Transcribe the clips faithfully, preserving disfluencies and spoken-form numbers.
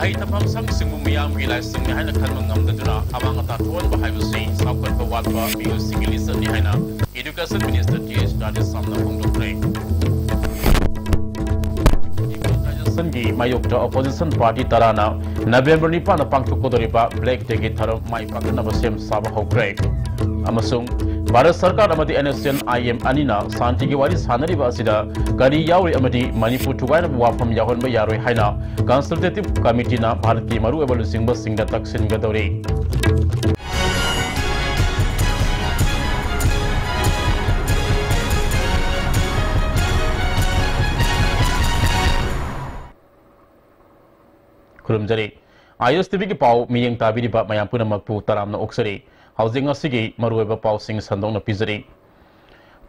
ꯂꯩ ꯊꯝꯐꯝ ꯁꯪꯁꯤꯡꯕꯨ ꯃꯤꯌꯥꯝꯒꯤ ꯂꯥꯏꯁꯪꯅꯤ ꯍꯥꯏꯅ ꯈꯟꯕ ꯉꯝꯗꯗꯨꯅ ꯑꯃꯥꯡ ꯑꯇꯥ ꯊꯣꯛꯍꯟꯕ ꯍꯥꯏꯕꯁꯤ ꯆꯥꯎꯈꯠꯄ ꯋꯥꯠꯄ ꯃꯤꯑꯣꯏꯁꯤꯡꯒꯤ ꯂꯤꯆꯠꯅꯤ ꯍꯥꯏꯅ Education Minister ꯇꯤ ꯑꯦꯁ ꯔꯥꯙꯦꯁ꯭ꯌꯥꯝꯅ ꯐꯣꯡꯗꯣꯛꯈ꯭ꯔꯦ꯫ Demonetization ꯒꯤ ꯃꯥꯌꯣꯛꯇ opposition party ꯇꯔꯥꯅ November ꯅꯤꯄꯥꯟꯗ ꯄꯥꯡꯊꯣꯛꯀꯗꯧꯔꯤꯕ Black Day ꯒꯤ ꯊꯧꯔꯝ ꯃꯥꯏ ꯄꯥꯛꯅꯅꯕ ꯁꯦꯝ ꯁꯥꯕ ꯍꯧꯈ꯭ꯔꯦ꯫ ꯑꯃꯁꯨꯡ ꯚꯥꯔꯠ ꯁꯔꯀꯥꯔ ꯑꯃꯗꯤ N S C N I M ꯑꯅꯤꯅ ꯁꯥꯟꯇꯤꯒꯤ ꯋꯥꯔꯤ ꯁꯥꯟꯅꯔꯤꯕ ꯑꯁꯤꯗ ꯀꯔꯤ ꯌꯥꯎꯔꯤ ꯑꯃꯗꯤ ꯃꯅꯤꯄꯨꯔ ꯊꯨꯒꯥꯏꯅꯕ ꯋꯥꯐꯝ ꯌꯥꯎꯍꯟꯕ ꯌꯥꯔꯣꯏ ꯍꯥꯏꯅ Consultative Committee ꯅ ꯚꯥꯔꯠꯀꯤ ꯃꯔꯨꯑꯣꯏꯕ ꯂꯨꯆꯤꯡꯕꯁꯤꯡꯗ ꯇꯛꯁꯤꯟꯒꯗꯧꯔꯤ꯫ ꯈꯨꯔꯨꯝꯖꯔꯤ꯫ ꯑꯥꯏ ꯑꯦꯁ ꯇꯤ ꯚꯤꯒꯤ ꯄꯥꯎ ꯃꯤꯠꯌꯦꯡ ꯇꯥꯕꯤꯔꯤꯕ ꯃꯌꯥꯝ ꯄꯨꯝꯅꯃꯛꯄꯨ ꯇꯔꯥꯝꯅ ꯑꯣꯛꯆꯔꯤ꯫ ꯍꯧꯖꯤꯛ ꯉꯁꯤꯒꯤ ꯃꯔꯨꯑꯣꯏꯕ ꯄꯥꯎꯁꯤꯡ ꯁꯟꯗꯣꯛꯅ ꯄꯤꯖꯔꯤ꯫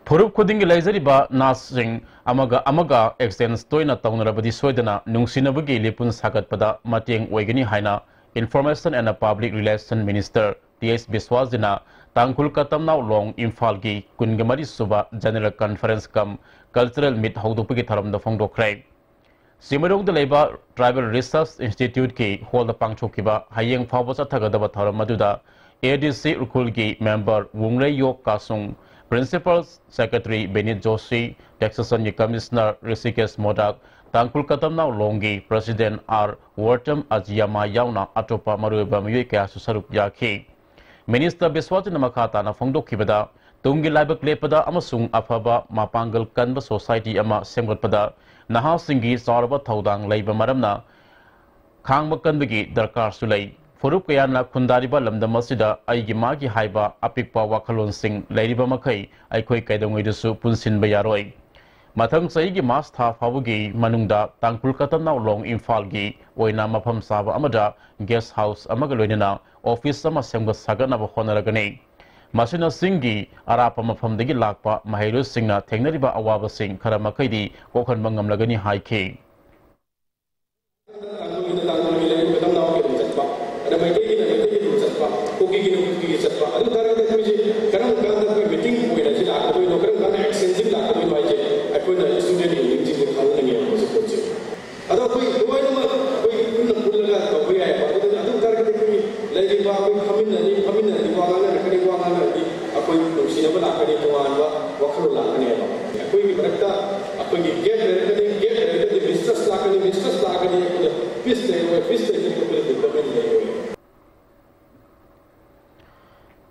ꯐꯨꯔꯨꯞ ꯈꯨꯗꯤꯡꯒꯤ ꯂꯩꯖꯔꯤꯕ ꯅꯥꯠꯁꯤꯡ ꯑꯃꯒ ꯑꯃꯒ exchange ꯇꯣꯏꯅ ꯇꯧꯅꯔꯕꯗꯤ ꯁꯣꯏꯗꯅ ꯅꯨꯡꯁꯤꯅꯕꯒꯤ ꯂꯤꯄꯨꯟ ꯁꯥꯒꯠꯄꯗ ꯃꯇꯦꯡ ꯑꯣꯏꯒꯅꯤ ꯍꯥꯏꯅ Information and Public Relation Minister T H ꯕꯤꯁ꯭ꯋꯥꯁꯖꯤꯅ ꯇꯥꯡꯈꯨꯜ ꯀꯇꯝꯅꯥꯎ ꯂꯣꯡ ꯏꯝꯐꯥꯜꯒꯤ ꯀꯨꯟꯒ ꯃꯔꯤ ꯁꯨꯕ General Conference cum Cultural Meet ꯍꯧꯗꯣꯛꯄꯒꯤ ꯊꯧꯔꯝꯗ ꯐꯣꯡꯗꯣꯛꯈ꯭ꯔꯦ꯫ ꯆꯤꯡꯃꯩꯔꯣꯡꯗ ꯂꯩꯕ Tribal Research Institute ꯀꯤ hall ꯗ ꯄꯥꯡꯊꯣꯛꯈꯤꯕ ꯍꯌꯦꯡ ꯐꯥꯎꯕ ꯆꯠꯊꯒꯗꯕ ꯊꯧꯔꯝ ꯑꯗꯨꯗ A D C ꯎꯈ꯭ꯔꯨꯜꯒꯤ member ꯋꯨꯡꯔꯩꯌꯣꯛ ꯀꯥꯁꯨꯡ, Principal Secretary ꯕꯤꯅꯤꯠ Joshi, Taxation ꯒꯤ Commissioner ꯔꯤꯁꯤꯀꯦꯁ ꯃꯣꯗꯥꯛ, ꯇꯥꯡꯈꯨꯜ ꯀꯇꯝꯅꯥꯎ ꯂꯣꯡꯒꯤ President ꯑꯥꯔ ꯋꯔꯇꯝ ꯑꯖꯤꯌꯥꯃꯥ ꯌꯥꯎꯅ ꯑꯇꯣꯞꯄ ꯃꯔꯨꯑꯣꯏꯕ ꯃꯤꯑꯣꯏ ꯀꯌꯥꯁꯨ ꯁꯔꯨꯛ ꯌꯥꯈꯤ꯫ Minister ꯕꯤꯁ꯭ꯋꯥꯖꯤꯠꯅ ꯃꯈꯥ ꯇꯥꯅ ꯐꯣꯡꯗꯣꯛꯈꯤꯕꯗ, ꯇꯨꯡꯒꯤ ꯂꯥꯏꯕꯛ ꯂꯦꯞꯄꯗ ꯑꯃꯁꯨꯡ ꯑꯐꯕ ꯃꯄꯥꯡꯒꯜ ꯀꯟꯕ society ꯑꯃ ꯁꯦꯝꯒꯠꯄꯗ ꯅꯍꯥꯁꯤꯡꯒꯤ ꯆꯥꯎꯔꯕ ꯊꯧꯗꯥꯡ ꯂꯩꯕ ꯃꯔꯝꯅ ꯈꯥꯡꯕ ꯀꯟꯕꯒꯤ ꯗꯔꯀꯥꯔꯁꯨ ꯂꯩ꯫ ꯐꯨꯔꯨꯞ ꯀꯌꯥꯅ ꯈꯨꯟꯗꯥꯔꯤꯕ ꯂꯝꯗꯝ ꯑꯁꯤꯗ ꯑꯩꯒꯤ ꯃꯥꯒꯤ ꯍꯥꯏꯕ ꯑꯄꯤꯛꯄ ꯋꯥꯈꯜꯂꯣꯟꯁꯤꯡ ꯂꯩꯔꯤꯕ ꯃꯈꯩ ꯑꯩꯈꯣꯏ ꯀꯩꯗꯧꯉꯩꯗꯁꯨ ꯄꯨꯟꯁꯤꯟꯕ ꯌꯥꯔꯣꯏ꯫ ꯃꯊꯪ ꯆꯍꯤꯒꯤ March ꯊꯥ ꯐꯥꯎꯕꯒꯤ ꯃꯅꯨꯡꯗ ꯇꯥꯡꯈꯨꯜ ꯀꯇꯝꯅꯥꯎ ꯂꯣꯡ ꯏꯝꯐꯥꯜꯒꯤ ꯑꯣꯏꯅ ꯃꯐꯝ ꯆꯥꯕ ꯑꯃꯗ guest house ꯑꯃꯒ ꯂꯣꯏꯅꯅ office ꯑꯃ ꯁꯦꯝꯒꯠ ꯁꯥꯒꯠꯅꯕ ꯍꯣꯠꯅꯔꯒꯅꯤ꯫ ꯃꯁꯤꯅ ꯆꯤꯡꯒꯤ ꯑꯔꯥꯞꯄ ꯃꯐꯝꯗꯒꯤ ꯂꯥꯛꯄ ꯃꯍꯩꯔꯣꯏꯁꯤꯡꯅ ꯊꯦꯡꯅꯔꯤꯕ ꯑꯋꯥꯕꯁꯤꯡ ꯈꯔ ꯃꯈꯩꯗꯤ ꯀꯣꯛꯍꯟꯕ ꯉꯝꯂꯒꯅꯤ ꯍꯥꯏꯈꯤ꯫ ꯇꯥꯡꯈꯨꯜꯒꯤꯅ ꯇꯥꯡꯈꯨꯜꯒꯤ ꯂꯩꯔꯤꯕ ꯏꯆꯤꯜ ꯏꯅꯥꯎꯒꯤ ꯑꯗꯨꯝ ꯆꯠꯄ, ꯑꯗ ꯃꯩꯇꯩꯒꯤꯅ ꯃꯩꯇꯩꯒꯤ ꯑꯗꯨꯝ ꯆꯠꯄ, ꯀꯨꯀꯤꯒꯤꯅ ꯀꯨꯀꯤꯒꯤ ꯆꯠꯄ꯫ ꯑꯗꯨ ꯇꯥꯔꯒꯗꯤ ꯑꯩꯈꯣꯏꯁꯦ ꯀꯔꯝ ꯀꯥꯟꯗ ꯑꯩꯈꯣꯏ meeting ꯑꯣꯏꯅ ꯁꯤ ꯂꯥꯛꯀꯗꯣꯏꯅꯣ, ꯀꯔꯝ ꯀꯥꯟꯗ exchange ꯁꯤ ꯂꯥꯛꯀꯗꯣꯏꯅꯣ ꯍꯥꯏꯁꯦ ꯑꯩꯈꯣꯏꯅ student unionꯁꯤꯡꯁꯦ ꯈꯪꯍꯟꯅꯤꯡꯉꯦꯕ ꯍꯧꯖꯤꯛ ꯄꯣꯠꯁꯦ꯫ ꯑꯗꯣ ꯑꯩꯈꯣꯏ ꯂꯣꯏꯅꯃꯛ ꯑꯩꯈꯣꯏ ꯄꯨꯟꯅ ꯄꯨꯜꯂꯒ ꯒꯦꯞ ꯂꯩꯔꯒꯗꯤ, ꯒꯦꯞ ꯂꯩꯔꯒꯗꯤ ꯃꯤꯁꯇ꯭ꯔꯁ ꯂꯥꯛꯀꯅꯤ, ꯃꯤꯁꯇ꯭ꯔꯁ ꯂꯥꯛꯑꯒꯗꯤ ꯑꯩꯈꯣꯏꯅ ꯄꯤꯁ ꯂꯩꯔꯣꯏ, ꯄꯤꯁ ꯂꯩꯔꯒꯗꯤ ꯑꯩꯈꯣꯏꯅ ꯗꯤꯕ꯭ꯂꯞꯃꯦꯟ ꯂꯩꯔꯣꯏ꯫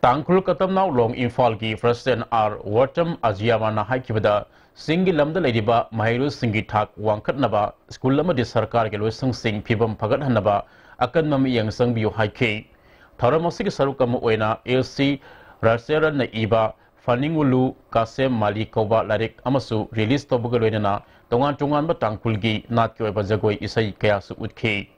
ꯇꯥꯡꯈꯨꯜ ꯀꯇꯝꯅꯥꯎ ꯂꯣꯡ ꯏꯝꯐꯥꯜꯒꯤ ꯄ꯭ꯔꯁꯤꯗꯦꯟ ꯑꯥꯔ ꯋꯥꯔꯇꯝ ꯑꯖꯤꯌꯥꯃꯥꯅ ꯍꯥꯏꯈꯤꯕꯗ, ꯆꯤꯡꯒꯤ ꯂꯝꯗ ꯂꯩꯔꯤꯕ ꯃꯍꯩꯔꯣꯏꯁꯤꯡꯒꯤ ꯊꯥꯛ ꯋꯥꯡꯈꯠꯅꯕ, ꯁ꯭ꯀꯨꯜ ꯑꯃꯗꯤ ꯁꯔꯀꯥꯔꯒꯤ ꯂꯣꯏꯁꯪꯁꯤꯡ ꯐꯤꯕꯝ ꯐꯒꯠꯍꯟꯅꯕ ꯑꯀꯟꯕ ꯃꯤꯠꯌꯦꯡ ꯆꯪꯕꯤꯌꯨ ꯍꯥꯏꯈꯤ꯫ ꯊꯧꯔꯝ ꯑꯁꯤꯒꯤ ꯁꯔꯨꯛ ꯑꯃ ꯑꯣꯏꯅ ꯑꯦꯜ ꯁꯤ ꯔꯥꯆꯦꯔꯟꯅ ꯏꯕ ꯐꯅꯤꯡꯉꯨꯂꯨ ꯀꯥꯁꯦꯝ ꯃꯥꯂꯤ ꯀꯧꯕ ꯂꯥꯏꯔꯤꯛ ꯑꯃꯁꯨ ꯔꯤꯂꯤꯖ ꯇꯧꯕꯒ ꯂꯣꯏꯅꯅ ꯇꯣꯉꯥꯟ ꯇꯣꯉꯥꯟꯕ ꯇꯥꯡꯈꯨꯜꯒꯤ ꯅꯥꯠꯀꯤ ꯑꯣꯏꯕ ꯖꯒꯣꯏ ꯏꯁꯩ ꯀꯌꯥꯁꯨ ꯎꯠꯈꯤ꯫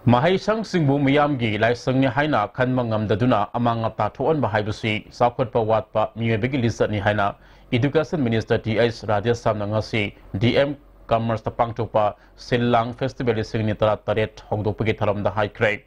ꯃꯍꯩꯁꯪꯁꯤꯡꯕꯨ ꯃꯤꯌꯥꯝꯒꯤ ꯂꯥꯏꯁꯪꯅꯤ ꯍꯥꯏꯅ ꯈꯟꯕ ꯉꯝꯗꯗꯨꯅ ꯑꯃꯥꯡ ꯑꯇꯥ ꯊꯣꯛꯍꯟꯕ ꯍꯥꯏꯕꯁꯤ ꯆꯥꯎꯈꯠꯄ ꯋꯥꯠꯄ ꯃꯤꯑꯣꯏꯕꯒꯤ ꯂꯤꯆꯠꯅꯤ ꯍꯥꯏꯅ Education Minister ꯇꯤ ꯑꯩꯆ ꯔꯥꯙꯦꯁ꯭ꯌꯥꯝꯅ ꯉꯁꯤ ꯗꯤ ꯑꯦꯝ ꯀꯃꯔꯁꯇ ꯄꯥꯡꯊꯣꯛꯄ ꯁꯤꯜ ꯂꯥꯡ ꯐꯦꯁꯇꯤꯚꯦꯜ ꯂꯤꯁꯤꯡ ꯑꯅꯤ ꯇꯔꯥꯇꯔꯦꯠ ꯍꯧꯗꯣꯛꯄꯒꯤ ꯊꯧꯔꯝꯗ ꯍꯥꯏꯈ꯭ꯔꯦ꯫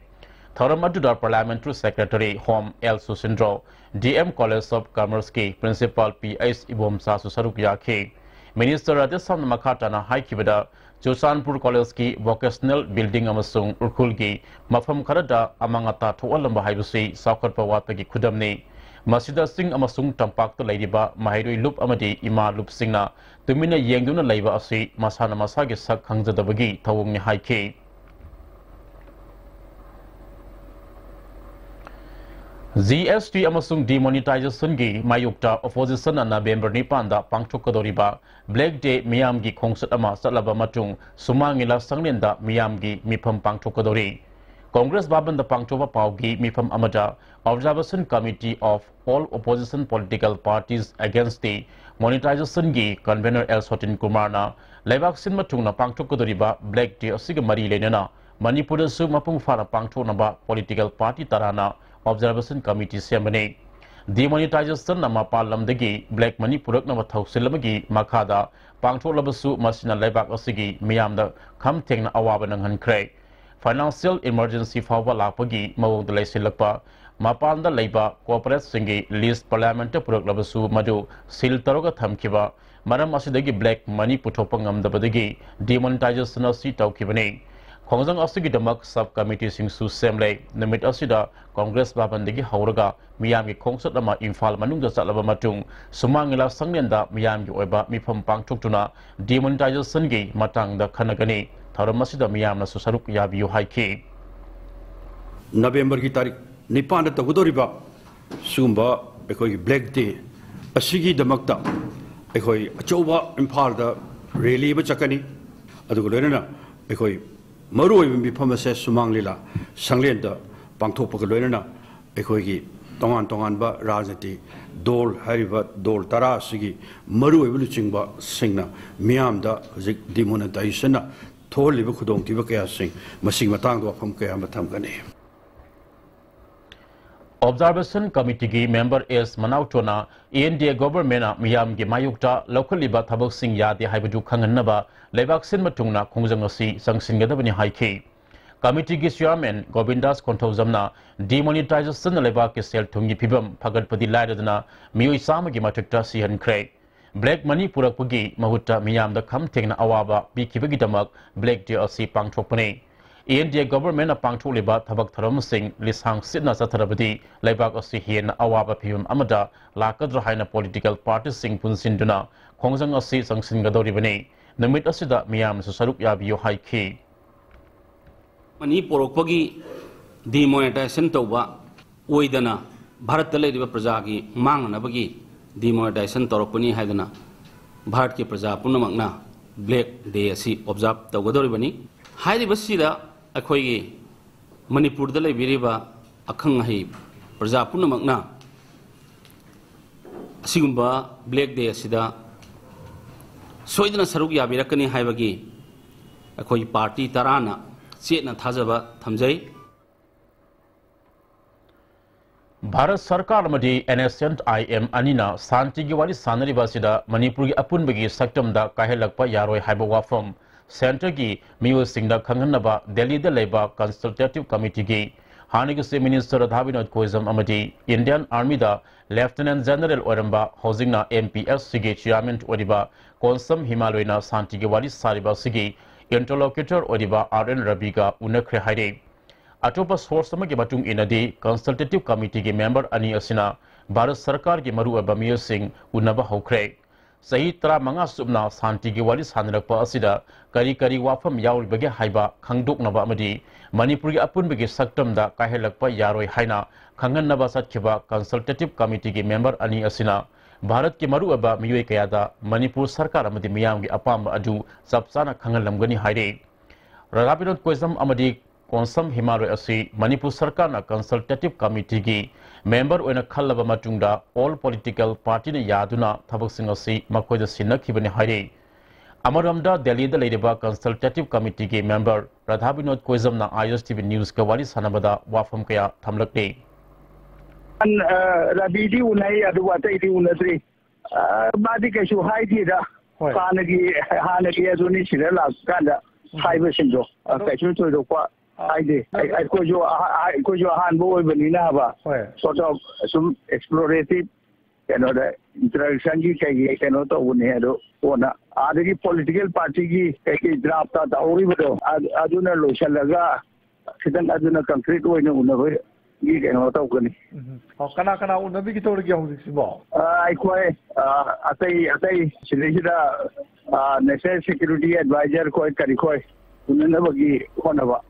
ꯊꯧꯔꯝ ꯑꯗꯨꯗ Parliamentary Secretary Home L Susindro, D M College of Commerceꯀꯤ Principal ꯄꯤ ꯑꯩꯆ ꯏꯕꯣꯝꯆꯥꯁꯨ ꯁꯔꯨꯛ ꯌꯥꯈꯤ꯫ Minister ꯔꯥꯙꯦꯁ꯭ꯌꯥꯝꯅ ꯃꯈꯥ ꯇꯥꯅ ꯍꯥꯏꯈꯤꯕꯗ, ꯆꯨꯔꯆꯥꯟꯄꯨꯔ Collegeꯀꯤ vocational building ꯑꯃꯁꯨꯡ ꯎꯈ꯭ꯔꯨꯜꯒꯤ ꯃꯐꯝ ꯈꯔꯗ ꯑꯃꯥꯡ ꯑꯇꯥ ꯊꯣꯛꯍꯜꯂꯝꯕ ꯍꯥꯏꯕꯁꯤ ꯆꯥꯎꯈꯠꯄ ꯋꯥꯠꯄꯒꯤ ꯈꯨꯗꯝꯅꯤ꯫ ꯃꯁꯤꯗ ꯆꯤꯡ ꯑꯃꯁꯨꯡ ꯇꯝꯄꯥꯛꯇ ꯂꯩꯔꯤꯕ ꯃꯍꯩꯔꯣꯏ ꯂꯨꯞ ꯑꯃꯗꯤ ꯏꯃꯥ ꯂꯨꯞꯁꯤꯡꯅ ꯇꯨꯃꯤꯟꯅ ꯌꯦꯡꯗꯨꯅ ꯂꯩꯕ ꯑꯁꯤ ꯃꯁꯥꯅ ꯃꯁꯥꯒꯤ ꯁꯛ ꯈꯪꯖꯗꯕꯒꯤ ꯊꯧꯑꯣꯡꯅꯤ ꯍꯥꯏꯈꯤ꯫ ꯖꯤ ꯑꯦꯁ ꯇꯤ ꯑꯃꯁꯨꯡ demonetizationꯒꯤ ꯃꯥꯌꯣꯛꯇ oppositionꯅ ꯅꯕꯦꯝꯕꯔ ꯅꯤꯄꯥꯟꯗ ꯄꯥꯡꯊꯣꯛꯀꯗꯧꯔꯤꯕ Black Day ꯃꯤꯌꯥꯝꯒꯤ ꯈꯣꯡꯆꯠ ꯑꯃ ꯆꯠꯂꯕ ꯃꯇꯨꯡ, ꯁꯨꯃꯥꯡ ꯂꯤꯂꯥ ꯁꯪꯂꯦꯟꯗ ꯃꯤꯌꯥꯝꯒꯤ ꯃꯤꯐꯝ ꯄꯥꯡꯊꯣꯛꯀꯗꯧꯔꯤ꯫ ꯀꯣꯡꯒ꯭ꯔꯦꯁ ꯚꯕꯟꯗ ꯄꯥꯡꯊꯣꯛꯄ ꯄꯥꯎꯒꯤ ꯃꯤꯐꯝ ꯑꯃꯗ Observation Committee of All Opposition Political Parties Against the Monetizationꯒꯤ convener ꯑꯦꯜ ꯁꯣꯇꯤꯟ ꯀꯨꯃꯥꯔꯅ ꯂꯩꯕꯥꯛ ꯁꯤꯟꯕ ꯊꯨꯡꯅ ꯄꯥꯡꯊꯣꯛꯀꯗꯧꯔꯤꯕ Black Day ꯑꯁꯤꯒ ꯃꯔꯤ ꯂꯩꯅꯅ ꯃꯅꯤꯄꯨꯔꯗꯁꯨ ꯃꯄꯨꯡ ꯐꯥꯅ ꯄꯥꯡꯊꯣꯛꯅꯕ political party ꯇꯔꯥꯅ Observation Committee ꯁꯦꯝꯕꯅꯤ꯫ Demonetizationꯅ ꯃꯄꯥꯟ ꯂꯝꯗꯒꯤ black money ꯄꯨꯔꯛꯅꯕ ꯊꯧꯁꯤꯜ ꯑꯃꯒꯤ ꯃꯈꯥꯗ ꯄꯥꯡꯊꯣꯛꯂꯕꯁꯨ, ꯃꯁꯤꯅ ꯂꯩꯕꯥꯛ ꯑꯁꯤꯒꯤ ꯃꯤꯌꯥꯝꯗ ꯈꯝ ꯊꯦꯡꯅ ꯑꯋꯥꯕ ꯅꯪꯍꯟꯈ꯭ꯔꯦ꯫ Financial emergency ꯐꯥꯎꯕ ꯂꯥꯛꯄꯒꯤ ꯃꯑꯣꯡꯗ ꯂꯩꯁꯤꯜꯂꯛꯄ, ꯃꯄꯥꯟꯗ ꯂꯩꯕ corporateꯁꯤꯡꯒꯤ list Parliamentꯇ ꯄꯨꯔꯛꯂꯕꯁꯨ ꯃꯗꯨ seal ꯇꯧꯔꯒ ꯊꯝꯈꯤꯕ, ꯃꯔꯝ ꯑꯁꯤꯗꯒꯤ black money ꯄꯨꯊꯣꯛꯄ ꯉꯝꯗꯕꯗꯒꯤ demonetization ꯑꯁꯤ ꯇꯧꯈꯤꯕꯅꯤ꯫ ꯈꯣꯡꯖꯪ ꯑꯁꯤꯒꯤꯗꯃꯛ sub committeeꯁꯤꯡꯁꯨ ꯁꯦꯝꯂꯦ꯫ ꯅꯨꯃꯤꯠ ꯑꯁꯤꯗ ꯀꯣꯡꯒ꯭ꯔꯦꯁ ꯚꯕꯟꯗꯒꯤ ꯍꯧꯔꯒ ꯃꯤꯌꯥꯝꯒꯤ ꯈꯣꯡꯆꯠ ꯑꯃ ꯏꯝꯐꯥꯜ ꯃꯅꯨꯡꯗ ꯆꯠꯂꯕ ꯃꯇꯨꯡ, ꯁꯨꯃꯥꯡ ꯂꯤꯂꯥ ꯁꯪꯂꯦꯟꯗ ꯃꯤꯌꯥꯝꯒꯤ ꯑꯣꯏꯕ ꯃꯤꯐꯝ ꯄꯥꯡꯊꯣꯛꯇꯨꯅ demonetizationꯒꯤ ꯃꯇꯥꯡꯗ ꯈꯟꯅꯒꯅꯤ꯫ ꯊꯧꯔꯝ ꯑꯁꯤꯗ ꯃꯤꯌꯥꯝꯅꯁꯨ ꯁꯔꯨꯛ ꯌꯥꯕꯤꯌꯨ ꯍꯥꯏꯈꯤ꯫ ꯅꯕꯦꯝꯕꯔꯒꯤ ꯇꯥꯔꯤꯛ ꯅꯤꯄꯥꯟꯗ ꯇꯧꯒꯗꯧꯔꯤꯕ ꯁꯤꯒꯨꯝꯕ ꯑꯩꯈꯣꯏꯒꯤ Black Day ꯑꯁꯤꯒꯤꯗꯃꯛꯇ ꯑꯩꯈꯣꯏ ꯑꯆꯧꯕ ꯏꯝꯐꯥꯜꯗ rally ꯑꯃ ꯆꯠꯀꯅꯤ꯫ ꯑꯗꯨꯒ ꯂꯣꯏꯅꯅ ꯑꯩꯈꯣꯏ ꯃꯔꯨꯑꯣꯏꯕ ꯃꯤꯐꯝ ꯑꯁꯦ ꯁꯨꯃꯥꯡ ꯂꯤꯂꯥ ꯁꯪꯂꯦꯟꯗ ꯄꯥꯡꯊꯣꯛꯄꯒ ꯂꯣꯏꯅꯅ ꯑꯩꯈꯣꯏꯒꯤ ꯇꯣꯉꯥꯟ ꯇꯣꯉꯥꯟꯕ ꯔꯥꯖꯅꯤꯇꯤ ꯗꯣꯜ ꯍꯥꯏꯔꯤꯕ ꯗꯣꯜ ꯇꯔꯥ ꯑꯁꯤꯒꯤ ꯃꯔꯨꯑꯣꯏꯕ ꯂꯨꯆꯤꯡꯕꯁꯤꯡꯅ ꯃꯤꯌꯥꯝꯗ ꯍꯧꯖꯤꯛ demonetizationꯅ ꯊꯣꯛꯍꯜꯂꯤꯕ ꯈꯨꯗꯣꯡꯊꯤꯕ ꯀꯌꯥꯁꯤꯡ, ꯃꯁꯤꯒꯤ ꯃꯇꯥꯡꯗ ꯋꯥꯐꯝ ꯀꯌꯥ ꯑꯃ ꯊꯝꯒꯅꯤ꯫ Observation Committeeꯒꯤ member S ꯃꯅꯥꯎꯇꯣꯅ N D A governmentꯅ ꯃꯤꯌꯥꯝꯒꯤ ꯃꯥꯌꯣꯛꯇ ꯂꯧꯈꯠꯂꯤꯕ ꯊꯕꯛꯁꯤꯡ ꯌꯥꯗꯦ ꯍꯥꯏꯕꯗꯨ ꯈꯪꯍꯟꯅꯕ ꯂꯩꯕꯥꯛ ꯁꯤꯟꯕ ꯊꯨꯡꯅ ꯈꯣꯡꯖꯪ ꯑꯁꯤ ꯆꯪꯁꯤꯟꯒꯗꯕꯅꯤ ꯍꯥꯏꯈꯤ꯫ Committeeꯒꯤ chairman ꯒꯣꯕꯤꯟꯗꯥꯁ ꯀꯣꯟꯊꯧꯖꯝꯅ demonetizationꯅ ꯂꯩꯕꯥꯛꯀꯤ ꯁꯦꯜ ꯊꯨꯝꯒꯤ ꯐꯤꯕꯝ ꯐꯒꯠꯄꯗꯤ ꯂꯥꯏꯔꯗꯅ ꯃꯤꯑꯣꯏ ꯆꯥꯝꯃꯒꯤ ꯃꯊꯛꯇ ꯁꯤꯍꯟꯈ꯭ꯔꯦ꯫ Black money ꯄꯨꯔꯛꯄꯒꯤ ꯃꯍꯨꯠꯇ ꯃꯤꯌꯥꯝꯗ ꯈꯝ ꯊꯦꯡꯅ ꯑꯋꯥꯕ ꯄꯤꯈꯤꯕꯒꯤꯗꯃꯛ Black Day ꯑꯁꯤ ꯄꯥꯡꯊꯣꯛꯄꯅꯤ꯫ N D A governmentꯅ ꯄꯥꯡꯊꯣꯛꯂꯤꯕ ꯊꯕꯛ ꯊꯧꯔꯝꯁꯤꯡ ꯂꯤꯁꯥꯡ ꯁꯤꯠꯅ ꯆꯠꯊꯔꯕꯗꯤ ꯂꯩꯕꯥꯛ ꯑꯁꯤ ꯍꯦꯟꯅ ꯑꯋꯥꯕ ꯐꯤꯚꯝ ꯑꯃꯗ ꯂꯥꯛꯀꯗ꯭ꯔꯥ ꯍꯥꯏꯅ political partyꯁꯤꯡ ꯄꯨꯟꯁꯤꯟꯗꯨꯅ ꯈꯣꯡꯖꯪ ꯑꯁꯤ ꯆꯪꯁꯤꯟꯒꯗꯧꯔꯤꯕꯅꯤ꯫ ꯅꯨꯃꯤꯠ ꯑꯁꯤꯗ ꯃꯤꯌꯥꯝꯅꯁꯨ ꯁꯔꯨꯛ ꯌꯥꯕꯤꯌꯨ ꯍꯥꯏꯈꯤ꯫ Money ꯄꯨꯔꯛꯄꯒꯤ demonetization ꯇꯧꯕ ꯑꯣꯏꯗꯅ ꯚꯥꯔꯠꯇ ꯂꯩꯔꯤꯕ ꯄ꯭ꯔꯖꯥꯒꯤ ꯃꯥꯡꯅꯅꯕꯒꯤ demonetization ꯇꯧꯔꯛꯄꯅꯤ ꯍꯥꯏꯗꯅ ꯚꯥꯔꯠꯀꯤ ꯄ꯭ꯔꯖꯥ ꯄꯨꯝꯅꯃꯛꯅ Black Day ꯑꯁꯤ observe ꯇꯧꯒꯗꯧꯔꯤꯕꯅꯤ꯫ ꯍꯥꯏꯔꯤꯕꯁꯤꯗ ꯑꯩꯈꯣꯏꯒꯤ ꯃꯅꯤꯄꯨꯔꯗ ꯂꯩꯕꯤꯔꯤꯕ ꯑꯈꯪ ꯑꯍꯩ ꯄ꯭ꯔꯖꯥ ꯄꯨꯝꯅꯃꯛꯅ ꯑꯁꯤꯒꯨꯝꯕ Black Day ꯑꯁꯤꯗ ꯁꯣꯏꯗꯅ ꯁꯔꯨꯛ ꯌꯥꯕꯤꯔꯛꯀꯅꯤ ꯍꯥꯏꯕꯒꯤ ꯑꯩꯈꯣꯏꯒꯤ party ꯇꯔꯥꯅ ꯆꯦꯠꯅ ꯊꯥꯖꯕ ꯊꯝꯖꯩ꯫ ꯚꯥꯔꯠ ꯁꯔꯀꯥꯔ ꯑꯃꯗꯤ N S N I M ꯑꯅꯤꯅ ꯁꯥꯟꯇꯤꯒꯤ ꯋꯥꯔꯤ ꯁꯥꯟꯅꯔꯤꯕ ꯑꯁꯤꯗ ꯃꯅꯤꯄꯨꯔꯒꯤ ꯑꯄꯨꯟꯕꯒꯤ ꯁꯛꯇꯝꯗ ꯀꯥꯏꯍꯜꯂꯛꯄ ꯌꯥꯔꯣꯏ ꯍꯥꯏꯕ ꯋꯥꯐꯝ centreꯒꯤ ꯃꯤꯑꯣꯏꯁꯤꯡꯗ ꯈꯪꯍꯟꯅꯕ ꯗꯦꯜꯂꯤꯗ ꯂꯩꯕ consultative committeeꯒꯤ ꯍꯥꯟꯅꯒꯤ Chief Minister ꯔꯥꯙꯥ ꯕꯤꯅꯣꯗ ꯀꯣꯏꯖꯝ ꯑꯃꯗꯤ Indian Armyꯗ Lieutenant General ꯑꯣꯏꯔꯝꯕ, ꯍꯧꯖꯤꯛꯅ M P S Cꯒꯤ chairman ꯑꯣꯏꯔꯤꯕ ꯀꯣꯟꯁꯝ ꯍꯤꯃꯥꯂꯣꯏꯅ ꯁꯥꯟꯇꯤꯒꯤ ꯋꯥꯔꯤ ꯁꯥꯔꯤꯕ ꯑꯁꯤꯒꯤ interlocutor ꯑꯣꯏꯔꯤꯕ R N Raviꯒ ꯎꯅꯈ꯭ꯔꯦ ꯍꯥꯏꯔꯤ꯫ ꯑꯇꯣꯞꯄ source ꯑꯃꯒꯤ ꯃꯇꯨꯡ ꯏꯟꯅꯗꯤ, consultative committeeꯒꯤ member ꯑꯅꯤ ꯑꯁꯤꯅ ꯚꯥꯔꯠ ꯁꯔꯀꯥꯔꯒꯤ ꯃꯔꯨꯑꯣꯏꯕ ꯃꯤꯑꯣꯏꯁꯤꯡ ꯎꯅꯕ ꯍꯧꯈ꯭ꯔꯦ꯫ ꯆꯍꯤ ꯇꯔꯥꯃꯉꯥ ꯆꯨꯞꯅ ꯁꯥꯟꯇꯤꯒꯤ ꯋꯥꯔꯤ ꯁꯥꯟꯅꯔꯛꯄ ꯑꯁꯤꯗ ꯀꯔꯤ ꯀꯔꯤ ꯋꯥꯐꯝ ꯌꯥꯎꯔꯤꯕꯒꯦ ꯍꯥꯏꯕ ꯈꯪꯗꯣꯛꯅꯕ ꯑꯃꯗꯤ ꯃꯅꯤꯄꯨꯔꯒꯤ ꯑꯄꯨꯟꯕꯒꯤ ꯁꯛꯇꯝꯗ ꯀꯥꯏꯍꯜꯂꯛꯄ ꯌꯥꯔꯣꯏ ꯍꯥꯏꯅ ꯈꯪꯍꯟꯅꯕ ꯆꯠꯈꯤꯕ consultative committeeꯒꯤ member ꯑꯅꯤ ꯑꯁꯤꯅ ꯚꯥꯔꯠꯀꯤ ꯃꯔꯨꯑꯣꯏꯕ ꯃꯤꯑꯣꯏ ꯀꯌꯥꯗ ꯃꯅꯤꯄꯨꯔ ꯁꯔꯀꯥꯔ ꯑꯃꯗꯤ ꯃꯤꯌꯥꯝꯒꯤ ꯑꯄꯥꯝꯕ ꯑꯗꯨ ꯆꯞ ꯆꯥꯅ ꯈꯪꯍꯜꯂꯝꯒꯅꯤ ꯍꯥꯏꯔꯤ꯫ ꯔꯥꯙꯥꯕꯤꯅꯣꯗ ꯀꯣꯏꯖꯝ ꯑꯃꯗꯤ ꯀꯣꯟꯁꯝ ꯍꯤꯃꯥꯂꯣꯏ ꯑꯁꯤ ꯃꯅꯤꯄꯨꯔ ꯁꯔꯀꯥꯔꯅ consultative committeeꯒꯤ member ꯑꯣꯏꯅ ꯈꯜꯂꯕ ꯃꯇꯨꯡꯗ all political partyꯅ ꯌꯥꯗꯨꯅ ꯊꯕꯛꯁꯤꯡ ꯑꯁꯤ ꯃꯈꯣꯏꯗ ꯁꯤꯟꯅꯈꯤꯕꯅꯤ ꯍꯥꯏꯔꯤ꯫ ꯑꯃꯔꯣꯝꯗ ꯗꯦꯜꯂꯤꯗ ꯂꯩꯔꯤꯕ consultative committeeꯒꯤ member ꯔꯥꯙꯥꯕꯤꯅꯣꯗ ꯀꯣꯏꯖꯝꯅ I S T V newsꯀ ꯋꯥꯔꯤ ꯁꯥꯟꯅꯕꯗ ꯋꯥꯐꯝ ꯀꯌꯥ ꯊꯝꯂꯛꯂꯤ꯫ ꯑ, ꯔꯕꯤꯗꯤ ꯎꯅꯩ, ꯑꯗꯨꯕꯨ ꯑꯇꯩꯗꯤ ꯎꯅꯗ꯭ꯔꯤ꯫ ꯑ, ꯃꯥꯗꯤ ꯀꯩꯁꯨ ꯍꯥꯏꯗꯦꯗ꯫ ꯍꯣꯏ꯫ ꯍꯥꯟꯅꯒꯤ, ꯍꯥꯟꯅꯒꯤ ꯑꯗꯨꯅꯤ, ꯁꯤꯗ ꯂꯥꯛꯄ ꯀꯥꯟꯗ ꯎꯝ꯫ ꯍꯥꯏꯕꯁꯤꯡꯗꯣ, ꯑ, ꯑꯗꯣ ꯀꯩꯁꯨ ꯊꯣꯏꯗꯣꯛꯄ ꯑ, ꯍꯥꯏꯗꯦ꯫ ꯑ, ꯑꯩ-, ꯑꯩꯈꯣꯏꯁꯨ ꯑꯍ-, ꯑ, ꯑꯩꯈꯣꯏꯁꯨ ꯑꯍꯥꯟꯕ ꯑꯣꯏꯕꯅꯤꯅ ꯍꯥꯏꯕ꯫ ꯍꯣꯏ꯫ Sort of ꯁꯨꯝ explorative ꯀꯩꯅꯣꯗ, introductionꯒꯤ ꯀꯩꯒꯤ ꯀꯩꯅꯣ ꯇꯧꯕꯅꯤ꯫ ꯑꯗꯣ ꯀꯣꯟꯅ ꯑꯥꯗꯒꯤ political partyꯒꯤ ꯀꯩꯀꯩ draft ꯇꯧꯍꯧꯔꯤꯕꯗꯣ, ꯑ-, ꯑꯗꯨꯅ ꯂꯣꯏꯁꯤꯜꯂꯒ ꯈꯤꯇꯪ ꯑꯗꯨꯅ concrete ꯑꯣꯏꯅ ꯎꯅꯕꯒꯤ ꯀꯩꯅꯣ ꯇꯧꯒꯅꯤ꯫ ꯎꯝ꯫ ꯑꯣ, ꯀꯅꯥ ꯀꯅꯥ ꯎꯅꯕꯤꯒꯦ ꯇꯧꯔꯤꯒꯦ ꯍꯧꯖꯤꯛꯁꯤꯕꯣ? ꯑ, ꯑꯩꯈꯣꯏ, ꯑ, ꯑꯇꯩ, ꯑꯇꯩ ꯁꯤꯗꯩꯁꯤꯗ, ꯑ, national security adviser ꯈꯣꯏ ꯀꯔꯤ ꯈꯣꯏ ꯎꯅꯅꯕꯒꯤ ꯍꯣꯠꯅꯕ꯫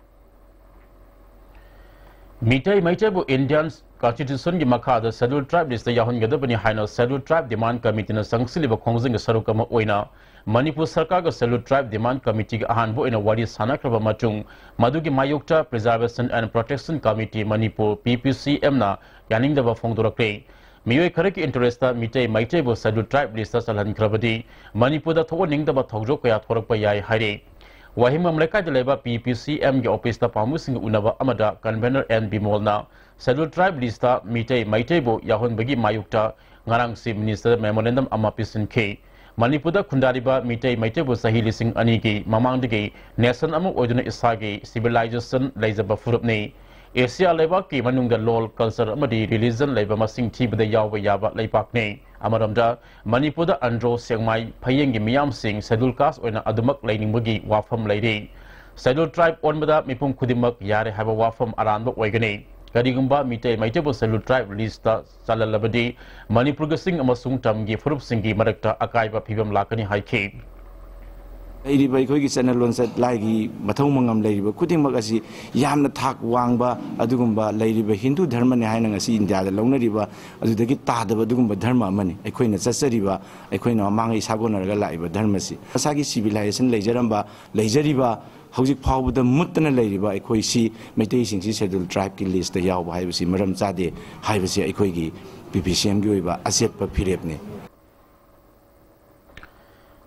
ꯃꯤꯇꯩ ꯃꯩꯇꯩꯕꯨ Indian Constitutionꯒꯤ ꯃꯈꯥꯗ Scheduled Tribe listꯇ ꯌꯥꯎꯍꯟꯒꯗꯕꯅꯤ ꯍꯥꯏꯅ Scheduled Tribe Demand Committeeꯅ ꯆꯪꯁꯤꯜꯂꯤꯕ ꯈꯣꯡꯖꯪꯒꯤ ꯁꯔꯨꯛ ꯑꯃ ꯑꯣꯏꯅ ꯃꯅꯤꯄꯨꯔ ꯁꯔꯀꯥꯔꯒ Scheduled Tribe Demand Committeeꯒ ꯑꯍꯥꯟꯕ ꯑꯣꯏꯅ ꯋꯥꯔꯤ ꯁꯥꯟꯅꯈ꯭ꯔꯕ ꯃꯇꯨꯡ, ꯃꯗꯨꯒꯤ ꯃꯥꯌꯣꯛꯇ Preservation and Protection Committee Manipur, P P C Mꯅ ꯌꯥꯅꯤꯡꯗꯕ ꯐꯣꯡꯗꯣꯔꯛꯂꯦ꯫ ꯃꯤꯑꯣꯏ ꯈꯔꯒꯤ interestꯇ ꯃꯤꯇꯩ ꯃꯩꯇꯩꯕꯨ Scheduled Tribe listꯇ ꯆꯜꯍꯟꯈ꯭ꯔꯕꯗꯤ ꯃꯅꯤꯄꯨꯔꯗ ꯊꯣꯛꯍꯟꯅꯤꯡꯗꯕ ꯊꯧꯗꯣꯛ ꯀꯌꯥ ꯊꯣꯔꯛꯄ ꯌꯥꯏ ꯍꯥꯏꯔꯤ꯫ ꯋꯥꯍꯦꯡꯕꯝ ꯂꯩꯀꯥꯏꯗ ꯂꯩꯕ P P C Mꯒꯤ officeꯇ ꯄꯥꯎꯃꯤꯁꯤꯡꯒ ꯎꯅꯕ ꯑꯃꯗ convener N ꯕꯤꯃꯣꯜꯅ Scheduled Tribe listꯇ Meitei ꯃꯩꯇꯩꯕꯨ ꯌꯥꯎꯍꯟꯕꯒꯤ ꯃꯥꯌꯣꯛꯇ ꯉꯔꯥꯡ Chief Ministerꯗ memorandum ꯑꯃ ꯄꯤꯁꯤꯟꯈꯤ꯫ ꯃꯅꯤꯄꯨꯔꯗ ꯈꯨꯟꯗꯥꯔꯤꯕ ꯃꯤꯇꯩ ꯃꯩꯇꯩꯕꯨ ꯆꯍꯤ ꯂꯤꯁꯤꯡ ꯑꯅꯤꯒꯤ ꯃꯃꯥꯡꯗꯒꯤ nation ꯑꯃ ꯑꯣꯏꯗꯨꯅ ꯏꯁꯥꯒꯤ civilization ꯂꯩꯖꯕ ꯐꯨꯔꯨꯞꯅꯤ꯫ ꯑꯦꯁꯤꯌꯥ ꯂꯩꯕꯥꯛꯀꯤ ꯃꯅꯨꯡꯗ ꯂꯣꯜ, culture ꯑꯃꯗꯤ religion ꯂꯩꯕ ꯃꯁꯤꯡ ꯊꯤꯕꯗ ꯌꯥꯎꯕ ꯌꯥꯕ ꯂꯩꯄꯥꯛꯅꯤ꯫ ꯑꯃꯔꯣꯝꯗ, ꯃꯅꯤꯄꯨꯔꯗ ꯑꯟꯗ꯭ꯔꯣ, ꯁꯦꯛꯃꯥꯏ, ꯐꯌꯦꯡꯒꯤ ꯃꯤꯌꯥꯝꯁꯤꯡ Scheduled Caste ꯑꯣꯏꯅ ꯑꯗꯨꯃꯛ ꯂꯩꯅꯤꯡꯕꯒꯤ ꯋꯥꯐꯝ ꯂꯩꯔꯤ꯫ Scheduled Tribe ꯑꯣꯟꯕꯗ ꯃꯤꯄꯨꯝ ꯈꯨꯗꯤꯡꯃꯛ ꯌꯥꯔꯦ ꯍꯥꯏꯕ ꯋꯥꯐꯝ ꯑꯔꯥꯟꯕ ꯑꯣꯏꯒꯅꯤ꯫ ꯀꯔꯤꯒꯨꯝꯕ ꯃꯤꯇꯩ ꯃꯩꯇꯩꯕꯨ Scheduled Tribe list ꯆꯜꯍꯜꯂꯕꯗꯤ ꯃꯅꯤꯄꯨꯔꯒꯤ ꯆꯤꯡ ꯑꯃꯁꯨꯡ ꯇꯝꯒꯤ ꯐꯨꯔꯨꯞꯁꯤꯡꯒꯤ ꯃꯔꯛꯇ ꯑꯀꯥꯏꯕ ꯐꯤꯕꯝ ꯂꯥꯛꯀꯅꯤ ꯍꯥꯏꯈꯤ꯫ ꯂꯩꯔꯤꯕ ꯑꯩꯈꯣꯏꯒꯤ ꯆꯠꯅ ꯂꯣꯟꯆꯠ, ꯂꯥꯏꯒꯤ ꯃꯊꯧ ꯃꯉꯝ ꯂꯩꯔꯤꯕ ꯈꯨꯗꯤꯡꯃꯛ ꯑꯁꯤ ꯌꯥꯝꯅ ꯊꯥꯛ ꯋꯥꯡꯕ, ꯑꯗꯨꯒꯨꯝꯕ ꯂꯩꯔꯤꯕ ꯍꯤꯟꯗꯨ ꯙꯔꯃꯅꯤ ꯍꯥꯏꯅ ꯉꯁꯤ ꯏꯟꯗꯤꯌꯥꯗ ꯂꯧꯅꯔꯤꯕ, ꯑꯗꯨꯗꯒꯤ ꯇꯥꯗꯕ ꯑꯗꯨꯒꯨꯝꯕ ꯙꯔꯃ ꯑꯃꯅꯤ꯫ ꯑꯩꯈꯣꯏꯅ ꯆꯠꯆꯔꯤꯕ, ꯑꯩꯈꯣꯏꯅ ꯃꯃꯥꯡꯉꯩ ꯁꯥꯒꯣꯟꯅꯔꯒ ꯂꯥꯛꯏꯕ ꯙꯔꯃꯁꯤ, ꯃꯁꯥꯒꯤ civilization ꯂꯩꯖꯔꯝꯕ, ꯂꯩꯖꯔꯤꯕ, ꯍꯧꯖꯤꯛ ꯐꯥꯎꯕꯗ ꯃꯨꯠꯇꯅ ꯂꯩꯔꯤꯕ ꯑꯩꯈꯣꯏꯁꯤ, ꯃꯩꯇꯩꯁꯤꯡꯁꯤ Scheduled Tribeꯀꯤ listꯇ ꯌꯥꯎꯕ ꯍꯥꯏꯕꯁꯤ ꯃꯔꯝ ꯆꯥꯗꯦ ꯍꯥꯏꯕꯁꯤ ꯑꯩꯈꯣꯏꯒꯤ PPCMꯒꯤ ꯑꯣꯏꯕ ꯑꯆꯦꯠꯄ ꯐꯤꯔꯦꯞꯅꯤ꯫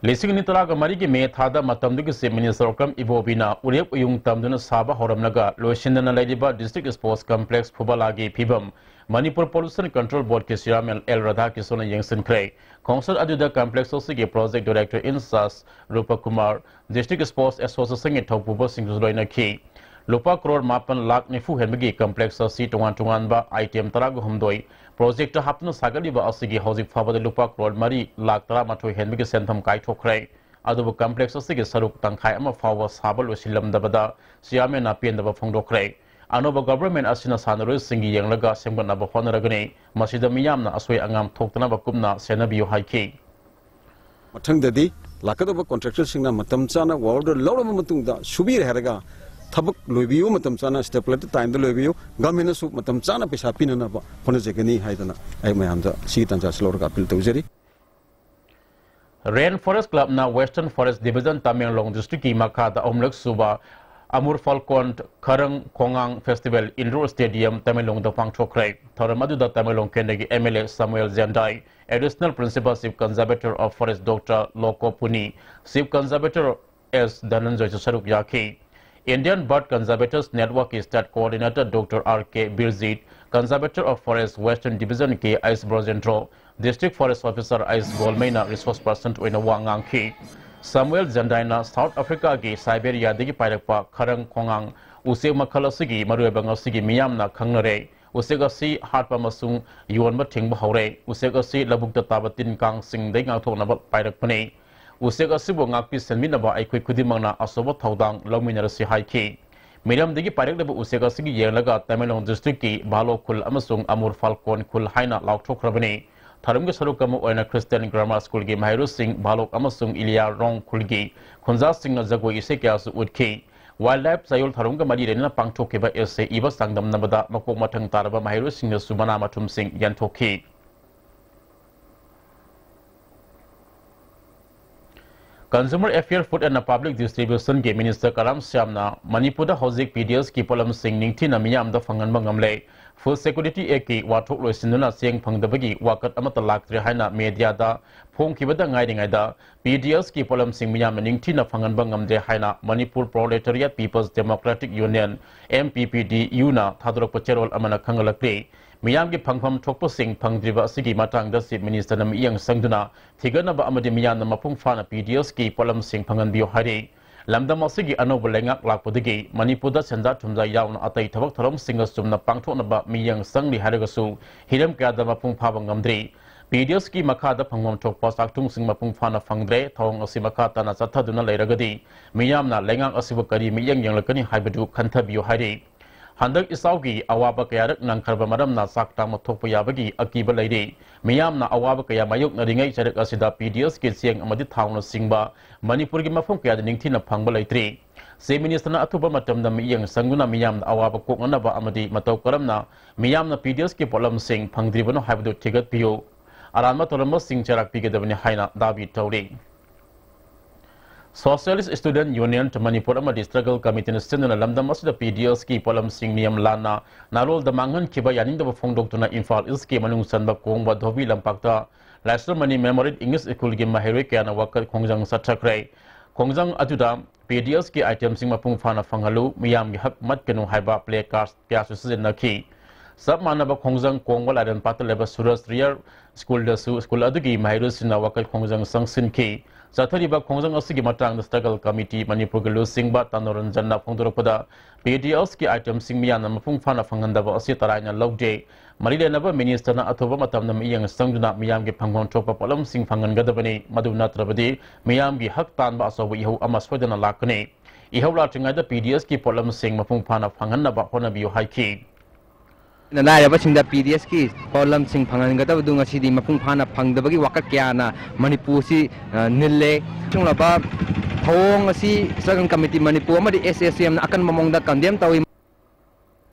ꯂꯤꯁꯤꯡ ꯑꯅꯤ ꯇꯔꯥꯒ ꯃꯔꯤꯒꯤ ꯃꯦ ꯊꯥꯗ ꯃꯇꯝꯗꯨꯒꯤ Chief Minister ꯑꯣꯀ꯭ꯔꯝ ꯏꯕꯣꯕꯤꯅ ꯎꯔꯦꯞ ꯎꯌꯨꯡ ꯇꯝꯗꯨꯅ ꯁꯥꯕ ꯍꯧꯔꯝꯂꯒ ꯂꯣꯏꯁꯤꯟꯗꯅ ꯂꯩꯔꯤꯕ District Sports Complex ꯐꯨꯕꯂꯥꯒꯤ ꯐꯤꯕꯝ ꯃꯅꯤꯄꯨꯔ Pollution Control Boardꯀꯤ chairman ꯑꯦꯜ ꯔꯥꯙꯥꯀ꯭ꯔꯤꯁꯅꯅ ꯌꯦꯡꯁꯤꯟꯈ꯭ꯔꯦ꯫ ꯈꯣꯡꯆꯠ ꯑꯗꯨꯗ complex ꯑꯁꯤꯒꯤ project director in charge ꯔꯨꯄꯀꯨꯃꯥꯔ, District Sports Associationꯒꯤ ꯊꯧꯄꯨꯕꯁꯤꯡꯁꯨ ꯂꯣꯏꯅꯈꯤ꯫ ꯂꯨꯄꯥ ꯀ꯭ꯔꯣꯔ ꯃꯥꯄꯟ ꯂꯥꯈ ꯅꯤꯐꯨ ꯍꯦꯟꯕꯒꯤ complex ꯑꯁꯤ ꯇꯣꯉꯥꯟ ꯇꯣꯉꯥꯟꯕ item ꯇꯔꯥꯒ ꯍꯨꯝꯗꯣꯏ projectꯇ ꯍꯥꯞꯇꯨꯅ ꯁꯥꯒꯠꯂꯤꯕ ꯑꯁꯤꯒꯤ ꯍꯧꯖꯤꯛ ꯐꯥꯎꯕꯗ ꯂꯨꯄꯥ ꯀ꯭ꯔꯣꯔ ꯃꯔꯤ ꯂꯥꯈ ꯇꯔꯥꯃꯥꯊꯣꯏ ꯍꯦꯟꯕꯒꯤ ꯁꯦꯟꯐꯝ ꯀꯥꯏꯊꯣꯛꯈ꯭ꯔꯦ꯫ ꯑꯗꯨꯕꯨ complex ꯑꯁꯤꯒꯤ ꯁꯔꯨꯛ ꯇꯪꯈꯥꯏ ꯑꯃ ꯐꯥꯎꯕ ꯁꯥꯕ ꯂꯣꯏꯁꯤꯜꯂꯝꯗꯕꯗ chairmanꯅ ꯄꯦꯟꯗꯕ ꯐꯣꯡꯗꯣꯛꯈ꯭ꯔꯦ꯫ ꯑꯅꯧꯕ government ꯑꯁꯤꯅ ꯁꯥꯟꯅꯔꯣꯏꯁꯤꯡꯒꯤ ꯌꯦꯡꯂꯒ ꯁꯦꯝꯒꯠꯅꯕ ꯍꯣꯠꯅꯔꯒꯅꯤ꯫ ꯃꯁꯤꯗ ꯃꯤꯌꯥꯝꯅ ꯑꯁꯣꯏ ꯑꯉꯥꯝ ꯊꯣꯛꯇꯅꯕ ꯀꯨꯞꯅ ꯁꯦꯟꯅꯕꯤꯌꯨ ꯍꯥꯏꯈꯤ꯫ ꯃꯊꯪꯗꯗꯤ ꯂꯥꯛꯀꯗꯧꯕ contractorꯁꯤꯡꯅ ꯃꯇꯝ ꯆꯥꯅ work order ꯂꯧꯔꯕ ꯃꯇꯨꯡꯗ ꯁꯨꯕꯤꯔꯦ ꯍꯥꯏꯔꯒ ꯊꯕꯛ ꯂꯣꯏꯕꯤꯌꯨ, ꯃꯇꯝ ꯆꯥꯅ stipulated timeꯗ ꯂꯣꯏꯕꯤꯌꯨ, governmentꯅꯁꯨ ꯃꯇꯝ ꯆꯥꯅ ꯄꯩꯁꯥ ꯄꯤꯅꯅꯕ ꯍꯣꯠꯅꯖꯒꯅꯤ ꯍꯥꯏꯗꯅ ꯑꯩ ꯃꯌꯥꯝꯗ ꯁꯤꯒꯤ ꯇꯥꯟꯖꯥꯁꯤ ꯂꯧꯔꯒ appeal ꯇꯧꯖꯔꯤ꯫ Rain Forest Clubꯅ Western Forest Division Tamenglong districtꯀꯤ ꯃꯈꯥꯗ ꯑꯍꯨꯝꯂꯛ ꯁꯨꯕ Amur Falcon Kharang Khongang Festival Indoor Stadium ꯇꯃꯦꯡꯂꯣꯡꯗ ꯄꯥꯡꯊꯣꯛꯈ꯭ꯔꯦ꯫ ꯊꯧꯔꯝ ꯑꯗꯨꯗ ꯇꯃꯦꯡꯂꯣꯡ ꯀꯦꯟꯗ꯭ꯔꯒꯤ MLA ꯁꯃꯨꯑꯦꯜ ꯖꯦꯟꯗꯥꯏ, Additional Principal Chief Conservator of Forest Doctor ꯂꯣꯀꯣ ꯄꯨꯅꯤ, Chief Conservator ꯑꯦꯁ ꯙꯅꯟꯖꯣꯏꯁꯨ ꯁꯔꯨꯛ ꯌꯥꯈꯤ꯫ Indian Bird Conservators Networkꯀꯤ State Coordinator Doctor R K Birjit, Conservator of Forest Western Division K H Brajendro, District Forest Officer H ꯒꯣꯜꯃꯩꯅ resource person ꯑꯣꯏꯅ ꯋꯥ ꯉꯥꯡꯈꯤ꯫ ꯁꯃꯨꯑꯦꯜ ꯖꯦꯟꯗꯥꯏꯅ South Africaꯒꯤ Siberiaꯗꯒꯤ ꯄꯥꯏꯔꯛꯄ ꯈꯔꯪ ꯈꯣꯡꯉꯥꯡ ꯎꯆꯦꯛ ꯃꯈꯜ ꯑꯁꯤꯒꯤ ꯃꯔꯨꯑꯣꯏꯕ ꯉꯁꯤꯒꯤ ꯃꯤꯌꯥꯝꯅ ꯈꯪꯅꯔꯦ꯫ ꯎꯆꯦꯛ ꯑꯁꯤ ꯍꯥꯠꯄ ꯑꯃꯁꯨꯡ ꯌꯣꯟꯕ ꯊꯤꯡꯕ ꯍꯧꯔꯦ꯫ ꯎꯆꯦꯛ ꯑꯁꯤ ꯂꯧꯕꯨꯛꯇ ꯇꯥꯕ ꯇꯤꯟ ꯀꯥꯡꯁꯤꯡꯗꯒꯤ ꯉꯥꯛꯊꯣꯛꯅꯕ ꯄꯥꯏꯔꯛꯄꯅꯤ꯫ ꯎꯆꯦꯛ ꯑꯁꯤꯕꯨ ꯉꯥꯛꯄꯤ ꯁꯦꯟꯕꯤꯅꯕ ꯑꯩꯈꯣꯏ ꯈꯨꯗꯤꯡꯃꯛꯅ ꯑꯆꯧꯕ ꯊꯧꯗꯥꯡ ꯂꯧꯃꯤꯟꯅꯔꯁꯤ ꯍꯥꯏꯈꯤ꯫ ꯃꯤꯔꯝꯗꯒꯤ ꯄꯥꯏꯔꯛꯂꯤꯕ ꯎꯆꯦꯛ ꯑꯁꯤꯒꯤ ꯌꯦꯡꯂꯒ ꯇꯃꯦꯡꯂꯣꯡ district ꯀꯤ ꯚꯥꯂꯣ ꯈꯨꯜ ꯑꯃꯁꯨꯡ ꯑꯃꯨꯔ ꯐꯥꯜ ꯀꯣꯟ ꯈꯨꯜ ꯍꯥꯏꯅ ꯂꯥꯎꯊꯣꯛꯈ꯭ꯔꯕꯅꯤ꯫ ꯊꯧꯔꯝꯒꯤ ꯁꯔꯨꯛ ꯑꯃ ꯑꯣꯏꯅ Christian Grammar School ꯒꯤ ꯃꯍꯩꯔꯣꯏꯁꯤꯡ ꯚꯥꯂꯣꯛ ꯑꯃꯁꯨꯡ ꯏꯂꯤꯌꯥꯔꯣꯡ ꯈꯨꯜꯒꯤ ꯈꯨꯟꯖꯥꯁꯤꯡꯅ ꯖꯒꯣꯏ ꯏꯁꯩ ꯀꯌꯥꯁꯨ ꯎꯠꯈꯤ꯫ Wildlife ꯆꯌꯣꯜ ꯊꯧꯔꯝꯒ ꯃꯔꯤ ꯂꯩꯅꯅ ꯄꯥꯡꯊꯣꯛꯈꯤꯕ essay ꯏꯕ ꯆꯥꯡꯗꯝꯅꯕꯗ ꯃꯀꯣꯛ ꯃꯊꯪ ꯇꯥꯔꯕ ꯃꯍꯩꯔꯣꯏꯁꯤꯡꯅꯁꯨ ꯃꯅꯥ ꯃꯊꯨꯝꯁꯤꯡ ꯌꯦꯟꯊꯣꯛꯈꯤ꯫ Consumer Affairs, Food and Public Distribution ꯒꯤ Minister ꯀꯔꯥꯝ ꯁ꯭ꯌꯥꯝꯅ ꯃꯅꯤꯄꯨꯔꯗ ꯍꯧꯖꯤꯛ P D S ꯀꯤ ꯄꯣꯠꯂꯝꯁꯤꯡ ꯅꯤꯡꯊꯤꯅ ꯃꯤꯌꯥꯝꯗ ꯐꯪꯍꯟꯕ ꯉꯝꯂꯦ꯫ Food Security Act ꯀꯤ ꯋꯥꯊꯣꯛ ꯂꯣꯏꯁꯤꯟꯗꯨꯅ ꯆꯦꯡ ꯐꯪꯗꯕꯒꯤ ꯋꯥꯀꯠ ꯑꯃꯠꯇ ꯂꯥꯛꯇ꯭ꯔꯦ ꯍꯥꯏꯅ media ꯗ ꯐꯣꯡꯈꯤꯕꯗ ꯉꯥꯏꯔꯤꯉꯩꯗ P D S ꯀꯤ ꯄꯣꯠꯂꯝꯁꯤꯡ ꯃꯤꯌꯥꯝꯅ ꯅꯤꯡꯊꯤꯅ ꯐꯪꯍꯟꯕ ꯉꯝꯗ꯭ꯔꯦ ꯍꯥꯏꯅ Manipur Proletariat People's Democratic Union, M P P D U ꯅ ꯊꯥꯗꯣꯔꯛꯄ ꯆꯦꯔꯣꯜ ꯑꯃꯅ ꯈꯪꯍꯜꯂꯛꯂꯤ꯫ ꯃꯤꯌꯥꯝꯒꯤ ꯐꯪꯐꯝ ꯊꯣꯛꯄꯁꯤꯡ ꯐꯪꯗ꯭ꯔꯤꯕ ꯑꯁꯤꯒꯤ ꯃꯇꯥꯡꯗ Chief Minister ꯅ ꯃꯤꯠꯌꯦꯡ ꯆꯪꯗꯨꯅ ꯊꯤꯒꯠꯅꯕ ꯑꯃꯗꯤ ꯃꯤꯌꯥꯝꯅ ꯃꯄꯨꯡ ꯐꯥꯅ P D S ꯀꯤ ꯄꯣꯠꯂꯝꯁꯤꯡ ꯐꯪꯍꯟꯕꯤꯌꯨ ꯍꯥꯏꯔꯤ꯫ ꯂꯝꯗꯝ ꯑꯁꯤꯒꯤ ꯑꯅꯧꯕ ꯂꯩꯉꯥꯛ ꯂꯥꯛꯄꯗꯒꯤ ꯃꯅꯤꯄꯨꯔꯗ ꯁꯦꯟꯖꯥ ꯊꯨꯝꯖꯥ ꯌꯥꯎꯅ ꯑꯇꯩ ꯊꯕꯛ ꯊꯧꯔꯝꯁꯤꯡ ꯑꯆꯨꯝꯅ ꯄꯥꯡꯊꯣꯛꯅꯕ ꯃꯤꯠꯌꯦꯡ ꯆꯪꯂꯤ ꯍꯥꯏꯔꯒꯁꯨ ꯍꯤꯔꯝ ꯀꯌꯥꯗ ꯃꯄꯨꯡ ꯐꯥꯕ ꯉꯝꯗ꯭ꯔꯤ꯫ P D S ꯀꯤ ꯃꯈꯥꯗ ꯐꯪꯐꯝ ꯊꯣꯛꯄ ꯆꯥꯛꯊꯨꯡꯁꯤꯡ ꯃꯄꯨꯡ ꯐꯥꯅ ꯐꯪꯗ꯭ꯔꯦ꯫ ꯊꯧꯑꯣꯡ ꯑꯁꯤ ꯃꯈꯥ ꯇꯥꯅ ꯆꯠꯊꯗꯨꯅ ꯂꯩꯔꯒꯗꯤ ꯃꯤꯌꯥꯝꯅ ꯂꯩꯉꯥꯛ ꯑꯁꯤꯕꯨ ꯀꯔꯤ ꯃꯤꯠꯌꯦꯡ ꯌꯦꯡꯂꯛꯀꯅꯤ ꯍꯥꯏꯕꯗꯨ ꯈꯟꯊꯕꯤꯌꯨ ꯍꯥꯏꯔꯤ꯫ ꯍꯟꯗꯛ ꯏꯆꯥꯎꯒꯤ ꯑꯋꯥꯕ ꯀꯌꯥꯔꯛ ꯅꯪꯈ꯭ꯔꯕ ꯃꯔꯝꯅ ꯆꯥꯛ ꯇꯥꯡꯕ ꯊꯣꯛꯄ ꯌꯥꯕꯒꯤ ꯑꯀꯤꯕ ꯂꯩꯔꯤ꯫ ꯃꯤꯌꯥꯝꯅ ꯑꯋꯥꯕ ꯀꯌꯥ ꯃꯥꯌꯣꯛꯅꯔꯤꯉꯩ ꯆꯔꯛ ꯑꯁꯤꯗ P D S ꯀꯤ ꯆꯦꯡ ꯑꯃꯗꯤ ꯊꯥꯎꯅꯆꯤꯡꯕ ꯃꯅꯤꯄꯨꯔꯒꯤ ꯃꯐꯝ ꯀꯌꯥꯗ ꯅꯤꯡꯊꯤꯅ ꯐꯪꯕ ꯂꯩꯇ꯭ꯔꯤ꯫ Chief Minister ꯅ ꯑꯊꯨꯕ ꯃꯇꯝꯗ ꯃꯤꯠꯌꯦꯡ ꯆꯪꯗꯨꯅ ꯃꯤꯌꯥꯝꯅ ꯑꯋꯥꯕ ꯀꯣꯛꯅꯅꯕ ꯑꯃꯗꯤ ꯃꯇꯧ ꯀꯔꯝꯅ ꯃꯤꯌꯥꯝꯅ P D S ꯀꯤ ꯄꯣꯠꯂꯝꯁꯤꯡ ꯐꯪꯗ꯭ꯔꯤꯕꯅꯣ ꯍꯥꯏꯕꯗꯨ ꯊꯤꯒꯠꯄꯤꯌꯨ꯫ ꯑꯔꯥꯟꯕ ꯇꯧꯔꯝꯕꯁꯤꯡ ꯆꯩꯔꯥꯛ ꯄꯤꯒꯗꯕꯅꯤ ꯍꯥꯏꯅ ꯗꯥꯕꯤ ꯇꯧꯔꯤ꯫ Socialist Student Union ꯃꯅꯤꯄꯨꯔ ꯑꯃꯗꯤ Struggle Committee ꯅ ꯁꯤꯟꯗꯨꯅ ꯂꯝꯗꯝ ꯑꯁꯤꯗ P D S ꯀꯤ ꯄꯣꯠꯂꯝꯁꯤꯡ ꯅꯤꯌꯝ ꯂꯥꯟꯅ ꯅꯥꯔꯣꯜꯗ ꯃꯥꯡꯍꯟꯈꯤꯕ ꯌꯥꯅꯤꯡꯗꯕ ꯐꯣꯡꯗꯣꯛꯇꯨꯅ ꯏꯝꯐꯥꯜ East ꯀꯤ ꯃꯅꯨꯡ ꯆꯟꯕ ꯀꯣꯡꯕ ꯙꯣꯕꯤ ꯂꯝꯄꯥꯛꯇ ꯂꯥꯏꯁ꯭ꯔꯝ ꯃꯅꯤ Memorial English School ꯒꯤ ꯃꯍꯩꯔꯣꯏ ꯀꯌꯥꯅ ꯋꯥꯀꯠ ꯈꯣꯡꯖꯪ ꯆꯠꯊꯈ꯭ꯔꯦ꯫ ꯈꯣꯡꯖꯪ ꯑꯗꯨꯗ P D S ꯀꯤ item ꯁꯤꯡ ꯃꯄꯨꯡ ꯐꯥꯅ ꯐꯪꯍꯜꯂꯨ, ꯃꯤꯌꯥꯝꯒꯤ ꯍꯛ ꯃꯠꯀꯅꯨ ꯍꯥꯏꯕ play card ꯀꯌꯥꯁꯨ ꯁꯤꯖꯤꯟꯅꯈꯤ꯫ ꯆꯞ ꯃꯥꯟꯅꯕ ꯈꯣꯡꯖꯪ ꯀꯣꯡꯕ ꯂꯥꯏꯔꯦꯝꯄꯥꯠꯇ ꯂꯩꯕ ꯁꯨꯔꯖ ꯔꯤꯌꯔ ꯁ꯭ꯀꯨꯜꯗꯁꯨ ꯁ꯭ꯀꯨꯜ ꯑꯗꯨꯒꯤ ꯃꯍꯩꯔꯣꯏꯁꯤꯡꯅ ꯋꯥꯀꯠ ꯈꯣꯡꯖꯪ ꯆꯪꯁꯤꯟꯈꯤ꯫ ꯆꯠꯊꯔꯤꯕ ꯈꯣꯡꯖꯪ ꯑꯁꯤꯒꯤ ꯃꯇꯥꯡꯗ Struggle Committee ꯃꯅꯤꯄꯨꯔꯒꯤ ꯂꯨꯆꯤꯡꯕ ꯇꯅꯣꯔꯟꯖꯟꯅ ꯐꯣꯡꯗꯣꯔꯛꯄꯗ, P D Sꯀꯤ itemꯁꯤꯡ ꯃꯤꯌꯥꯝꯅ ꯃꯄꯨꯡ ꯐꯥꯅ ꯐꯪꯍꯟꯗꯕ ꯑꯁꯤ ꯇꯔꯥꯏꯅ ꯂꯧꯗꯦ꯫ ꯃꯔꯤ ꯂꯩꯅꯕ ministerꯅ ꯑꯊꯨꯕ ꯃꯇꯝꯗ ꯃꯤꯠꯌꯦꯡ ꯆꯪꯗꯨꯅ ꯃꯤꯌꯥꯝꯒꯤ ꯐꯪꯐꯝ ꯊꯣꯛꯄ ꯄꯣꯠꯂꯝꯁꯤꯡ ꯐꯪꯍꯟꯒꯗꯕꯅꯤ꯫ ꯃꯗꯨ ꯅꯠꯇ꯭ꯔꯕꯗꯤ ꯃꯤꯌꯥꯝꯒꯤ ꯍꯛ ꯇꯥꯟꯕ ꯑꯆꯧꯕ ꯏꯍꯧ ꯑꯃ ꯁꯣꯏꯗꯅ ꯂꯥꯛꯀꯅꯤ꯫ ꯏꯍꯧ ꯂꯥꯛꯇ꯭ꯔꯤꯉꯩꯗ P D Sꯀꯤ ꯄꯣꯠꯂꯝꯁꯤꯡ ꯃꯄꯨꯡ ꯐꯥꯅ ꯐꯪꯍꯟꯅꯕ ꯍꯣꯠꯅꯕꯤꯌꯨ ꯍꯥꯏꯈꯤ꯫ ꯂꯥꯏꯔꯕꯁꯤꯡꯗ P D Sꯀꯤ ꯄꯣꯠꯂꯝꯁꯤꯡ ꯐꯪꯍꯟꯒꯗꯕꯗꯨ ꯉꯁꯤꯗꯤ ꯃꯄꯨꯡ ꯐꯥꯅ ꯐꯪꯗꯕꯒꯤ ꯋꯥꯀꯠ ꯀꯌꯥꯅ ꯃꯅꯤꯄꯨꯔꯁꯤ, ꯑ, ꯅꯤꯜꯂꯦ꯫ ꯑꯁꯤꯒꯨꯝꯂꯕ ꯊꯧꯑꯣꯡ ꯑꯁꯤ Struggle Committee ꯃꯅꯤꯄꯨꯔ ꯑꯃꯗꯤ S A C Mꯅ ꯑꯀꯟꯕ ꯃꯑꯣꯡꯗ condemn ꯇꯧꯏ꯫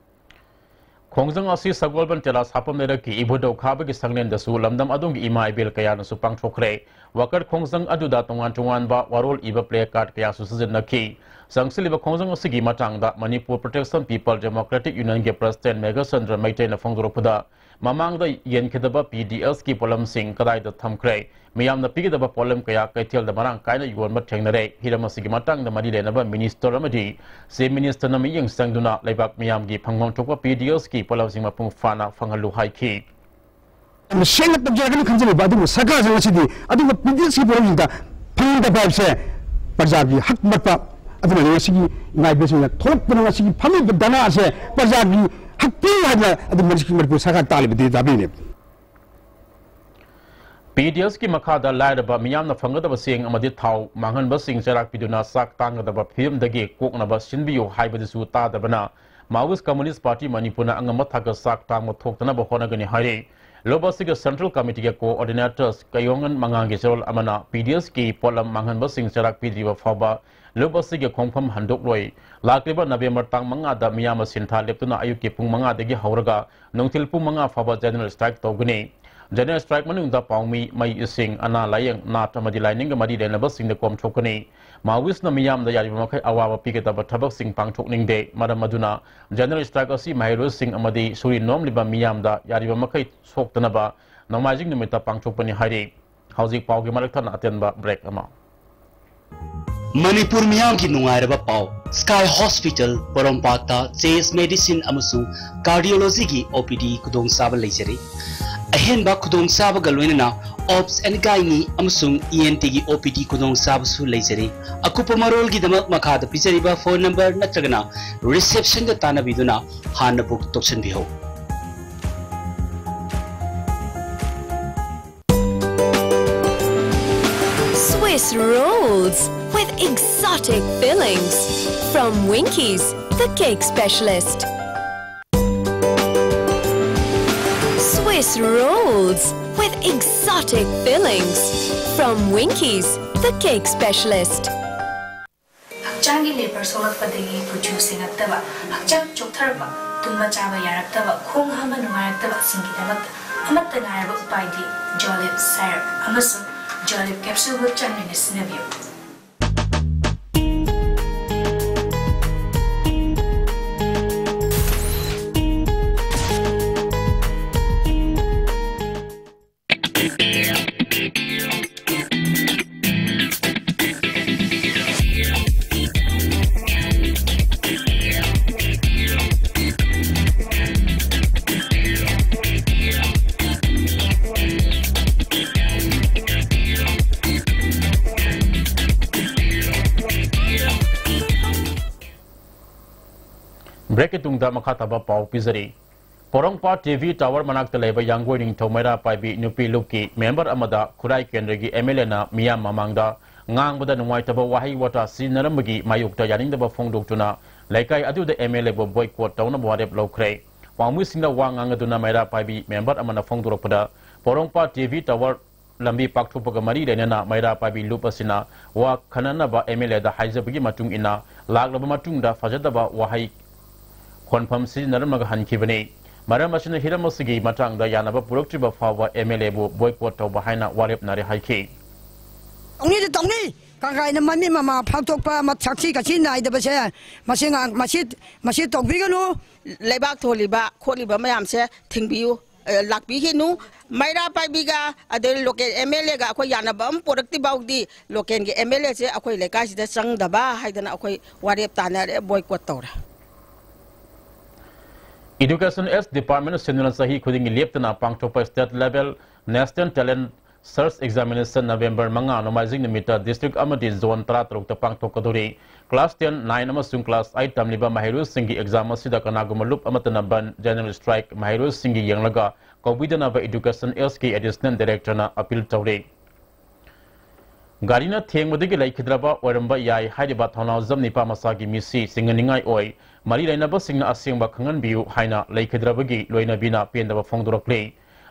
ꯈꯣꯡꯖꯪ ꯑꯁꯤ ꯁꯒꯣꯜꯕꯟ ꯇꯦꯔꯥ ꯁꯥꯐꯝ ꯂꯩꯔꯛꯀꯤ ꯏꯕꯨꯙꯧ ꯈꯥꯕꯒꯤ ꯁꯪꯂꯦꯟꯗꯁꯨ ꯂꯝꯗꯝ ꯑꯗꯨꯒꯤ ꯏꯃꯥ ꯏꯕꯦꯜ ꯀꯌꯥꯅꯁꯨ ꯄꯥꯡꯊꯣꯛꯈ꯭ꯔꯦ꯫ ꯋꯥꯀꯠ ꯈꯣꯡꯖꯪ ꯑꯗꯨꯗ ꯇꯣꯉꯥꯟ ꯇꯣꯉꯥꯟꯕ ꯋꯥꯔꯣꯜ ꯏꯕ placard ꯀꯌꯥꯁꯨ ꯁꯤꯖꯤꯟꯅꯈꯤ꯫ ꯆꯪꯁꯤꯜꯂꯤꯕ ꯈꯣꯡꯖꯪ ꯑꯁꯤꯒꯤ ꯃꯇꯥꯡꯗ Manipur Protection People Democratic Unionꯒꯤ president Meghachandra ꯃꯩꯇꯩꯅ ꯐꯣꯡꯗꯣꯔꯛꯄꯗ, ꯃꯃꯥꯡꯗ ꯌꯦꯟꯈꯤꯗꯕ P D Sꯀꯤ ꯄꯣꯠꯂꯝꯁꯤꯡ ꯀꯗꯥꯏꯗ ꯊꯝꯈ꯭ꯔꯦ? ꯃꯤꯌꯥꯝꯅ ꯄꯤꯒꯗꯕ ꯄꯣꯠꯂꯝ ꯀꯌꯥ ꯀꯩꯊꯦꯜꯗ ꯃꯔꯥꯡ ꯀꯥꯏꯅ ꯌꯣꯟꯕ ꯊꯦꯡꯅꯔꯦ꯫ ꯍꯤꯔꯝ ꯑꯁꯤꯒꯤ ꯃꯇꯥꯡꯗ ꯃꯔꯤ ꯂꯩꯅꯕ minister ꯑꯃꯗꯤ Chief Ministerꯅ ꯃꯤꯠꯌꯦꯡ ꯆꯪꯗꯨꯅ ꯂꯩꯕꯥꯛ ꯃꯤꯌꯥꯝꯒꯤ ꯐꯪꯐꯝ ꯊꯣꯛꯄ P D Sꯀꯤ ꯄꯣꯠꯂꯝꯁꯤꯡ ꯃꯄꯨꯡ ꯐꯥꯅ ꯐꯪꯍꯜꯂꯨ ꯍꯥꯏꯈꯤ꯫ ꯌꯥꯝꯅ ꯁꯦꯡꯅ ꯇꯧꯖꯔꯒꯅꯤ ꯈꯟꯖꯔꯤꯕ, ꯑꯗꯨꯕꯨ ꯁꯔꯀꯥꯔꯁꯤꯡ ꯑꯁꯤꯗꯤ ꯑꯗꯨꯒꯨꯝꯕ P D Sꯀꯤ ꯄꯣꯠꯂꯝꯁꯤꯡꯗ ꯐꯪꯍꯟꯗꯕ ꯍꯥꯏꯕꯁꯦ ꯄ꯭ꯔꯖꯥꯒꯤ ꯍꯛ ꯃꯠꯄ꯫ ꯑꯗꯨꯅꯅꯤ ꯉꯁꯤꯒꯤ ꯏꯃꯥ ꯏꯕꯦꯜꯁꯤꯡꯅ ꯊꯣꯛꯂꯛꯇꯨꯅ ꯉꯁꯤꯒꯤ ꯐꯝꯃꯤꯕ ꯙꯔꯅꯥ ꯑꯁꯦ ꯄ꯭ꯔꯖꯥꯒꯤ ꯍꯛ ꯄꯤꯌꯨ ꯍꯥꯏꯗꯅ ꯑꯗꯨꯝ ꯃꯅꯤꯄꯨꯔ ꯁꯔꯀꯥꯔ ꯇꯥꯜꯂꯤꯕꯗꯤ ꯇꯥꯕꯤꯔꯤꯅꯦ꯫ P D Sꯀꯤ ꯃꯈꯥꯗ ꯂꯥꯏꯔꯕ ꯃꯤꯌꯥꯝꯅ ꯐꯪꯒꯗꯕ ꯆꯦꯡ ꯑꯃꯗꯤ ꯊꯥꯎ ꯃꯥꯡꯍꯟꯕꯁꯤꯡ ꯆꯩꯔꯥꯛ ꯄꯤꯗꯨꯅ ꯆꯥꯛ ꯇꯥꯡꯒꯗꯕ ꯐꯤꯕꯝꯗꯒꯤ ꯀꯣꯛꯅꯕ ꯁꯤꯟꯕꯤꯌꯨ ꯍꯥꯏꯕꯗꯨꯁꯨ ꯇꯥꯗꯕꯅ Marxist Communist Party ꯃꯅꯤꯄꯨꯔꯅ ꯑꯉꯝꯕ ꯊꯥꯛꯇ ꯆꯥꯛ ꯇꯥꯡꯕ ꯊꯣꯛꯇꯅꯕ ꯍꯣꯠꯅꯒꯅꯤ ꯍꯥꯏꯔꯤ꯫ ꯂꯨꯞ ꯑꯁꯤꯒꯤ Central Committeeꯒꯤ coordinator ꯀꯌꯣꯉꯟ ꯃꯉꯥꯜꯒꯤ ꯆꯦꯔꯣꯜ ꯑꯃꯅ P D Sꯀꯤ ꯄꯣꯠꯂꯝ ꯃꯥꯡꯍꯟꯕꯁꯤꯡ ꯆꯩꯔꯥꯛ ꯄꯤꯗ꯭ꯔꯤꯕ ꯐꯥꯎꯕ ꯂꯨꯞ ꯑꯁꯤꯒꯤ ꯈꯣꯡꯐꯝ ꯍꯟꯗꯣꯛꯂꯣꯏ꯫ ꯂꯥꯛꯂꯤꯕ November ꯇꯥꯡ ꯃꯉꯥꯗ ꯃꯤꯌꯥꯝ ꯁꯤꯟꯊꯥ ꯂꯦꯞꯇꯨꯅ ꯑꯌꯨꯛꯀꯤ ꯄꯨꯡ ꯃꯉꯥꯗꯒꯤ ꯍꯧꯔꯒ ꯅꯨꯡꯊꯤꯜ ꯄꯨꯡ ꯃꯉꯥ ꯐꯥꯎꯕ general strike ꯇꯧꯒꯅꯤ꯫ General strike ꯃꯅꯨꯡꯗ ꯄꯥꯎꯃꯤ, ꯃꯩ, ꯏꯁꯤꯡ, ꯑꯅꯥ ꯂꯥꯌꯦꯡ, ꯅꯥꯠ ꯑꯃꯗꯤ ꯂꯥꯏꯅꯤꯡꯒ ꯃꯔꯤ ꯂꯩꯅꯕꯁꯤꯡꯗ ꯀꯣꯝꯊꯣꯛꯀꯅꯤ꯫ Marxistꯅ ꯃꯤꯌꯥꯝꯗ ꯌꯥꯔꯤꯕ ꯃꯈꯩ ꯑꯋꯥꯕ ꯄꯤꯒꯗꯕ ꯊꯕꯛꯁꯤꯡ ꯄꯥꯡꯊꯣꯛꯅꯤꯡꯗꯦ꯫ ꯃꯔꯝ ꯑꯗꯨꯅ general strike ꯑꯁꯤ ꯃꯍꯩꯔꯣꯏꯁꯤꯡ ꯑꯃꯗꯤ ꯁꯨꯔꯤ ꯅꯣꯝꯂꯤꯕ ꯃꯤꯌꯥꯝꯗ ꯌꯥꯔꯤꯕ ꯃꯈꯩ ꯁꯣꯛꯇꯅꯕ ꯅꯣꯡꯃꯥꯏꯖꯤꯡ ꯅꯨꯃꯤꯠꯇ ꯄꯥꯡꯊꯣꯛꯄꯅꯤ ꯍꯥꯏꯔꯤ꯫ ꯍꯧꯖꯤꯛ ꯄꯥꯎꯒꯤ ꯃꯔꯛ ꯊꯠꯅ ꯑꯇꯦꯟꯕ break ꯑꯃ꯫ ꯃꯅꯤꯄꯨꯔ ꯃꯤꯌꯥꯝꯒꯤ ꯅꯨꯡꯉꯥꯏꯔꯕ ꯄꯥꯎ꯫ Sky Hospital ꯄꯣꯔꯣꯝꯄꯥꯠꯇ chest medicine ꯑꯃꯁꯨꯡ cardiologyꯒꯤ O P D ꯈꯨꯗꯣꯡꯆꯥꯕ ꯂꯩꯖꯔꯤ꯫ ꯑꯍꯦꯟꯕ ꯈꯨꯗꯣꯡꯆꯥꯕꯒ ꯂꯣꯏꯅꯅ Obs and Gynae ꯑꯃꯁꯨꯡ E N T ꯒꯤ O P D ꯈꯨꯗꯣꯡꯆꯥꯕꯁꯨ ꯂꯩꯖꯔꯤ꯫ ꯑꯀꯨꯞꯄ ꯃꯔꯣꯜꯒꯤꯗꯃꯛ ꯃꯈꯥꯗ ꯄꯤꯖꯔꯤꯕ phone number ꯅꯠꯇ꯭ꯔꯒꯅ reception ꯗ ꯇꯥꯟꯅꯕꯤꯗꯨꯅ ꯍꯥꯟꯅ book ꯇꯧꯁꯟꯕꯤꯍꯧ꯫ Swiss rolls with exotic fillings from Winkies, the cake specialist. Swiss rolls with exotic fillings from Winkies, the cake specialist. ꯍꯛꯆꯥꯡꯒꯤ labour ꯁꯣꯛꯂꯛꯄꯗꯒꯤ ꯀꯨꯆꯨ ꯁꯦꯡꯉꯛꯇꯕ, ꯍꯛꯆꯥꯡ ꯆꯣꯛꯊꯔꯛꯄ, ꯇꯨꯝꯕ ꯆꯥꯕ ꯌꯥꯔꯛꯇꯕ, ꯈꯣꯡ ꯍꯥꯝꯕ ꯅꯨꯡꯉꯥꯏꯔꯛꯇꯕꯁꯤꯡꯒꯤꯗꯃꯛꯇ ꯑꯃꯠꯇ ꯉꯥꯏꯔꯕ ꯎꯄꯥꯏꯗꯤ ꯖꯣꯂꯤꯞ ꯁꯥꯏꯔꯞ ꯑꯃꯁꯨꯡ ꯖꯣꯂꯤꯞ ꯀꯦꯞꯁꯨꯜꯕꯨ ꯆꯥꯡ ꯅꯥꯏꯅ ꯁꯤꯖꯤꯟꯅꯕꯤꯌꯨ꯫ Break ꯀꯤ ꯇꯨꯡꯗ ꯃꯈꯥ ꯇꯥꯕ ꯄꯥꯎ ꯄꯤꯖꯔꯤ꯫ ꯄꯣꯔꯣꯝꯄꯥꯠ T V tower ꯃꯅꯥꯛꯇ ꯂꯩꯕ ꯌꯥꯡꯒꯣꯏ ꯅꯤꯡꯊꯧ ꯃꯩꯔꯥ ꯄꯥꯏꯕꯤ ꯅꯨꯄꯤ ꯂꯨꯞꯀꯤ member ꯑꯃꯗ ꯈꯨꯔꯥꯏ ꯀꯦꯟꯗ꯭ꯔꯒꯤ M L A ꯅ ꯃꯤꯌꯥꯝ ꯃꯃꯥꯡꯗ ꯉꯥꯡꯕꯗ ꯅꯨꯡꯉꯥꯏꯇꯕ ꯋꯥꯍꯩ ꯋꯥꯇꯥ ꯁꯤꯖꯤꯟꯅꯔꯝꯕꯒꯤ ꯃꯥꯌꯣꯛꯇ ꯌꯥꯅꯤꯡꯗꯕ ꯐꯣꯡꯗꯣꯛꯇꯨꯅ ꯂꯩꯀꯥꯏ ꯑꯗꯨꯗ M L A ꯕꯨ boycott ꯇꯧꯅꯕ ꯋꯥꯔꯦꯞ ꯂꯧꯈ꯭ꯔꯦ꯫ ꯄꯥꯎꯃꯤꯁꯤꯡꯗ ꯋꯥ ꯉꯥꯡꯅꯗꯨꯅ ꯃꯩꯔꯥ ꯄꯥꯏꯕꯤ member ꯑꯃꯅ ꯐꯣꯡꯗꯣꯔꯛꯄꯗ, ꯄꯣꯔꯣꯝꯄꯥꯠ T V tower ꯂꯝꯕꯤ ꯄꯥꯛꯊꯣꯛꯄꯒ ꯃꯔꯤ ꯂꯩꯅꯅ ꯃꯩꯔꯥ ꯄꯥꯏꯕꯤ ꯂꯨꯞ ꯑꯁꯤꯅ ꯋꯥ ꯈꯟꯅꯅꯕ M L A ꯗ ꯍꯥꯏꯖꯕꯒꯤ ꯃꯇꯨꯡ ꯏꯟꯅ ꯂꯥꯛꯂꯕ ꯃꯇꯨꯡꯗ ꯐꯖꯗꯕ ꯋꯥꯍꯩ ꯈꯣꯟꯐꯝ ꯁꯤꯖꯤꯟꯅꯔꯝꯂꯒ ꯍꯟꯈꯤꯕꯅꯤ꯫ ꯃꯔꯝ ꯑꯁꯤꯅ ꯍꯤꯔꯝ ꯑꯁꯤꯒꯤ ꯃꯇꯥꯡꯗ ꯌꯥꯅꯕ ꯄꯨꯔꯛꯇ꯭ꯔꯤꯕ ꯐꯥꯎꯕ M L A ꯕꯨ boycott ꯇꯧꯕ ꯍꯥꯏꯅ ꯋꯥꯔꯦꯞꯅꯔꯦ ꯍꯥꯏꯈꯤ꯫ ꯇꯧꯅꯤꯗꯤ ꯇꯧꯅꯤ꯫ ꯀꯪꯀꯥꯏꯅ ꯃꯃꯤꯠ ꯃꯃꯥ ꯐꯥꯛꯇꯣꯛꯄ, ꯃ-, ꯁꯛꯁꯤ ꯈꯥꯁꯤ ꯅꯥꯏꯗꯕꯁꯦ, ꯃꯁꯤ ꯉꯥꯡ-, ꯃꯁꯤ, ꯃꯁꯤ ꯇꯧꯕꯤꯒꯅꯨ꯫ ꯂꯩꯕꯥꯛ ꯊꯣꯜꯂꯤꯕ ꯈꯣꯠꯂꯤꯕ ꯃꯌꯥꯝꯁꯦ ꯊꯤꯡꯕꯤꯌꯨ, ꯑ, ꯂꯥꯛꯄꯤꯈꯤꯅꯨ꯫ ꯃꯩꯔꯥ ꯄꯥꯏꯕꯤꯒ ꯑꯗꯩ local M L A ꯒ ꯑꯩꯈꯣꯏ ꯌꯥꯅꯕ ꯑꯃ ꯄꯨꯔꯛꯇ꯭ꯔꯤ ꯐꯥꯎꯗꯤ local ꯒꯤ M L A ꯁꯦ ꯑꯩꯈꯣꯏ ꯂꯩꯀꯥꯏꯁꯤꯗ ꯆꯪꯗꯕ ꯍꯥꯏꯗꯅ ꯑꯩꯈꯣꯏ ꯋꯥꯔꯦꯞ ꯇꯥꯅꯔꯦ, boycott ꯇꯧꯔꯦ꯫ Education S Department ꯁꯤꯟꯗꯨꯅ ꯆꯍꯤ ꯈꯨꯗꯤꯡꯒꯤ ꯂꯦꯞꯇꯅ ꯄꯥꯡꯊꯣꯛꯄ state level National Talent Search examination November ꯃꯉꯥ ꯅꯣꯡꯃꯥꯏꯖꯤꯡ ꯅꯨꯃꯤꯠꯇ district ꯑꯃꯗꯤ zone ꯇꯔꯥꯇꯔꯨꯛꯇ ꯄꯥꯡꯊꯣꯛꯀꯗꯧꯔꯤ꯫ Class ten, nine ꯑꯃꯁꯨꯡ class eight ꯇꯝꯂꯤꯕ ꯃꯍꯩꯔꯣꯏꯁꯤꯡꯒꯤ exam ꯑꯁꯤꯗ ꯀꯅꯥꯒꯨꯝꯕ ꯂꯨꯞ ꯑꯃꯠꯇꯅ ꯕꯟ, general strike, ꯃꯍꯩꯔꯣꯏꯁꯤꯡꯒꯤ ꯌꯦꯡꯂꯒ ꯀꯧꯕꯤꯗꯅꯕ Education S K Additional Directorꯅ appeal ꯇꯧꯔꯤ꯫ ꯒꯥꯔꯤꯅ ꯊꯦꯡꯕꯗꯒꯤ ꯂꯩꯈꯤꯗ꯭ꯔꯕ ꯑꯣꯏꯔꯝꯕ ꯌꯥꯏ ꯍꯥꯏꯔꯤꯕ ꯊꯧꯅꯥꯎꯖꯝ ꯅꯤꯄꯥ ꯃꯆꯥꯒꯤ ꯃꯤꯁꯤ ꯆꯤꯡꯅꯅꯤꯡꯉꯥꯏ ꯑꯣꯏ꯫ ꯃꯔꯤ ꯂꯩꯅꯕꯁꯤꯡꯅ ꯑꯁꯦꯡꯕ ꯈꯪꯍꯟꯕꯤꯌꯨ ꯍꯥꯏꯅ ꯂꯩꯈꯤꯗ꯭ꯔꯕꯒꯤ ꯂꯣꯏꯅꯕꯤꯅ ꯄꯦꯟꯗꯕ ꯐꯣꯡꯗꯣꯔꯛꯂꯤ꯫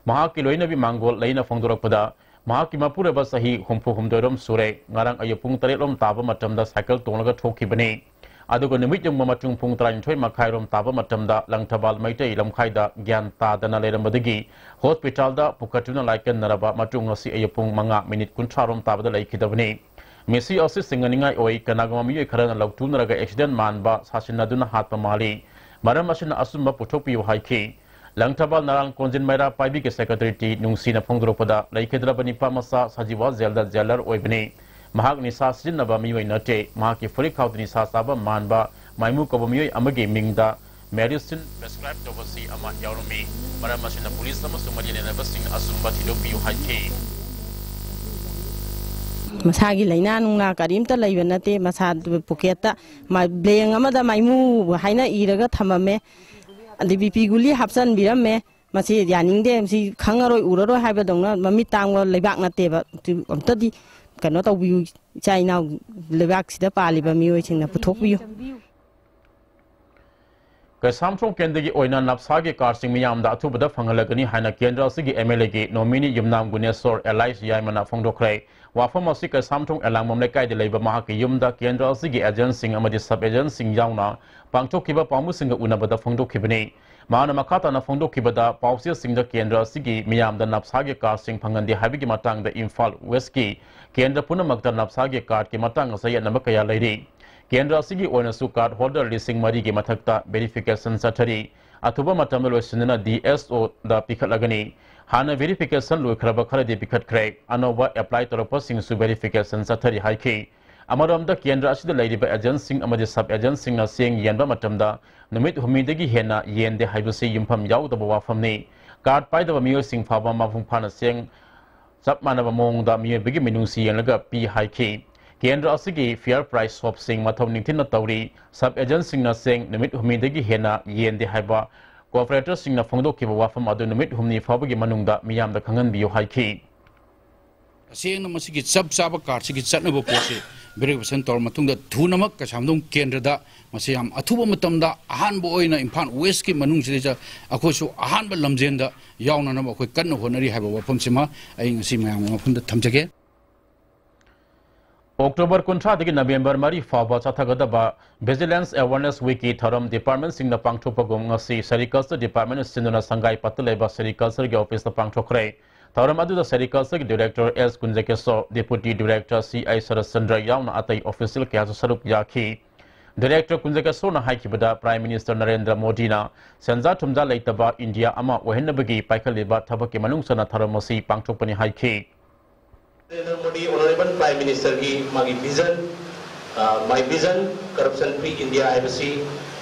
ꯃꯍꯥꯛꯀꯤ ꯂꯣꯏꯅꯕꯤ ꯃꯥꯡꯒꯣꯜ ꯂꯩꯅ ꯐꯣꯡꯗꯣꯔꯛꯄꯗ, ꯃꯍꯥꯛꯀꯤ ꯃꯄꯨꯔꯣꯏꯕ ꯆꯍꯤ ꯍꯨꯝꯐꯨ ꯍꯨꯝꯗꯣꯏꯔꯣꯝ ꯁꯨꯔꯦ꯫ ꯉꯔꯥꯡ ꯑꯌꯨꯛ ꯄꯨꯡ ꯇꯔꯦꯠ ꯂꯣꯝ ꯇꯥꯕ ꯃꯇꯝꯗ ꯁꯥꯏꯀꯜ ꯇꯣꯡꯂꯒ ꯊꯣꯛꯈꯤꯕꯅꯤ꯫ ꯑꯗꯨꯒ ꯅꯨꯃꯤꯠ ꯌꯨꯡꯕ ꯃꯇꯨꯡ ꯄꯨꯡ ꯇꯔꯥꯅꯤꯊꯣꯏ ꯃꯈꯥꯏꯔꯣꯝ ꯇꯥꯕ ꯃꯇꯝꯗ ꯂꯪꯊꯕꯥꯜ ꯃꯩꯇꯩ ꯂꯝꯈꯥꯏꯗ ꯒ꯭ꯌꯥꯟ ꯇꯥꯗꯅ ꯂꯩꯔꯝꯕꯗꯒꯤ ꯍꯣꯁꯄꯤꯇꯥꯜꯗ ꯄꯨꯈꯠꯇꯨꯅ ꯂꯥꯏꯀꯠꯅꯔꯕ ꯃꯇꯨꯡ ꯉꯁꯤ ꯑꯌꯨꯛ ꯄꯨꯡ ꯃꯉꯥ ꯃꯤꯅꯤꯠ ꯀꯨꯟꯊ꯭ꯔꯥ ꯔꯣꯝ ꯇꯥꯕꯗ ꯂꯩꯈꯤꯗꯕꯅꯤ꯫ ꯃꯤꯁꯤ ꯑꯁꯤ ꯆꯤꯡꯅꯅꯤꯡꯉꯥꯏ ꯑꯣꯏ꯫ ꯀꯅꯥꯒꯨꯝꯕ ꯃꯤꯑꯣꯏ ꯈꯔꯅ ꯂꯧꯊꯨꯅꯔꯒ accident ꯃꯥꯟꯕ ꯁꯥꯁꯤꯟꯅꯗꯨꯅ ꯍꯥꯠꯄ ꯃꯥꯜꯂꯤ꯫ ꯃꯔꯝ ꯑꯁꯤꯅ ꯑꯆꯨꯝꯕ ꯄꯨꯊꯣꯛꯄꯤꯌꯨ ꯍꯥꯏꯈꯤ꯫ ꯂꯪꯊꯕꯥꯜ ꯅꯔꯥꯡ ꯀꯣꯟꯖꯤꯟ ꯃꯩꯔꯥ ꯄꯥꯏꯕꯤꯒꯤ ꯁꯦꯀ꯭ꯔꯦꯇꯔꯤ ꯇꯤ ꯅꯨꯡꯁꯤꯅ ꯐꯣꯡꯗꯣꯔꯛꯄꯗ, ꯂꯩꯈꯤꯗ꯭ꯔꯕ ꯅꯤꯄꯥ ꯃꯆꯥ ꯁꯖꯤꯋꯥ ꯖꯦꯜꯗ ꯖꯦꯂꯔ ꯑꯣꯏꯕꯅꯤ꯫ ꯃꯍꯥꯛ ꯅꯤꯁꯥ ꯁꯤꯖꯤꯟꯅꯕ ꯃꯤꯑꯣꯏ ꯅꯠꯇꯦ꯫ ꯃꯍꯥꯛꯀꯤ ꯐꯨꯔꯤꯠ ꯈꯥꯎꯗ ꯅꯤꯁꯥ ꯆꯥꯕ ꯃꯥꯟꯕ ꯃꯥꯏꯃꯨ ꯀꯧꯕ ꯃꯤꯑꯣꯏ ꯑꯃꯒꯤ ꯃꯤꯡꯗ medicine prescribe ꯇꯧꯕꯁꯤ ꯑꯃ ꯌꯥꯎꯔꯝꯃꯤ꯫ ꯃꯔꯝ ꯑꯁꯤꯅ ꯄꯨꯂꯤꯁ ꯑꯃꯁꯨꯡ ꯃꯔꯤ ꯂꯩꯅꯕꯁꯤꯡꯅ ꯑꯆꯨꯝꯕ ꯊꯤꯗꯣꯛꯄꯤꯌꯨ ꯍꯥꯏꯈꯤ꯫ ꯃꯁꯥꯒꯤ ꯂꯥꯏꯅꯥ ꯅꯨꯡꯅꯥ ꯀꯔꯤꯝꯇ ꯂꯩꯕ ꯅꯠꯇꯦ꯫ ꯃꯁꯥ ꯄꯣꯀꯦꯠꯇ ꯃꯥ-, ꯕ꯭ꯂꯦꯡ ꯑꯃꯗ ꯃꯥꯏꯃꯨ ꯍꯥꯏꯅ ꯏꯔꯒ ꯊꯝꯃꯝꯃꯦ꯫ ꯑꯗꯩ ꯕꯤ ꯄꯤ ꯒꯨꯂꯤ ꯍꯥꯞꯆꯟꯕꯤꯔꯝꯃꯦ꯫ ꯃꯁꯤ ꯌꯥꯅꯤꯡꯗꯦ, ꯃꯁꯤ ꯈꯪꯉꯔꯣꯏ ꯎꯔꯔꯣꯏ ꯍꯥꯏꯕꯗꯧꯅ ꯃꯃꯤꯠ ꯇꯥꯡꯕ ꯂꯩꯕꯥꯛ ꯅꯠꯇꯦꯕ꯫ ꯑꯗꯨ ꯑꯝꯇꯗꯤ ꯀꯩꯅꯣ ꯇꯧꯕꯤꯌꯨ, ꯏꯆꯥ ꯏꯅꯥꯎ ꯂꯩꯕꯥꯛꯁꯤꯗ ꯄꯥꯜꯂꯤꯕ ꯃꯤꯑꯣꯏꯁꯤꯡꯅ ꯄꯨꯊꯣꯛꯄꯤꯌꯨ꯫ ꯀꯩꯁꯥꯝꯊꯣꯡ ꯀꯦꯟꯗ꯭ꯔꯒꯤ ꯑꯣꯏꯅ ꯅꯞꯁꯥꯒꯤ ꯀꯥꯔꯗꯁꯤꯡ ꯃꯤꯌꯥꯝꯗ ꯑꯊꯨꯕꯗ ꯐꯪꯍꯜꯂꯒꯅꯤ ꯍꯥꯏꯅ ꯀꯦꯟꯗ꯭ꯔ ꯑꯁꯤꯒꯤ ꯑꯦꯝ ꯑꯦꯜ ꯑꯦꯒꯤ ꯅꯣꯃꯤꯅꯤ ꯌꯨꯝꯅꯥꯝ ꯒꯨꯅꯦꯁꯣꯔ ꯑꯦꯂꯥꯏꯁ ꯌꯥꯏꯃꯅ ꯐꯣꯡꯗꯣꯛꯈ꯭ꯔꯦ꯫ ꯋꯥꯐꯝ ꯑꯁꯤ ꯀꯩꯁꯥꯝꯊꯣꯡ ꯑꯦꯂꯥꯡꯕꯝ ꯂꯩꯀꯥꯏꯗ ꯂꯩꯕ ꯃꯍꯥꯛꯀꯤ ꯌꯨꯝꯗ ꯀꯦꯟꯗ꯭ꯔ ꯑꯁꯤꯒꯤ ꯑꯦꯖꯦꯟꯁꯤꯡ ꯑꯃꯗꯤ ꯁꯕ ꯑꯦꯖꯦꯟꯁꯤꯡ ꯌꯥꯎꯅ ꯄꯥꯡꯊꯣꯛꯈꯤꯕ ꯄꯥꯎꯃꯤꯁꯤꯡꯒ ꯎꯅꯕꯗ ꯐꯣꯡꯗꯣꯛꯈꯤꯕꯅꯤ꯫ ꯃꯍꯥꯛꯅ ꯃꯈꯥ ꯇꯥꯅ ꯐꯣꯡꯗꯣꯛꯈꯤꯕꯗ, ꯄꯥꯎꯆꯦꯁꯤꯡꯗ ꯀꯦꯟꯗ꯭ꯔ ꯑꯁꯤꯒꯤ ꯃꯤꯌꯥꯝꯗ ꯅꯞꯁꯥꯒꯤ ꯀꯥꯔꯗꯁꯤꯡ ꯐꯪꯍꯟꯗꯦ ꯍꯥꯏꯕꯒꯤ ꯃꯇꯥꯡꯗ ꯏꯝꯐꯥꯜ ꯋꯦꯁꯀꯤ ꯀꯦꯟꯗ꯭ꯔ ꯄꯨꯝꯅꯃꯛꯇ ꯅꯞꯁꯥꯒꯤ ꯀꯥꯔꯗꯀꯤ ꯃꯇꯥꯡꯗ ꯆꯌꯦꯠꯅꯕ ꯀꯌꯥ ꯂꯩꯔꯤ꯫ ꯀꯦꯟꯗ꯭ꯔ ꯑꯁꯤꯒꯤ ꯑꯣꯏꯅꯁꯨ ꯀꯥꯔꯗ ꯍꯣꯜꯗꯔ ꯂꯤꯁꯤꯡ ꯃꯔꯤꯒꯤ ꯃꯊꯛꯇ ꯚꯦꯔꯤꯐꯤꯀꯦꯁꯟ ꯆꯠꯊꯔꯤ꯫ ꯑꯊꯨꯕ ꯃꯇꯝꯗ ꯂꯣꯏꯁꯤꯟꯗꯨꯅ ꯗꯤ ꯑꯦꯁ ꯑꯣꯗ ꯄꯤꯈꯠꯂꯒꯅꯤ꯫ ꯍꯥꯟꯅ ꯚꯦꯔꯤꯐꯤꯀꯦꯁꯟ ꯂꯣꯏꯈ꯭ꯔꯕ ꯈꯔꯗꯤ ꯄꯤꯈꯠꯈ꯭ꯔꯦ꯫ ꯑꯅꯧꯕ ꯑꯦꯄ꯭ꯂꯥꯏ ꯇꯧꯔꯛꯄꯁꯤꯡꯁꯨ ꯚꯦꯔꯤꯐꯤꯀꯦꯁꯟ ꯆꯠꯊꯔꯤ ꯍꯥꯏꯈꯤ꯫ ꯑꯃꯔꯣꯝꯗ ꯀꯦꯟꯗ꯭ꯔ ꯑꯁꯤꯗ ꯂꯩꯔꯤꯕ ꯑꯦꯖꯦꯟꯁꯤꯡ ꯑꯃꯗꯤ ꯁꯕ ꯑꯦꯖꯦꯟꯁꯤꯡꯅ ꯆꯦꯡ ꯌꯦꯟꯕ ꯃꯇꯝꯗ ꯅꯨꯃꯤꯠ ꯍꯨꯝꯅꯤꯗꯒꯤ ꯍꯦꯟꯅ ꯌꯦꯟꯗꯦ ꯍꯥꯏꯕꯁꯤ ꯌꯨꯝꯐꯝ ꯌꯥꯎꯗꯕ ꯋꯥꯐꯝꯅꯤ꯫ ꯀꯥꯔꯗ ꯄꯥꯏꯗꯕ ꯃꯤꯑꯣꯏꯁꯤꯡ ꯐꯥꯎꯕ ꯃꯄꯨꯡ ꯐꯥꯅ ꯆꯦꯡ ꯆꯞ ꯃꯥꯟꯅꯕ ꯃꯑꯣꯡꯗ ꯃꯤꯑꯣꯏꯕꯒꯤ ꯃꯤꯅꯨꯡꯁꯤ ꯌꯦꯡꯂꯒ ꯄꯤ ꯍꯥꯏꯈꯤ꯫ ꯀꯦꯟꯗ꯭ꯔ ꯑꯁꯤꯒꯤ ꯐꯤꯌꯔ ꯄ꯭ꯔꯥꯏꯁ ꯁꯣꯞꯁꯤꯡ ꯃꯊꯧ ꯅꯤꯡꯊꯤꯅ ꯇꯧꯔꯤ꯫ ꯁꯕ ꯑꯦꯖꯦꯟꯁꯤꯡꯅ ꯆꯦꯡ ꯅꯨꯃꯤꯠ ꯍꯨꯝꯅꯤꯗꯒꯤ ꯍꯦꯟꯅ ꯌꯦꯟꯗꯦ ꯍꯥꯏꯕ ꯀꯣꯑꯣꯄꯔꯦꯇꯔꯁꯤꯡꯅ ꯐꯣꯡꯗꯣꯛꯈꯤꯕ ꯋꯥꯐꯝ ꯑꯗꯨ ꯅꯨꯃꯤꯠ ꯍꯨꯝꯅꯤ ꯐꯥꯎꯕꯒꯤ ꯃꯅꯨꯡꯗ ꯃꯤꯌꯥꯝꯗ ꯈꯪꯍꯟꯕꯤꯌꯨ ꯍꯥꯏꯈꯤ꯫ ꯇꯁꯦꯡꯅ ꯃꯁꯤꯒꯤ ꯆꯞ ꯆꯥꯕ ꯀꯥꯔꯗꯁꯤꯒꯤ ꯆꯠꯅꯕ ꯄꯣꯠꯁꯤ ꯚꯦꯔꯤꯐꯤꯀꯦꯁꯟ ꯇꯧꯔ ꯃꯇꯨꯡꯗ ꯊꯨꯅꯃꯛ ꯀꯩꯁꯥꯝꯊꯣꯡ ꯀꯦꯟꯗ꯭ꯔꯗ ꯃꯁꯤ ꯌꯥꯝ ꯑꯊꯨꯕ ꯃꯇꯝꯗ ꯑꯍꯥꯟꯕ ꯑꯣꯏꯅ ꯏꯝꯐꯥꯜ ꯋꯦꯁꯀꯤ ꯃꯅꯨꯡꯁꯤꯗ ꯑꯩꯈꯣꯏꯁꯨ ꯑꯍꯥꯟꯕ ꯂꯝꯖꯦꯟꯗ ꯌꯥꯎꯅꯅꯕ ꯑꯩꯈꯣꯏ ꯀꯟꯅ ꯍꯣꯠꯅꯔꯤ ꯍꯥꯏꯕ ꯋꯥꯐꯝꯁꯤꯃ ꯑꯩ ꯉꯁꯤ ꯃꯌꯥꯝꯒꯤ ꯃꯐꯝꯗ ꯊꯝꯖꯒꯦ꯫ ꯑꯣꯛꯇꯣꯕꯔ ꯀꯨꯟꯊ꯭ꯔꯥꯗꯒꯤ ꯅꯕꯦꯝꯕꯔ ꯃꯔꯤ ꯐꯥꯎꯕ ꯆꯠꯊꯒꯗꯕ ꯚꯤꯖꯤꯂꯦꯟꯁ ꯑꯦꯋꯥꯔꯅꯦꯁ ꯋꯤꯛꯀꯤ ꯊꯧꯔꯝ ꯗꯤꯄꯥꯔꯠꯃꯦꯟꯁꯤꯡꯅ ꯄꯥꯡꯊꯣꯛꯄꯒꯨꯝ ꯉꯁꯤ ꯁꯦꯔꯤꯀꯜꯆꯔ ꯗꯤꯄꯥꯔꯠꯃꯦꯟꯅ ꯁꯤꯟꯗꯨꯅ ꯁꯪꯒꯥꯏ ꯄꯠꯇ ꯂꯩꯕ ꯁꯦꯔꯤꯀꯜꯆꯔꯒꯤ ꯑꯣꯐꯤꯁꯇ ꯄꯥꯡꯊꯣꯛꯈ꯭ꯔꯦ꯫ ꯊꯧꯔꯝ ꯑꯗꯨꯗ ꯁꯦꯔꯤꯀꯜꯆꯔꯒꯤ director S ꯀꯨꯟꯖꯀꯦꯁꯣꯔ, ꯗꯦꯄꯨꯇꯤ director C I Saratchandra ꯌꯥꯎꯅ ꯑꯇꯩ ꯑꯣꯐꯤꯁꯤꯌꯦꯜ ꯀꯌꯥꯁꯨ ꯁꯔꯨꯛ ꯌꯥꯈꯤ꯫ ꯗꯤꯔꯦꯛꯇꯔ ꯀꯨꯟꯖꯀꯦꯁꯣꯔꯅ ꯍꯥꯏꯈꯤꯕꯗ ꯄ꯭ꯔꯥꯏꯝ ꯃꯤꯅꯤꯁꯇꯔ ꯅꯔꯦꯟꯗ꯭ꯔ ꯃꯣꯗꯤꯅ ꯁꯦꯟꯖꯥ ꯊꯨꯝꯖꯥ ꯂꯩꯇꯕ ꯏꯟꯗꯤꯌꯥ ꯑꯃ ꯑꯣꯏꯍꯟꯅꯕꯒꯤ ꯄꯥꯏꯈꯠꯂꯤꯕ ꯊꯕꯛꯀꯤ ꯃꯅꯨꯡ ꯆꯟꯅ ꯊꯧꯔꯝ ꯑꯁꯤ ꯄꯥꯡꯊꯣꯛꯄꯅꯤ ꯍꯥꯏꯈꯤ꯫ ꯅꯔꯦꯟꯗ꯭ꯔ ꯃꯣꯗꯤ ꯑꯣꯅꯔꯦꯕꯜ ꯄ꯭ꯔꯥꯏꯝ ꯃꯤꯅꯤꯁꯇꯔꯒꯤ ꯃꯥꯒꯤ ꯚꯤꯖꯟ, ꯃꯥꯏ ꯚꯤꯖꯟ ꯀꯔꯞꯁꯟ ꯐ꯭ꯔꯤ ꯏꯟꯗꯤꯌꯥ ꯍꯥꯏꯕꯁꯤ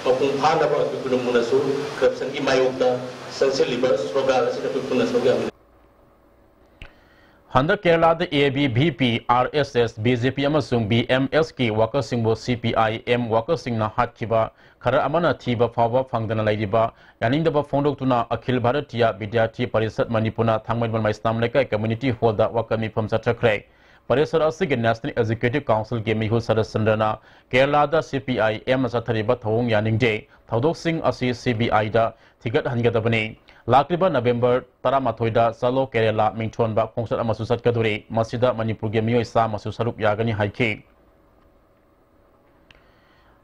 ꯃꯄꯨꯡ ꯐꯥꯅꯕ ꯑꯩꯈꯣꯏ ꯄꯨꯝꯅꯃꯛꯅꯁꯨ ꯀꯔꯞꯁꯟꯒꯤ ꯃꯥꯌꯣꯛꯇ ꯆꯪꯁꯤꯜꯂꯤꯕ ꯁ꯭ꯂꯣꯒꯥꯟ ꯑꯁꯤꯗ ꯑꯩꯈꯣꯏ ꯄꯨꯟꯅ ꯁꯔꯨꯛ ꯌꯥꯃꯤꯟꯅꯁꯤ꯫ ꯍꯟꯗꯛ ꯀꯦꯔꯂꯥꯗ A B V P, R S S, B J P ꯑꯃꯁꯨꯡ ꯕꯤ ꯑꯦꯝ ꯑꯦꯁꯀꯤ ꯋꯥꯀꯔꯁꯤꯡꯕꯨ ꯁꯤ ꯄꯤ ꯑꯥꯏ ꯑꯦꯝ ꯋꯥꯀꯔꯁꯤꯡꯅ ꯍꯥꯠꯈꯤꯕ ꯈꯔ ꯑꯃꯅ ꯊꯤꯕ ꯐꯥꯎꯕ ꯐꯪꯗꯅ ꯂꯩꯔꯤꯕ ꯌꯥꯅꯤꯡꯗꯕ ꯐꯣꯡꯗꯣꯛꯇꯨꯅ ꯑꯈꯤꯜ ꯚꯥꯔꯇꯤꯌꯥ ꯕꯤꯗ꯭ꯌꯥꯔꯊꯤ ꯄꯔꯤꯁꯠ ꯃꯅꯤꯄꯨꯔꯅ ꯊꯥꯡꯃꯩꯕꯟ ꯃꯩꯁꯅꯥꯝ ꯂꯩꯀꯥꯏ ꯀꯝꯃ꯭ꯌꯨꯅꯤꯇꯤ ꯍꯣꯜꯗ ꯋꯥꯀꯠ ꯃꯤꯐꯝ ꯆꯠꯊꯈ꯭ꯔꯦ꯫ ꯄꯔꯤꯁꯠ ꯑꯁꯤꯒꯤ ꯅꯦꯁꯅꯦꯜ ꯑꯦꯛꯖꯤꯀ꯭ꯌꯨꯇꯤꯚ ꯀꯥꯎꯟꯁꯤꯜꯒꯤ ꯃꯤꯍꯨꯠ ꯁꯔꯠ ꯆꯟꯗ꯭ꯔꯅ ꯀꯦꯔꯂꯥꯗ ꯁꯤ ꯄꯤ ꯑꯥꯏ ꯑꯦꯝꯅ ꯆꯠꯊꯔꯤꯕ ꯊꯧꯑꯣꯡ ꯌꯥꯅꯤꯡꯗꯦ, ꯊꯧꯗꯣꯛꯁꯤꯡ ꯑꯁꯤ ꯁꯤ ꯕꯤ ꯑꯥꯏꯗ ꯊꯤꯒꯠꯍꯟꯒꯗꯕꯅꯤ꯫ ꯂꯥꯛꯂꯤꯕ ꯅꯕꯦꯝꯕꯔ ꯇꯔꯥꯃꯥꯊꯣꯏꯗ ꯆꯂꯣ ꯀꯦꯔꯦꯂꯥ ꯃꯤꯡꯊꯣꯟꯕ ꯈꯣꯡꯆꯠ ꯑꯃꯁꯨ ꯆꯠꯀꯗꯣꯔꯤ꯫ ꯃꯁꯤꯗ ꯃꯅꯤꯄꯨꯔꯒꯤ ꯃꯤꯑꯣꯏ ꯆꯥꯝꯃꯁꯨ ꯁꯔꯨꯛ ꯌꯥꯒꯅꯤ ꯍꯥꯏꯈꯤ꯫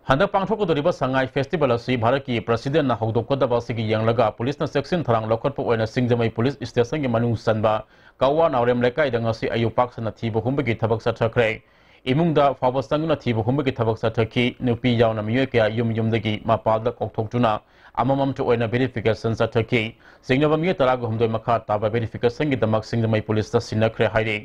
ꯍꯟꯗꯛ ꯄꯥꯡꯊꯣꯛꯀꯗꯧꯔꯤꯕ ꯁꯉꯥꯏ ꯐꯦꯁꯇꯤꯚꯦꯜ ꯑꯁꯤ ꯚꯥꯔꯠꯀꯤ ꯄ꯭ꯔꯁꯤꯗꯦꯟꯅ ꯍꯧꯗꯣꯛꯀꯗꯕ ꯑꯁꯤꯒꯤ ꯌꯦꯡꯂꯒ ꯄꯨꯂꯤꯁꯅ ꯆꯦꯛꯁꯤꯟ ꯊꯧꯔꯥꯡ ꯂꯧꯈꯠꯄ ꯑꯣꯏꯅ ꯁꯤꯡꯖꯃꯩ ꯄꯨꯂꯤꯁ ꯁ꯭ꯇꯦꯁꯟꯒꯤ ꯃꯅꯨꯡ ꯆꯟꯕ ꯀꯋꯥ ꯅꯥꯎꯔꯦꯝ ꯂꯩꯀꯥꯏꯗ ꯉꯁꯤ ꯑꯌꯨꯛ ꯄꯥꯛ ꯁꯟꯅ ꯊꯤꯕ ꯍꯨꯝꯕꯒꯤ ꯊꯕꯛ ꯆꯠꯊꯈ꯭ꯔꯦ꯫ ꯏꯃꯨꯡꯗ ꯐꯥꯎꯕ ꯆꯪꯗꯨꯅ ꯊꯤꯕ ꯍꯨꯝꯕꯒꯤ ꯊꯕꯛ ꯆꯠꯊꯈꯤ꯫ ꯅꯨꯄꯤ ꯌꯥꯎꯅ ꯃꯤꯑꯣꯏ ꯀꯌꯥ ꯌꯨꯝ ꯌꯨꯝꯗꯒꯤ ꯃꯄꯥꯜꯗ ꯀꯧꯊꯣꯛꯇꯨꯅ ꯑꯃꯃꯝꯇ ꯑꯣꯏꯅ ꯚꯦꯔꯤꯐꯤꯀꯦꯁꯟ ꯆꯠꯊꯈꯤ꯫ ꯆꯤꯡꯅꯕ ꯃꯤꯑꯣꯏ ꯇꯔꯥꯒ ꯍꯨꯝꯗꯣꯏ ꯃꯈꯥ ꯇꯥꯕ ꯚꯦꯔꯤꯐꯤꯀꯦꯁꯟꯒꯤꯗꯃꯛ ꯁꯤꯡꯖꯃꯩ ꯄꯨꯂꯤꯁꯇ ꯁꯤꯟꯅꯈ꯭ꯔꯦ ꯍꯥꯏꯔꯤ꯫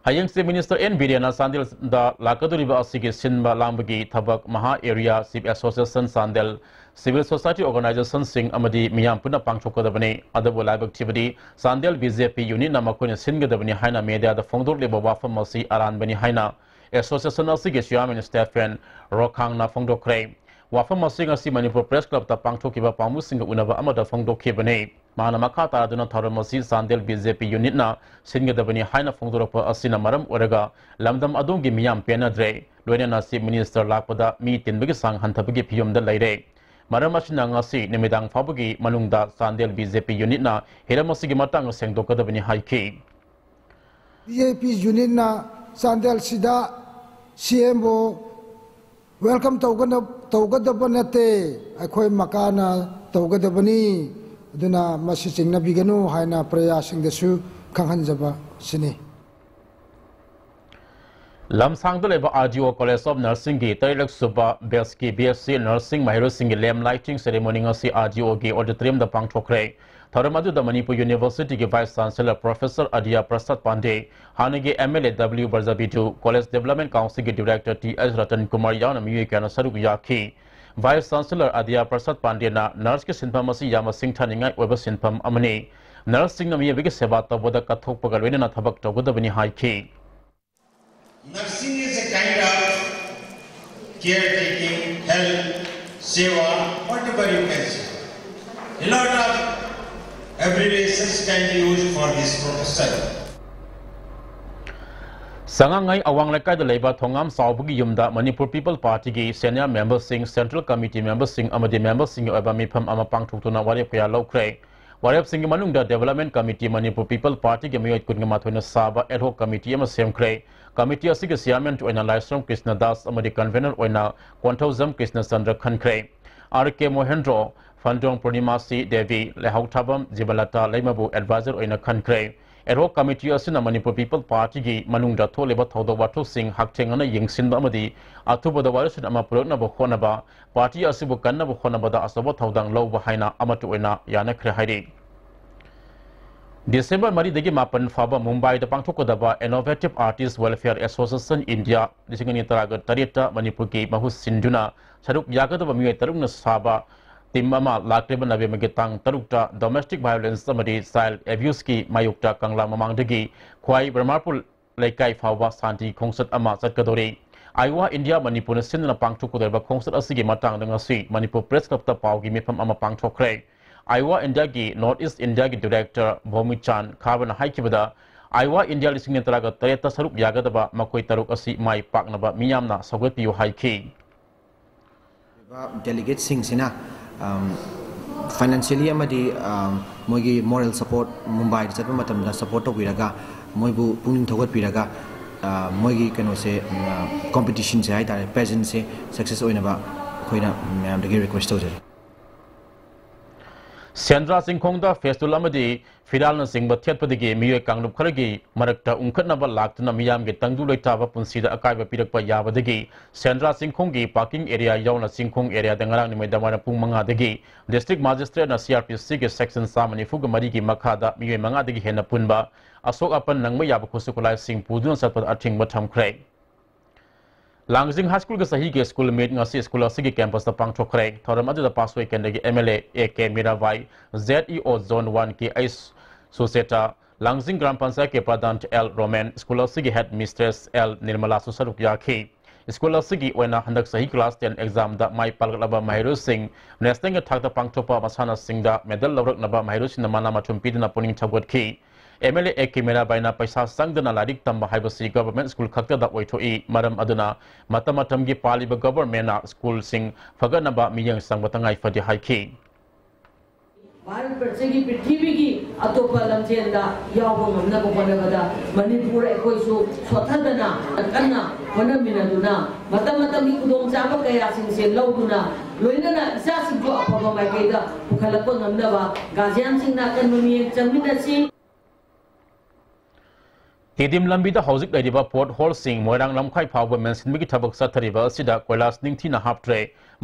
ꯍꯌꯦꯡ Chief Minister N ꯕꯤꯔꯦꯟꯅ ꯆꯥꯟꯗꯦꯜꯗ ꯂꯥꯛꯀꯗꯧꯔꯤꯕ ꯑꯁꯤꯒꯤ ꯁꯤꯟꯕ ꯂꯥꯡꯕꯒꯤ ꯊꯕꯛ Maha Area Chief Association Chandel, civil society organization ꯁꯤꯡ ꯑꯃꯗꯤ ꯃꯤꯌꯥꯝ ꯄꯨꯟꯅ ꯄꯥꯡꯊꯣꯛꯀꯗꯕꯅꯤ꯫ ꯑꯗꯨꯕꯨ ꯂꯥꯏꯕꯛ ꯊꯤꯕꯗꯤ ꯆꯥꯟꯗꯦꯜ BJP unit ꯅ ꯃꯈꯣꯏꯅ ꯁꯤꯟꯒꯗꯕꯅꯤ ꯍꯥꯏꯅ media ꯗ ꯐꯣꯡꯗꯣꯛꯂꯤꯕ ꯋꯥꯐꯝ ꯑꯁꯤ ꯑꯔꯥꯟꯕꯅꯤ ꯍꯥꯏꯅ association ꯑꯁꯤꯒꯤ chairman Stephen ꯔꯣꯈꯥꯡꯅ ꯐꯣꯡꯗꯣꯛꯈ꯭ꯔꯦ꯫ ꯋꯥꯐꯝ ꯑꯁꯤ ꯉꯁꯤ ꯃꯅꯤꯄꯨꯔ Press Club ꯇ ꯄꯥꯡꯊꯣꯛꯈꯤꯕ ꯄꯥꯎꯃꯤꯁꯤꯡꯒ ꯎꯅꯕ ꯑꯃꯗ ꯐꯣꯡꯗꯣꯛꯈꯤꯕꯅꯤ꯫ ꯃꯥꯅ ꯃꯈꯥ ꯇꯥꯗꯨꯅ ꯊꯧꯔꯝ ꯑꯁꯤ ꯆꯥꯟꯗꯦꯜ BJP unit ꯅ ꯁꯤꯟꯒꯗꯕꯅꯤ ꯍꯥꯏꯅ ꯐꯣꯡꯗꯣꯔꯛꯄ ꯑꯁꯤꯅ ꯃꯔꯝ ꯑꯣꯏꯔꯒ ꯂꯝꯗꯝ ꯑꯗꯣꯝꯒꯤ ꯃꯤꯌꯥꯝ ꯄꯦꯟꯅꯗ꯭ꯔꯦ꯫ ꯂꯣꯏꯅꯅ Chief Minister ꯂꯥꯛꯄꯗ ꯃꯤ ꯇꯤꯟꯕꯒꯤ ꯆꯥꯡ ꯍꯟꯊꯕꯒꯤ ꯐꯤꯚꯝꯗ ꯂꯩꯔꯦ꯫ ꯃꯔꯝ ꯑꯁꯤꯅ ꯉꯁꯤ ꯅꯨꯃꯤꯗꯥꯡ ꯐꯥꯎꯕꯒꯤ ꯃꯅꯨꯡꯗ ꯆꯥꯟꯗꯦꯜ BJP unit ꯅ ꯍꯤꯔꯝ ꯑꯁꯤꯒꯤ ꯃꯇꯥꯡꯗ ꯁꯦꯡꯗꯣꯛꯀꯗꯕꯅꯤ ꯍꯥꯏꯈꯤ꯫ BJP unit ꯅ ꯆꯥꯟꯗꯦꯜꯁꯤꯗ CMꯕꯨ welcome ꯇꯧꯒꯅ-, ꯇꯧꯒꯗꯕ ꯅꯠꯇꯦ, ꯑꯩꯈꯣꯏ ꯃꯀꯥꯅ ꯇꯧꯒꯗꯕꯅꯤ꯫ ꯑꯗꯨꯅ ꯃꯁꯤ ꯆꯤꯡꯅꯕꯤꯒꯅꯨ ꯍꯥꯏꯅ ꯄ꯭ꯔꯖꯥꯁꯤꯡꯗꯁꯨ ꯈꯪꯍꯟꯖꯕ ꯁꯤꯅꯤ꯫ ꯂꯝꯁꯥꯡꯗ ꯂꯩꯕ RDO College of Nursing ꯒꯤ ꯇꯔꯦꯠꯂꯛ ꯁꯨꯕ batch ꯀꯤ BSc Nursing ꯃꯍꯩꯔꯣꯏꯁꯤꯡꯒꯤ lamp lighting ceremony ꯉꯁꯤ RDO ꯒꯤ auditorium ꯗ ꯄꯥꯡꯊꯣꯛꯈ꯭ꯔꯦ꯫ ꯊꯧꯔꯝ ꯑꯗꯨꯗ ꯃꯅꯤꯄꯨꯔ University ꯒꯤ Vice Chancellor Professor ꯑꯗꯤꯌꯥ ꯄ꯭ꯔꯁꯥꯗ ꯄꯥꯟꯗꯦ, ꯍꯥꯟꯅꯒꯤ MLA W Brajabidhu, College Development Council ꯒꯤ Director T H Ratan Kumar ꯌꯥꯎꯅ ꯃꯤꯑꯣꯏ ꯀꯌꯥꯅ ꯁꯔꯨꯛ ꯌꯥꯈꯤ꯫ Vice Chancellor ꯑꯗꯤꯌꯥ ꯄ꯭ꯔꯁꯥꯗ ꯄꯥꯟꯗꯦꯅ nurse ꯀꯤ ꯁꯤꯟꯐꯝ ꯑꯁꯤ ꯌꯥꯝꯅ ꯁꯤꯡꯊꯥꯅꯤꯡꯉꯥꯏ ꯑꯣꯏꯕ ꯁꯤꯟꯐꯝ ꯑꯃꯅꯤ꯫ Nurse ꯁꯤꯡꯅ ꯃꯤꯑꯣꯏꯕꯒꯤ ꯁꯦꯕꯥ ꯇꯧꯕꯗ ꯀꯠꯊꯣꯛꯄꯒ ꯂꯣꯏꯅꯅ ꯊꯕꯛ ꯇꯧꯒꯗꯕꯅꯤ ꯍꯥꯏꯈꯤ꯫ Nursing is a kind of caretaking, help, seva, whatever you can say. A lot of abbreviations can be used for this profession. ꯁꯉꯥꯡꯉꯩ ꯑꯋꯥꯡ ꯂꯩꯀꯥꯏꯗ ꯂꯩꯕ ꯊꯣꯉꯥꯝ ꯆꯥꯎꯕꯒꯤ ꯌꯨꯝꯗ ꯃꯅꯤꯄꯨꯔ People Party ꯒꯤ senior member ꯁꯤꯡ, Central Committee member ꯁꯤꯡ ꯑꯃꯗꯤ member ꯁꯤꯡꯒꯤ ꯑꯣꯏꯕ ꯃꯤꯐꯝ ꯑꯃ ꯄꯥꯡꯊꯣꯛꯇꯨꯅ ꯋꯥꯔꯦꯞ ꯀꯌꯥ ꯂꯧꯈ꯭ꯔꯦ꯫ ꯋꯥꯔꯦꯞꯁꯤꯡꯒꯤ ꯃꯅꯨꯡꯗ Development Committee, Manipur People Party ꯒꯤ ꯃꯤꯑꯣꯏ ꯀꯨꯟꯒ ꯃꯥꯊꯣꯏꯅ ꯁꯥꯕ ad hoc committee ꯑꯃ ꯁꯦꯝꯈ꯭ꯔꯦ꯫ Committee ꯑꯁꯤꯒꯤ chairman ꯑꯣꯏꯅ ꯂꯥꯏꯁ꯭ꯔꯝ ꯀ꯭ꯔꯤꯁꯅ ꯗꯥꯁ ꯑꯃꯗꯤ convener ꯑꯣꯏꯅ ꯀꯣꯟꯊꯧꯖꯝ ꯀ꯭ꯔꯤꯁꯅ ꯆꯟꯗ꯭ꯔ ꯈꯟꯈ꯭ꯔꯦ꯫ ꯑꯥꯔ ꯀꯦ ꯃꯣꯍꯦꯟꯗ꯭ꯔꯣ, ꯐꯟꯗ꯭ꯔꯣꯡ ꯄꯨꯔꯅꯤꯃꯥꯁꯤ ꯗꯦꯕꯤ, ꯂꯩꯍꯥꯎꯊꯥꯕꯝ ꯖꯤꯕꯂꯇꯥ ꯂꯩꯃꯕꯨ advisor ꯑꯣꯏꯅ ꯈꯟꯈ꯭ꯔꯦ꯫ Ad hoc committee ꯑꯁꯤꯅ ꯃꯅꯤꯄꯨꯔ People Party ꯒꯤ ꯃꯅꯨꯡꯗ ꯊꯣꯛꯂꯤꯕ ꯊꯧꯗꯣꯛ ꯋꯥꯊꯣꯛꯁꯤꯡ ꯍꯛꯊꯦꯡꯅꯅ ꯌꯦꯡꯁꯤꯟꯕ ꯑꯃꯗꯤ ꯑꯊꯨꯕꯗ ꯋꯥꯔꯦꯞꯁꯤꯡ ꯑꯃ ꯄꯨꯔꯛꯅꯕ ꯍꯣꯠꯅꯕ, party ꯑꯁꯤꯕꯨ ꯀꯟꯅꯕ ꯍꯣꯠꯅꯕꯗ ꯑꯆꯧꯕ ꯊꯧꯗꯥꯡ ꯂꯧꯕ ꯍꯥꯏꯅ ꯑꯃꯠꯇ ꯑꯣꯏꯅ ꯌꯥꯅꯈ꯭ꯔꯦ ꯍꯥꯏꯔꯤ꯫ ꯗꯤꯁꯦꯝꯕꯔ ꯃꯔꯤꯗꯒꯤ ꯃꯥꯄꯟ ꯐꯥꯎꯕ ꯃꯨꯝꯕꯥꯏꯗ ꯄꯥꯡꯊꯣꯛꯀꯗꯕ Innovative Artist Welfare Association India ꯂꯤꯁꯤꯡ ꯑꯅꯤ ꯇꯔꯥꯒ ꯇꯔꯦꯠꯇ ꯃꯅꯤꯄꯨꯔꯒꯤ ꯃꯍꯨꯠ ꯁꯤꯟꯗꯨꯅ ꯁꯔꯨꯛ ꯌꯥꯒꯗꯕ ꯃꯤꯑꯣꯏ ꯇꯔꯨꯛꯅ ꯁꯥꯕ ꯇꯤꯝ ꯑꯃ ꯂꯥꯛꯂꯤꯕ ꯅꯕꯦꯝꯕꯔꯒꯤ ꯇꯥꯡ ꯇꯔꯨꯛꯇ domestic violence ꯑꯃꯗꯤ child abuse ꯀꯤ ꯃꯥꯌꯣꯛꯇ ꯀꯪꯂꯥ ꯃꯃꯥꯡꯗꯒꯤ ꯈ꯭ꯋꯥꯏ ꯕ꯭ꯔꯍꯃꯄꯨꯔ ꯂꯩꯀꯥꯏ ꯐꯥꯎꯕ ꯁꯥꯟꯇꯤ ꯈꯣꯡꯆꯠ ꯑꯃ ꯆꯠꯀꯗꯧꯔꯤ꯫ ꯑꯥꯏꯋꯥ ꯏꯟꯗꯤꯌꯥ ꯃꯅꯤꯄꯨꯔꯅ ꯁꯤꯟꯗꯨꯅ ꯄꯥꯡꯊꯣꯛꯀꯗꯧꯔꯤꯕ ꯈꯣꯡꯆꯠ ꯑꯁꯤꯒꯤ ꯃꯇꯥꯡꯗ ꯉꯁꯤ ꯃꯅꯤꯄꯨꯔ ꯄ꯭ꯔꯦꯁ ꯀ꯭ꯂꯕꯇ ꯄꯥꯎꯒꯤ ꯃꯤꯐꯝ ꯑꯃ ꯄꯥꯡꯊꯣꯛꯈ꯭ꯔꯦ꯫ ꯑꯥꯏꯋꯥ ꯏꯟꯗꯤꯌꯥꯒꯤ ꯅꯣꯔꯠ ꯏꯁ ꯏꯟꯗꯤꯌꯥꯒꯤ ꯗꯤꯔꯦꯛꯇꯔ ꯚꯣꯃꯤꯆꯥꯟ ꯈꯥꯕꯅ ꯍꯥꯏꯈꯤꯕꯗ, ꯑꯥꯏꯋꯥ ꯏꯟꯗꯤꯌꯥ ꯂꯤꯁꯤꯡ ꯑꯅꯤ ꯇꯔꯥꯒ ꯇꯔꯦꯠꯇ ꯁꯔꯨꯛ ꯌꯥꯒꯗꯕ ꯃꯈꯣꯏ ꯇꯔꯨꯛ ꯑꯁꯤ ꯃꯥꯏ ꯄꯥꯛꯅꯕ ꯃꯤꯌꯥꯝꯅ ꯁꯧꯒꯠꯄꯤꯌꯨ ꯍꯥꯏꯈꯤ꯫ ꯗꯦꯂꯤꯒꯦꯠꯁꯤꯡꯁꯤꯅ ꯐꯥꯏꯅꯥꯟꯁꯤꯌꯦꯜꯂꯤ ꯑꯃꯗꯤ ꯃꯣꯏꯒꯤ ꯃꯣꯔꯦꯜ ꯁꯄꯣꯔꯠ, ꯃꯨꯝꯕꯥꯏꯗ ꯆꯠꯄ ꯃꯇꯝꯗ ꯁꯄꯣꯔꯠ ꯇꯧꯕꯤꯔꯒ, ꯃꯣꯏꯕꯨ ꯄꯨꯛꯅꯤꯡ ꯊꯧꯒꯠꯄꯤꯔꯒ, ꯃꯣꯏꯒꯤ ꯀꯩꯅꯣꯁꯦ, ꯀꯣꯝꯄꯤꯇꯤꯁꯟꯁꯦ ꯍꯥꯏꯇꯥꯔꯦ, ꯄꯦꯖꯦꯟꯁꯦ ꯁꯛꯁꯦꯁ ꯑꯣꯏꯅꯕ ꯑꯩꯈꯣꯏꯅ ꯃꯌꯥꯝꯗꯒꯤ ꯔꯤꯀ꯭ꯋꯦꯁ ꯇꯧꯖꯔꯤ꯫ ꯁꯦꯟꯗ꯭ꯔꯥ ꯆꯤꯡꯈꯣꯡꯗ ꯐꯦꯁꯇꯨꯜ ꯑꯃꯗꯤ ꯐꯤꯔꯥꯜꯅꯆꯤꯡꯕ ꯊꯦꯠꯄꯗꯒꯤ ꯃꯤꯑꯣꯏ ꯀꯥꯡꯂꯨꯞ ꯈꯔꯒꯤ ꯃꯔꯛꯇ ꯎꯪꯈꯠꯅꯕ ꯂꯥꯛꯇꯨꯅ ꯃꯤꯌꯥꯝꯒꯤ ꯇꯪꯗꯨ ꯂꯩꯇꯥꯕ ꯄꯨꯟꯁꯤꯗ ꯑꯀꯥꯏꯕ ꯄꯤꯔꯛꯄ ꯌꯥꯕꯗꯒꯤ ꯁꯦꯟꯗ꯭ꯔꯥ ꯆꯤꯡꯈꯣꯡꯒꯤ ꯄꯥꯔꯀꯤꯡ ꯑꯦꯔꯤꯌꯥ ꯌꯥꯎꯅ ꯆꯤꯡꯈꯣꯡ ꯑꯦꯔꯤꯌꯥꯗ ꯉꯔꯥꯡ ꯅꯨꯃꯤꯗꯥꯡ ꯋꯥꯏꯔꯝ ꯄꯨꯡ ꯃꯉꯥꯗꯒꯤ ꯗꯤꯁꯇ꯭ꯔꯤꯛ ꯃꯦꯖꯤꯁꯇ꯭ꯔꯦꯠꯅ ꯁꯤ ꯑꯥꯔ ꯄꯤ ꯁꯤꯒꯤ ꯁꯦꯛꯁꯟ ꯆꯥꯝꯃ ꯅꯤꯐꯨꯒ ꯃꯔꯤꯒꯤ ꯃꯈꯥꯗ ꯃꯤꯑꯣꯏ ꯃꯉꯥꯗꯒꯤ ꯍꯦꯟꯅ ꯄꯨꯟꯕ ꯑꯁꯣꯛ ꯑꯄꯟ ꯅꯪꯕ ꯌꯥꯕ ꯈꯨꯠꯁꯨ ꯈꯨꯠꯂꯥꯏꯁꯤꯡ ꯄꯨꯗꯨꯅ ꯆꯠꯄꯗ ꯑꯊꯤꯡꯕ ꯊꯝꯈ꯭ꯔꯦ꯫ ꯂꯥꯡꯖꯤꯡ ꯍꯥꯏ ꯁ꯭ꯀꯨꯜꯒꯤ ꯆꯍꯤꯒꯤ ꯁ꯭ꯀꯨꯜ ꯃꯤꯠ ꯉꯁꯤ ꯁ꯭ꯀꯨꯜ ꯑꯁꯤꯒꯤ ꯀꯦꯝꯄꯁꯇ ꯄꯥꯡꯊꯣꯛꯈ꯭ꯔꯦ꯫ ꯊꯧꯔꯝ ꯑꯗꯨꯗ ꯄꯥꯁꯣꯏ ꯀꯦꯟꯗ꯭ꯔꯒꯤ M L A A K Mirabai, Z E O zone one K H Sucheta, Langjing Gram ꯄꯟꯆꯥꯌꯠꯀꯤ ꯄ꯭ꯔꯙꯥꯟ ꯑꯦꯜ ꯔꯣꯃꯦꯟ, ꯁ꯭ꯀꯨꯜ ꯑꯁꯤꯒꯤ ꯍꯦꯗ ꯃꯤꯁꯇ꯭ꯔꯦꯁ ꯑꯦꯜ ꯅꯤꯔꯃꯂꯥꯁꯨ ꯁꯔꯨꯛ ꯌꯥꯈꯤ꯫ ꯁ꯭ꯀꯨꯜ ꯑꯁꯤꯒꯤ ꯑꯣꯏꯅ ꯍꯟꯗꯛ ꯆꯍꯤ ꯀ꯭ꯂꯥꯁ ꯇꯦꯟ ꯑꯦꯛꯖꯥꯝꯗ ꯃꯥꯏ ꯄꯥꯛꯂꯛꯂꯕ ꯃꯍꯩꯔꯣꯏꯁꯤꯡ ꯅꯦꯁꯅꯦꯜꯒꯤ ꯊꯥꯛꯇ ꯄꯥꯡꯊꯣꯛꯄ ꯃꯁꯥꯟꯅꯁꯤꯡꯗ ꯃꯦꯗꯜ ꯂꯧꯔꯛꯅꯕ ꯃꯍꯩꯔꯣꯏꯁꯤꯡꯅ ꯃꯅꯥ ꯃꯊꯨꯝ ꯄꯤꯗꯨꯅ ꯄꯨꯛꯅꯤꯡ ꯊꯧꯒꯠꯈꯤ꯫ ꯑꯦꯝ ꯑꯦꯜ ꯑꯦ ꯑꯦ ꯀꯦ ꯃꯤꯔꯥꯕꯥꯏꯅ ꯄꯩꯁꯥ ꯆꯪꯗꯅ ꯂꯥꯏꯔꯤꯛ ꯇꯝꯕ ꯍꯥꯏꯕꯁꯤ ꯒꯚꯔꯟꯃꯦꯟꯠ ꯁ꯭ꯀꯨꯜ ꯈꯛꯇꯗ ꯑꯣꯏꯊꯣꯛꯏ, ꯃꯔꯝ ꯑꯗꯨꯅ ꯃꯇꯝ ꯃꯇꯝꯒꯤ ꯄꯥꯜꯂꯤꯕ ꯒꯚꯔꯟꯃꯦꯟꯠꯅ ꯁ꯭ꯀꯨꯜꯁꯤꯡ ꯐꯒꯠꯅꯕ ꯃꯤꯠꯌꯦꯡ ꯆꯪꯕ ꯇꯉꯥꯏ ꯐꯗꯦ ꯍꯥꯏꯈꯤ꯫ ꯚꯥꯔꯠ ꯄ꯭ꯔꯖꯒꯤ ꯄ꯭ꯔꯤꯊꯤꯕꯤꯒꯤ ꯑꯇꯣꯞꯄ ꯂꯝꯖꯦꯜꯗ ꯌꯥꯎꯕ ꯉꯝꯅꯕ ꯍꯣꯠꯅꯕꯗ ꯃꯅꯤꯄꯨꯔ ꯑꯩꯈꯣꯏꯁꯨ ꯁꯣꯠꯊꯗꯅ ꯀꯟꯅ ꯍꯣꯠꯅꯃꯤꯟꯅꯗꯨꯅ ꯃꯇꯝ ꯃꯇꯝꯒꯤ ꯈꯨꯗꯣꯡꯆꯥꯕ ꯀꯌꯥꯁꯤꯡꯁꯦ ꯂꯧꯗꯨꯅ ꯂꯣꯏꯅꯅ ꯏꯆꯥꯁꯤꯡꯕꯨ ꯑꯐꯕ ꯃꯥꯏꯀꯩꯗ ꯄꯨꯈꯠꯂꯛꯄ ꯉꯝꯅꯕ ꯒꯥꯔꯖꯤꯌꯥꯟꯁꯤꯡꯅ ꯑꯀꯟꯕ ꯃꯤꯠꯌꯦꯡ ꯆꯪꯃꯤꯟꯅꯁꯤ꯫ ꯇꯤꯗꯤꯝ ꯂꯝꯕꯤꯗ ꯍꯧꯖꯤꯛ ꯂꯩꯔꯤꯕ ꯄꯣꯠ ꯍꯣꯜꯁꯤꯡ ꯃꯣꯏꯔꯥꯡ ꯂꯝꯈꯥꯏ ꯐꯥꯎꯕ ꯃꯦꯟꯁꯤꯟꯕꯒꯤ ꯊꯕꯛ ꯆꯠꯊꯔꯤꯕ ꯑꯁꯤꯗ ꯀꯣꯏꯂꯥꯁ ꯅꯤꯡꯊꯤꯅ ꯍꯥꯞꯇ꯭ꯔꯦ꯫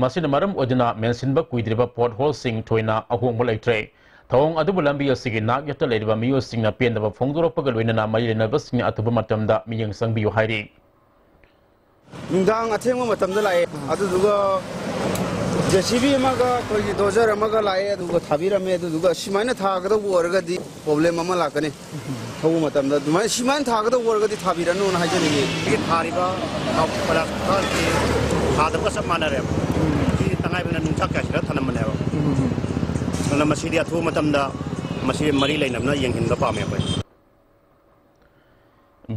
ꯃꯁꯤꯅ ꯃꯔꯝ ꯑꯣꯏꯗꯨꯅ ꯃꯦꯟꯁꯤꯟꯕ ꯀꯨꯏꯗ꯭ꯔꯤꯕ ꯄꯣꯠ ꯍꯣꯜꯁꯤꯡ ꯊꯣꯏꯅ ꯑꯍꯣꯡꯕ ꯂꯩꯇ꯭ꯔꯦ꯫ ꯊꯧꯑꯣꯡ ꯑꯗꯨꯕꯨ ꯂꯝꯕꯤ ꯑꯁꯤꯒꯤ ꯅꯥꯛ ꯌꯦꯠꯇ ꯂꯩꯔꯤꯕ ꯃꯤꯑꯣꯏꯁꯤꯡꯅ ꯄꯦꯟꯗꯕ ꯐꯣꯡꯗꯣꯔꯛꯄꯒ ꯂꯣꯏꯅꯅ ꯃꯔꯤ ꯂꯩꯅꯕꯁꯤꯡꯅ ꯑꯊꯨꯕ ꯃꯇꯝꯗ ꯃꯤꯠꯌꯦꯡ ꯆꯪꯕꯤꯌꯨ ꯍꯥꯏꯔꯤ꯫ ꯅꯨꯡꯗꯥꯡ ꯑꯊꯦꯡꯕ ꯃꯇꯝꯗ ꯂꯥꯛꯑꯦ꯫ ꯑꯗꯨꯗꯨꯒ JCB ꯑꯃꯒ ꯑꯩꯈꯣꯏꯒꯤ dozer ꯑꯃꯒ ꯂꯥꯛꯑꯦ, ꯑꯗꯨꯒ ꯊꯥꯕꯤꯔꯝꯃꯦ꯫ ꯑꯗꯨꯗꯨꯒ ꯁꯨꯃꯥꯏꯅ ꯊꯥꯒꯗꯧꯕ ꯑꯣꯏꯔꯒꯗꯤ problem ꯑꯃ ꯂꯥꯛꯀꯅꯤ꯫ ꯊꯧꯕ ꯃꯇꯝꯗ ꯑꯗꯨꯃꯥꯏꯅ, ꯁꯨꯃꯥꯏꯅ ꯊꯥꯒꯗꯧꯕ ꯑꯣꯏꯔꯒꯗꯤ ꯊꯥꯕꯤꯔꯅꯨꯅ ꯍꯥꯏꯖꯅꯤꯡꯉꯤ꯫ ꯁꯤꯒꯤ ꯊꯥꯔꯤꯕ ꯀꯣꯏꯂꯥꯁ ꯈꯨꯊꯥꯁꯤ ꯊꯥꯗꯕꯒ ꯆꯞ ꯃꯥꯟꯅꯔꯦꯕ꯫ ꯁꯤ ꯇꯉꯥꯏ ꯐꯗꯅ ꯅꯨꯡꯁꯥ ꯀꯌꯥ ꯁꯤꯗ ꯊꯅꯝꯕꯅꯦꯕ꯫ ꯑꯗꯨꯅ ꯃꯁꯤꯗꯤ ꯑꯊꯨꯕ ꯃꯇꯝꯗ ꯃꯁꯤ ꯃꯔꯤ ꯂꯩꯅꯕꯅ ꯌꯦꯡꯁꯤꯟꯕ ꯄꯥꯝꯃꯦ ꯑꯩꯈꯣꯏ꯫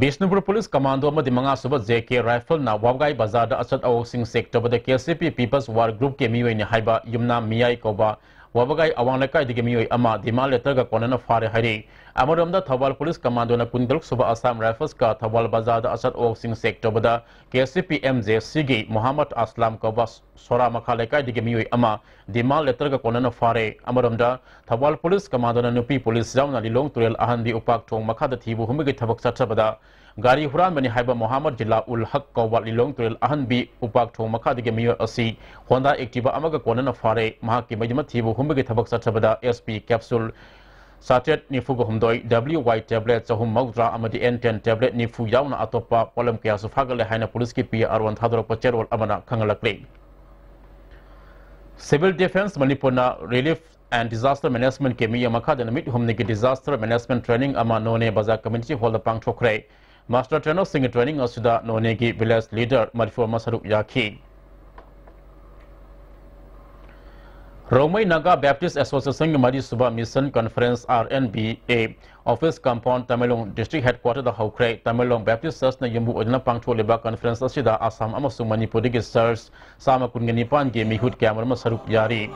ꯕꯤꯁꯅꯨꯄꯨꯔ ꯄꯨꯂꯤꯁ ꯀꯃꯥꯟꯗꯣ ꯑꯃꯗꯤ ꯃꯉꯥꯁꯨꯕ JK Rifleꯅ ꯋꯥꯕꯒꯥꯏ ꯕꯖꯥꯔꯗ ꯑꯆꯠ ꯑꯋꯣꯛꯁꯤꯡ check ꯇꯧꯕꯗ KCP People's War Groupꯀꯤ ꯃꯤꯑꯣꯏꯅꯤ ꯍꯥꯏꯕ ꯌꯨꯝꯅꯥꯝ ꯃꯤꯌꯥꯏ ꯀꯧꯕ ꯋꯥꯕꯒꯥꯏ ꯑꯋꯥꯡ ꯂꯩꯀꯥꯏꯗꯒꯤ ꯃꯤꯑꯣꯏ ꯑꯃ demand letterꯒ ꯀꯣꯟꯅꯅ ꯐꯥꯔꯦ ꯍꯥꯏꯔꯤ꯫ ꯑꯃꯔꯣꯝꯗ ꯊꯧꯕꯥꯜ ꯄꯨꯂꯤꯁ ꯀꯃꯥꯟꯗꯣꯅ ꯀꯨꯟꯇꯔꯨꯛ ꯁꯨꯕ Assam Riflesꯀ ꯊꯧꯕꯥꯜ ꯕꯖꯥꯔꯗ ꯑꯆꯠ ꯑꯋꯣꯛꯁꯤꯡ check ꯇꯧꯕꯗ KCP MJCꯒꯤ ꯃꯣꯍꯝꯃꯗ ꯑꯁꯂꯝ ꯀꯧꯕ ꯁꯣꯔꯥ ꯃꯈꯥ ꯂꯩꯀꯥꯏꯗꯒꯤ ꯃꯤꯑꯣꯏ ꯑꯃ demand letterꯒ ꯀꯣꯟꯅꯅ ꯐꯥꯔꯦ꯫ ꯑꯃꯔꯣꯝꯗ ꯊꯧꯕꯥꯜ ꯄꯨꯂꯤꯁ ꯀꯃꯥꯟꯗꯣꯅ ꯅꯨꯄꯤ ꯄꯨꯂꯤꯁ ꯌꯥꯎꯅ ꯂꯤꯂꯣꯡ ꯇꯨꯔꯦꯜ ꯑꯍꯟꯕꯤ ꯎꯄꯥꯛ ꯊꯣꯡ ꯃꯈꯥꯗ ꯊꯤꯕ ꯍꯨꯝꯕꯒꯤ ꯊꯕꯛ ꯆꯠꯊꯕꯗ ꯒꯥꯔꯤ ꯍꯨꯔꯥꯟꯕꯅꯤ ꯍꯥꯏꯕ ꯃꯣꯍꯝꯃꯗ ꯖꯤꯂꯥ ꯎꯜ ꯍꯛ ꯀꯧꯕ ꯂꯤꯂꯣꯡ ꯇꯨꯔꯦꯜ ꯑꯍꯟꯕꯤ ꯎꯄꯥꯛ ꯊꯣꯡ ꯃꯈꯥꯗꯒꯤ ꯃꯤꯑꯣꯏ ꯑꯁꯤ Honda Activa ꯑꯃꯒ ꯀꯣꯟꯅꯅ ꯐꯥꯔꯦ꯫ ꯃꯍꯥꯛꯀꯤ ꯃꯌꯨꯝꯗ ꯊꯤꯕ ꯍꯨꯝꯕꯒꯤ ꯊꯕꯛ ꯆꯠꯊꯕꯗ SP capsule ꯆꯥꯇ꯭ꯔꯦꯠ ꯅꯤꯐꯨꯒ ꯍꯨꯝꯗꯣꯏ, WY tablet ꯆꯍꯨꯝ ꯃꯧꯗ꯭ꯔꯥ ꯑꯃꯗꯤ N ten tablet ꯅꯤꯐꯨ ꯌꯥꯎꯅ ꯑꯇꯣꯞꯄ ꯄꯣꯠꯂꯝ ꯀꯌꯥꯁꯨ ꯐꯥꯒꯠꯂꯦ ꯍꯥꯏꯅ ꯄꯨꯂꯤꯁꯀꯤ ꯄꯤ ꯑꯥꯔ ꯑꯣꯅ ꯊꯥꯗꯣꯔꯛꯄ ꯆꯦꯔꯣꯜ ꯑꯃꯅ ꯈꯪꯍꯜꯂꯛꯂꯤ꯫ Civil Defence ꯃꯅꯤꯄꯨꯔꯅ Relief and Disaster Managementꯀꯤ ꯃꯤꯠꯌꯦꯡ ꯃꯈꯥꯗ ꯅꯨꯃꯤꯠ ꯍꯨꯝꯅꯤꯒꯤ Disaster Management Training ꯑꯃ ꯅꯣꯅꯦ ꯕꯖꯥꯔ community hallꯗ ꯄꯥꯡꯊꯣꯛꯈ꯭ꯔꯦ꯫ Master trainerꯁꯤꯡꯒꯤ training ꯑꯁꯤꯗ ꯅꯣꯅꯦꯒꯤ village leader ꯃꯔꯤꯐꯨ ꯑꯃ ꯁꯔꯨꯛ ꯌꯥꯈꯤ꯫ Rongmei Naga Baptist Associationꯒꯤ ꯃꯔꯤꯁꯨꯕ Mission Conference, RNBA, office compound Tamenglong district headquarterꯗ ꯍꯧꯈ꯭ꯔꯦ꯫ ꯇꯃꯦꯡꯂꯣꯡ Baptist Churchꯅ ꯌꯨꯝꯕꯨ ꯑꯣꯏꯗꯨꯅ ꯄꯥꯡꯊꯣꯛꯂꯤꯕ conference ꯑꯁꯤꯗ ꯑꯁꯥꯝ ꯑꯃꯁꯨꯡ ꯃꯅꯤꯄꯨꯔꯗꯒꯤ church ꯆꯥꯝꯃ ꯀꯨꯟꯒ ꯅꯤꯄꯥꯟꯒꯤ ꯃꯤꯍꯨꯠ ꯀꯌꯥꯃꯔꯨꯝ ꯑꯃ ꯁꯔꯨꯛ ꯌꯥꯔꯤ꯫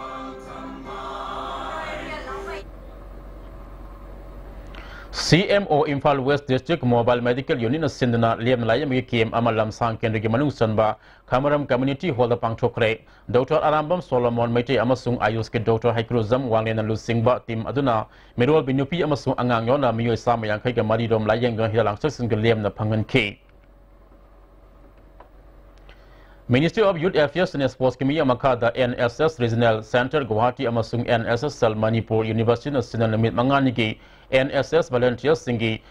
CMO Imphal West District Mobile Medical Unitꯅ ꯁꯤꯟꯗꯨꯅ ꯂꯦꯝꯅ ꯂꯥꯌꯦꯡꯕꯒꯤ camp ꯑꯃ ꯂꯝꯁꯥꯡ ꯀꯦꯟꯗ꯭ꯔꯒꯤ ꯃꯅꯨꯡ ꯆꯟꯕ ꯈꯃꯔꯝ Community Hallꯗ ꯄꯥꯡꯊꯣꯛꯈ꯭ꯔꯦ꯫ Doctor Arambam Solomon Meitei ꯑꯃꯁꯨꯡ ꯑꯥꯌꯨꯁꯀꯤ Doctor ꯍꯩꯀ꯭ꯔꯨꯖꯝ ꯋꯥꯡꯂꯦꯟꯅ ꯂꯨꯆꯤꯡꯕ team ꯑꯗꯨꯅ ꯃꯤꯔꯣꯜꯕꯤ ꯅꯨꯄꯤ ꯑꯃꯁꯨꯡ ꯑꯉꯥꯡ ꯌꯥꯎꯅ ꯃꯤꯑꯣꯏ ꯆꯥꯝꯃ ꯌꯥꯡꯈꯩꯒ ꯃꯔꯤ ꯔꯣꯝ ꯂꯥꯌꯦꯡꯗꯨꯅ ꯍꯤꯗꯥꯛ ꯂꯥꯡꯊꯛꯁꯤꯡꯒ ꯂꯦꯝꯅ ꯐꯪꯍꯟꯈꯤ꯫ Ministry of Youth Affairs and Sports ꯀꯤ ꯃꯤꯠꯌꯦꯡ ꯃꯈꯥꯗ N S S Regional Centre Guwahati ꯑꯃꯁꯨꯡ N S S Cell Manipur University ꯅ ꯁꯤꯟꯅ ꯅꯨꯃꯤꯠ ꯃꯉꯥꯅꯤꯒꯤ N S S volunteers ꯁꯤꯡꯒꯤ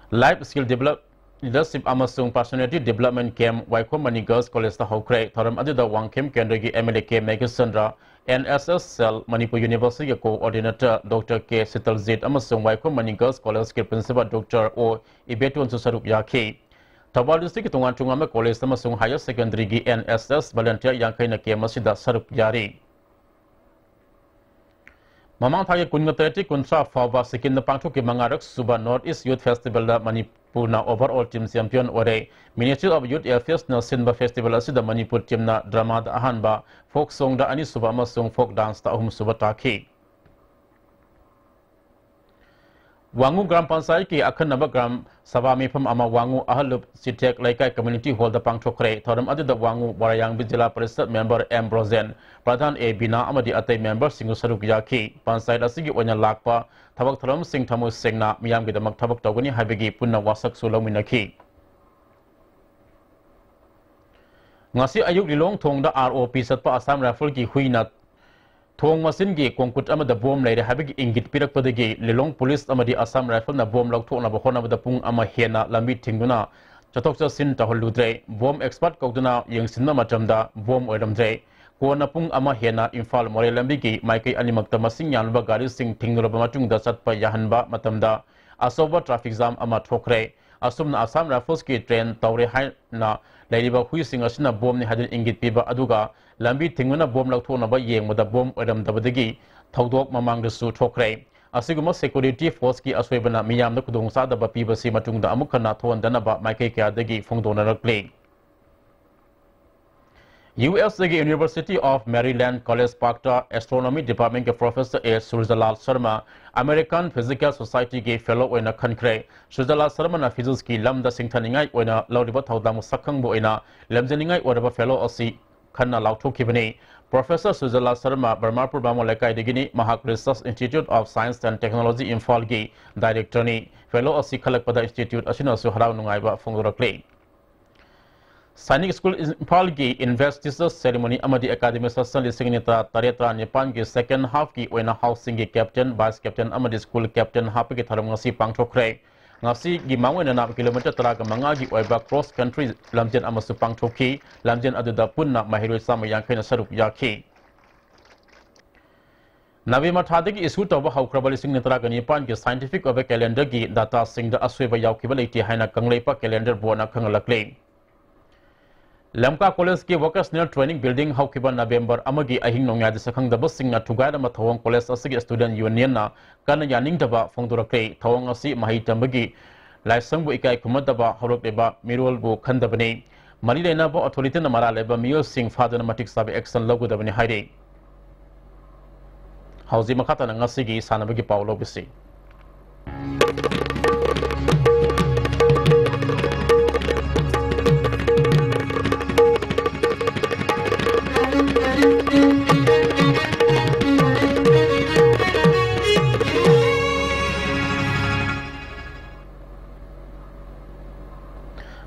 Life Skill Develop, Leadership ꯑꯃꯁꯨꯡ Personality Development Camp ꯋꯥꯏꯈꯣꯝ ꯃꯅꯤ Girls College ꯇ ꯍꯧꯈ꯭ꯔꯦ꯫ ꯊꯧꯔꯝ ꯑꯗꯨꯗ ꯋꯥꯡꯈꯦꯝ ꯀꯦꯟꯗ꯭ꯔꯒꯤ M L A K Meghachandra, N S S Cell Manipur University ꯒꯤ Coordinator Doctor K ꯁꯤꯇꯜꯖꯤꯠ ꯑꯃꯁꯨꯡ ꯋꯥꯏꯈꯣꯝ ꯃꯅꯤ Girls College ꯀꯤ Principal Doctor O ꯏꯕꯦꯇꯣꯟꯁꯨ ꯁꯔꯨꯛ ꯌꯥꯈꯤ꯫ ꯊꯧꯕꯥꯜ district ꯀꯤ ꯇꯣꯉꯥꯟ ꯇꯣꯉꯥꯟꯕ college ꯑꯃꯁꯨꯡ higher secondary ꯒꯤ N S S volunteer ꯌꯥꯡꯈꯩꯅ camp ꯑꯁꯤꯗ ꯁꯔꯨꯛ ꯌꯥꯔꯤ꯫ ꯃꯃꯥꯡ ꯊꯥꯒꯤ ꯀꯨꯟꯒ ꯇꯔꯦꯠꯇꯒꯤ ꯀꯨꯟꯊ꯭ꯔꯥ ꯐꯥꯎꯕ ꯁꯤꯛꯀꯤꯝꯗ ꯄꯥꯡꯊꯣꯛꯈꯤꯕ ꯃꯉꯥꯔꯛ ꯁꯨꯕ North East Youth Festival ꯗ ꯃꯅꯤꯄꯨꯔꯅ overall team champion ꯑꯣꯏꯔꯦ꯫ Ministry of Youth Affairs ꯅ ꯁꯤꯟꯕ festival ꯑꯁꯤꯗ ꯃꯅꯤꯄꯨꯔ team ꯅ drama ꯗ ꯑꯍꯥꯟꯕ, folk song ꯗ ꯑꯅꯤꯁꯨꯕ ꯑꯃꯁꯨꯡ folk dance ꯇ ꯑꯍꯨꯝꯁꯨꯕ ꯇꯥꯈꯤ꯫ ꯋꯥꯉꯨ ꯒ꯭ꯔꯥꯝ ꯄꯟꯆꯥꯌꯠꯀꯤ ꯑꯈꯟꯅꯕ ꯒ꯭ꯔꯥꯝ ꯁꯚꯥ ꯃꯤꯐꯝ ꯑꯃ ꯋꯥꯉꯨ ꯑꯍꯜꯂꯨꯞ ꯆꯤꯊꯦꯛ ꯂꯩꯀꯥꯏ community hall ꯗ ꯄꯥꯡꯊꯣꯛꯈ꯭ꯔꯦ꯫ ꯊꯧꯔꯝ ꯑꯗꯨꯗ ꯋꯥꯉꯨ ꯋꯥꯔꯥꯌꯥꯡꯕꯤ ꯖꯤꯂꯥ parishad member M Brojen, Pradhan A ꯕꯤꯅꯥ ꯑꯃꯗꯤ ꯑꯇꯩ member ꯁꯤꯡꯁꯨ ꯁꯔꯨꯛ ꯌꯥꯈꯤ꯫ ꯄꯟꯆꯥꯌꯠ ꯑꯁꯤꯒꯤ ꯑꯣꯏꯅ ꯂꯥꯛꯄ ꯊꯕꯛ ꯊꯧꯔꯝꯁꯤꯡ ꯊꯃꯣꯏ ꯁꯦꯡꯅ ꯃꯤꯌꯥꯝꯒꯤꯗꯃꯛ ꯊꯕꯛ ꯇꯧꯒꯅꯤ ꯍꯥꯏꯕꯒꯤ ꯄꯨꯟꯅ ꯋꯥꯁꯛꯁꯨ ꯂꯧꯃꯤꯟꯅꯈꯤ꯫ ꯉꯁꯤ ꯑꯌꯨꯛ ꯂꯤꯂꯣꯡ ꯊꯣꯡꯗ R O P ꯆꯠꯄ Assam Rifle ꯒꯤ ꯍꯨꯏꯅ ꯊꯣꯡ ꯃꯆꯤꯟꯒꯤ ꯀꯣꯡꯀꯨꯠ ꯑꯃꯗ bomb ꯂꯩꯔꯦ ꯍꯥꯏꯕꯒꯤ ꯏꯪꯒꯤꯠ ꯄꯤꯔꯛꯄꯗꯒꯤ ꯂꯤꯂꯣꯡ police ꯑꯃꯗꯤ Assam Rifle ꯅ bomb ꯂꯧꯊꯣꯛꯅꯕ ꯍꯣꯠꯅꯕꯗ ꯄꯨꯡ ꯑꯃ ꯍꯦꯟꯅ ꯂꯝꯕꯤ ꯊꯤꯡꯗꯨꯅ ꯆꯠꯊꯣꯛ ꯆꯠꯁꯤꯟ ꯇꯧꯍꯜꯂꯨꯗ꯭ꯔꯦ꯫ Bomb expert ꯀꯧꯗꯨꯅ ꯌꯦꯡꯁꯤꯟꯕ ꯃꯇꯝꯗ bomb ꯑꯣꯏꯔꯝꯗ꯭ꯔꯦ꯫ ꯀꯣꯟꯅ ꯄꯨꯡ ꯑꯃ ꯍꯦꯟꯅ ꯏꯝꯐꯥꯜ ꯃꯣꯔꯦ ꯂꯝꯕꯤꯒꯤ ꯃꯥꯏꯀꯩ ꯑꯅꯤꯃꯛꯇ ꯃꯁꯤꯡ ꯌꯥꯝꯂꯕ ꯒꯥꯔꯤꯁꯤꯡ ꯊꯤꯡꯂꯨꯔꯕ ꯃꯇꯨꯡꯗ ꯆꯠꯄ ꯌꯥꯍꯟꯕ ꯃꯇꯝꯗ ꯑꯆꯧꯕ traffic jam ꯑꯃ ꯊꯣꯛꯈ꯭ꯔꯦ꯫ ꯑꯁꯨꯝꯅ Assam Rifles ꯀꯤ train ꯇꯧꯔꯦ ꯍꯥꯏꯅ ꯂꯩꯔꯤꯕ ꯍꯨꯏꯁꯤꯡ ꯑꯁꯤꯅ bomb ꯅꯤ ꯍꯥꯏꯗꯨꯅ ꯏꯪꯒꯤꯠ ꯄꯤꯕ ꯑꯗꯨꯒ ꯂꯝꯕꯤ ꯊꯤꯡꯗꯨꯅ bomb ꯂꯧꯊꯣꯛꯅꯕ ꯌꯦꯡꯕꯗ bomb ꯑꯣꯏꯔꯝꯗꯕꯗꯒꯤ ꯊꯧꯗꯣꯛ ꯃꯃꯥꯡꯗꯁꯨ ꯊꯣꯛꯈ꯭ꯔꯦ꯫ ꯑꯁꯤꯒꯨꯝꯕ security force ꯀꯤ ꯑꯁꯣꯏꯕꯅ ꯃꯤꯌꯥꯝꯗ ꯈꯨꯗꯣꯡꯆꯥꯗꯕ ꯄꯤꯕꯁꯤ ꯃꯇꯨꯡꯗ ꯑꯃꯨꯛ ꯍꯟꯅ ꯊꯣꯛꯍꯟꯗꯅꯕ ꯃꯥꯏꯀꯩ ꯀꯌꯥꯗꯒꯤ ꯐꯣꯡꯗꯣꯛꯅꯔꯛꯂꯤ꯫ U S A ꯒꯤ University of Maryland College Park ꯇ Astronomy Department ꯀꯤ Professor A ꯁꯨꯔꯖꯂꯥꯜ Sharma American Physical Society ꯒꯤ Fellow ꯑꯣꯏꯅ ꯈꯟꯈ꯭ꯔꯦ꯫ ꯁꯨꯔꯖꯂꯥꯜ ꯁꯔꯃꯅ physics ꯀꯤ ꯂꯝꯗ ꯁꯤꯡꯊꯥꯅꯤꯡꯉꯥꯏ ꯑꯣꯏꯅ ꯂꯧꯔꯤꯕ ꯊꯧꯗꯥꯡ ꯃꯁꯛ ꯈꯪꯕ ꯑꯣꯏꯅ ꯂꯝꯖꯤꯡꯅꯤꯡꯉꯥꯏ ꯑꯣꯏꯔꯕ Fellow ꯑꯁꯤ ꯈꯟꯅ ꯂꯥꯎꯊꯣꯛꯈꯤꯕꯅꯤ꯫ Professor ꯁꯨꯔꯖꯂꯥꯜ ꯁꯔꯃ ꯕ꯭ꯔꯍꯃꯄꯨꯔ ꯕꯥꯃꯣꯟ ꯂꯩꯀꯥꯏꯗꯒꯤꯅꯤ꯫ ꯃꯍꯥꯛ Research Institute of Science and Technology ꯏꯝꯐꯥꯜꯒꯤ Director ꯅꯤ꯫ Fellow ꯑꯁꯤ ꯈꯜꯂꯛꯄꯗ institute ꯑꯁꯤꯅꯁꯨ ꯍꯔꯥꯎ ꯅꯨꯡꯉꯥꯏꯕ ꯐꯣꯡꯗꯣꯔꯛꯂꯤ꯫ ꯁꯥꯏꯅꯤꯛ ꯁ꯭ꯀꯨꯜ ꯏꯝꯐꯥꯜꯒꯤ investiture ceremony ꯑꯃꯗꯤ academic session ꯂꯤꯁꯤꯡ ꯑꯅꯤ ꯇꯔꯥ ꯇꯔꯦꯠ ꯇꯔꯥ ꯅꯤꯄꯥꯟꯒꯤ second half ꯀꯤ ꯑꯣꯏꯅ house ꯁꯤꯡꯒꯤ captain, vice captain ꯑꯃꯗꯤ school captain ꯍꯥꯞꯄꯒꯤ ꯊꯧꯔꯝ ꯉꯁꯤ ꯄꯥꯡꯊꯣꯛꯈ꯭ꯔꯦ꯫ ꯉꯁꯤꯒꯤ ꯃꯥꯡꯑꯣꯏꯅꯅ ꯀꯤꯂꯣꯃꯤꯇꯔ ꯇꯔꯥꯒ ꯃꯉꯥꯒꯤ ꯑꯣꯏꯕ cross country ꯂꯝꯖꯦꯜ ꯑꯃꯁꯨ ꯄꯥꯡꯊꯣꯛꯈꯤ꯫ ꯂꯝꯖꯦꯜ ꯑꯗꯨꯗ ꯄꯨꯟꯅ ꯃꯍꯩꯔꯣꯏ ꯆꯥꯝꯃ ꯌꯥꯡꯈꯩꯅ ꯁꯔꯨꯛ ꯌꯥꯈꯤ꯫ ꯅꯕꯦꯝꯕꯔ ꯊꯥꯗꯒꯤ issue ꯇꯧꯕ ꯍꯧꯈ꯭ꯔꯕ ꯂꯤꯁꯤꯡ ꯑꯅꯤ ꯇꯔꯥꯒ ꯅꯤꯄꯥꯟꯒꯤ scientific ꯑꯣꯏꯕ calendar ꯒꯤ data ꯁꯤꯡꯗ ꯑꯁꯣꯏꯕ ꯌꯥꯎꯈꯤꯕ ꯂꯩꯇꯦ ꯍꯥꯏꯅ ꯀꯪꯂꯩꯄꯥꯛ calendar board ꯅ ꯈꯪꯍꯜꯂꯛꯂꯤ꯫ ꯂꯝꯀꯥ ꯀꯣꯂꯦꯖꯀꯤ vocational training building ꯍꯧꯈꯤꯕ ꯅꯕꯦꯝꯕꯔ ꯑꯃꯒꯤ ꯑꯍꯤꯡ ꯅꯣꯡꯌꯥꯏꯗ ꯁꯛꯈꯪꯗꯕꯁꯤꯡꯅ ꯊꯨꯒꯥꯏꯔꯝꯕ ꯊꯧꯑꯣꯡ ꯀꯣꯂꯦꯖ ꯑꯁꯤꯒꯤ student union ꯅ ꯀꯟꯅ ꯌꯥꯅꯤꯡꯗꯕ ꯐꯣꯡꯗꯣꯔꯛꯂꯦ꯫ ꯊꯧꯑꯣꯡ ꯑꯁꯤ ꯃꯍꯩ ꯇꯝꯕꯒꯤ ꯂꯥꯏꯁꯪꯕꯨ ꯏꯀꯥꯏ ꯈꯨꯝꯅꯗꯕ ꯍꯧꯔꯛꯂꯤꯕ ꯃꯤꯔꯣꯜꯕꯨ ꯈꯟꯗꯕꯅꯤ꯫ ꯃꯔꯤ ꯂꯩꯅꯕ authority ꯅ ꯃꯔꯥꯜ ꯂꯩꯕ ꯃꯤꯑꯣꯏꯁꯤꯡ ꯐꯥꯗꯨꯅ ꯃꯇꯤꯛ ꯆꯥꯕ action ꯂꯧꯒꯗꯕꯅꯤ ꯍꯥꯏꯔꯤ꯫ ꯍꯧꯖꯤꯛ ꯃꯈꯥ ꯇꯥꯅ ꯉꯁꯤꯒꯤ ꯁꯥꯟꯅꯕꯒꯤ ꯄꯥꯎ ꯂꯧꯕꯤꯁꯤ꯫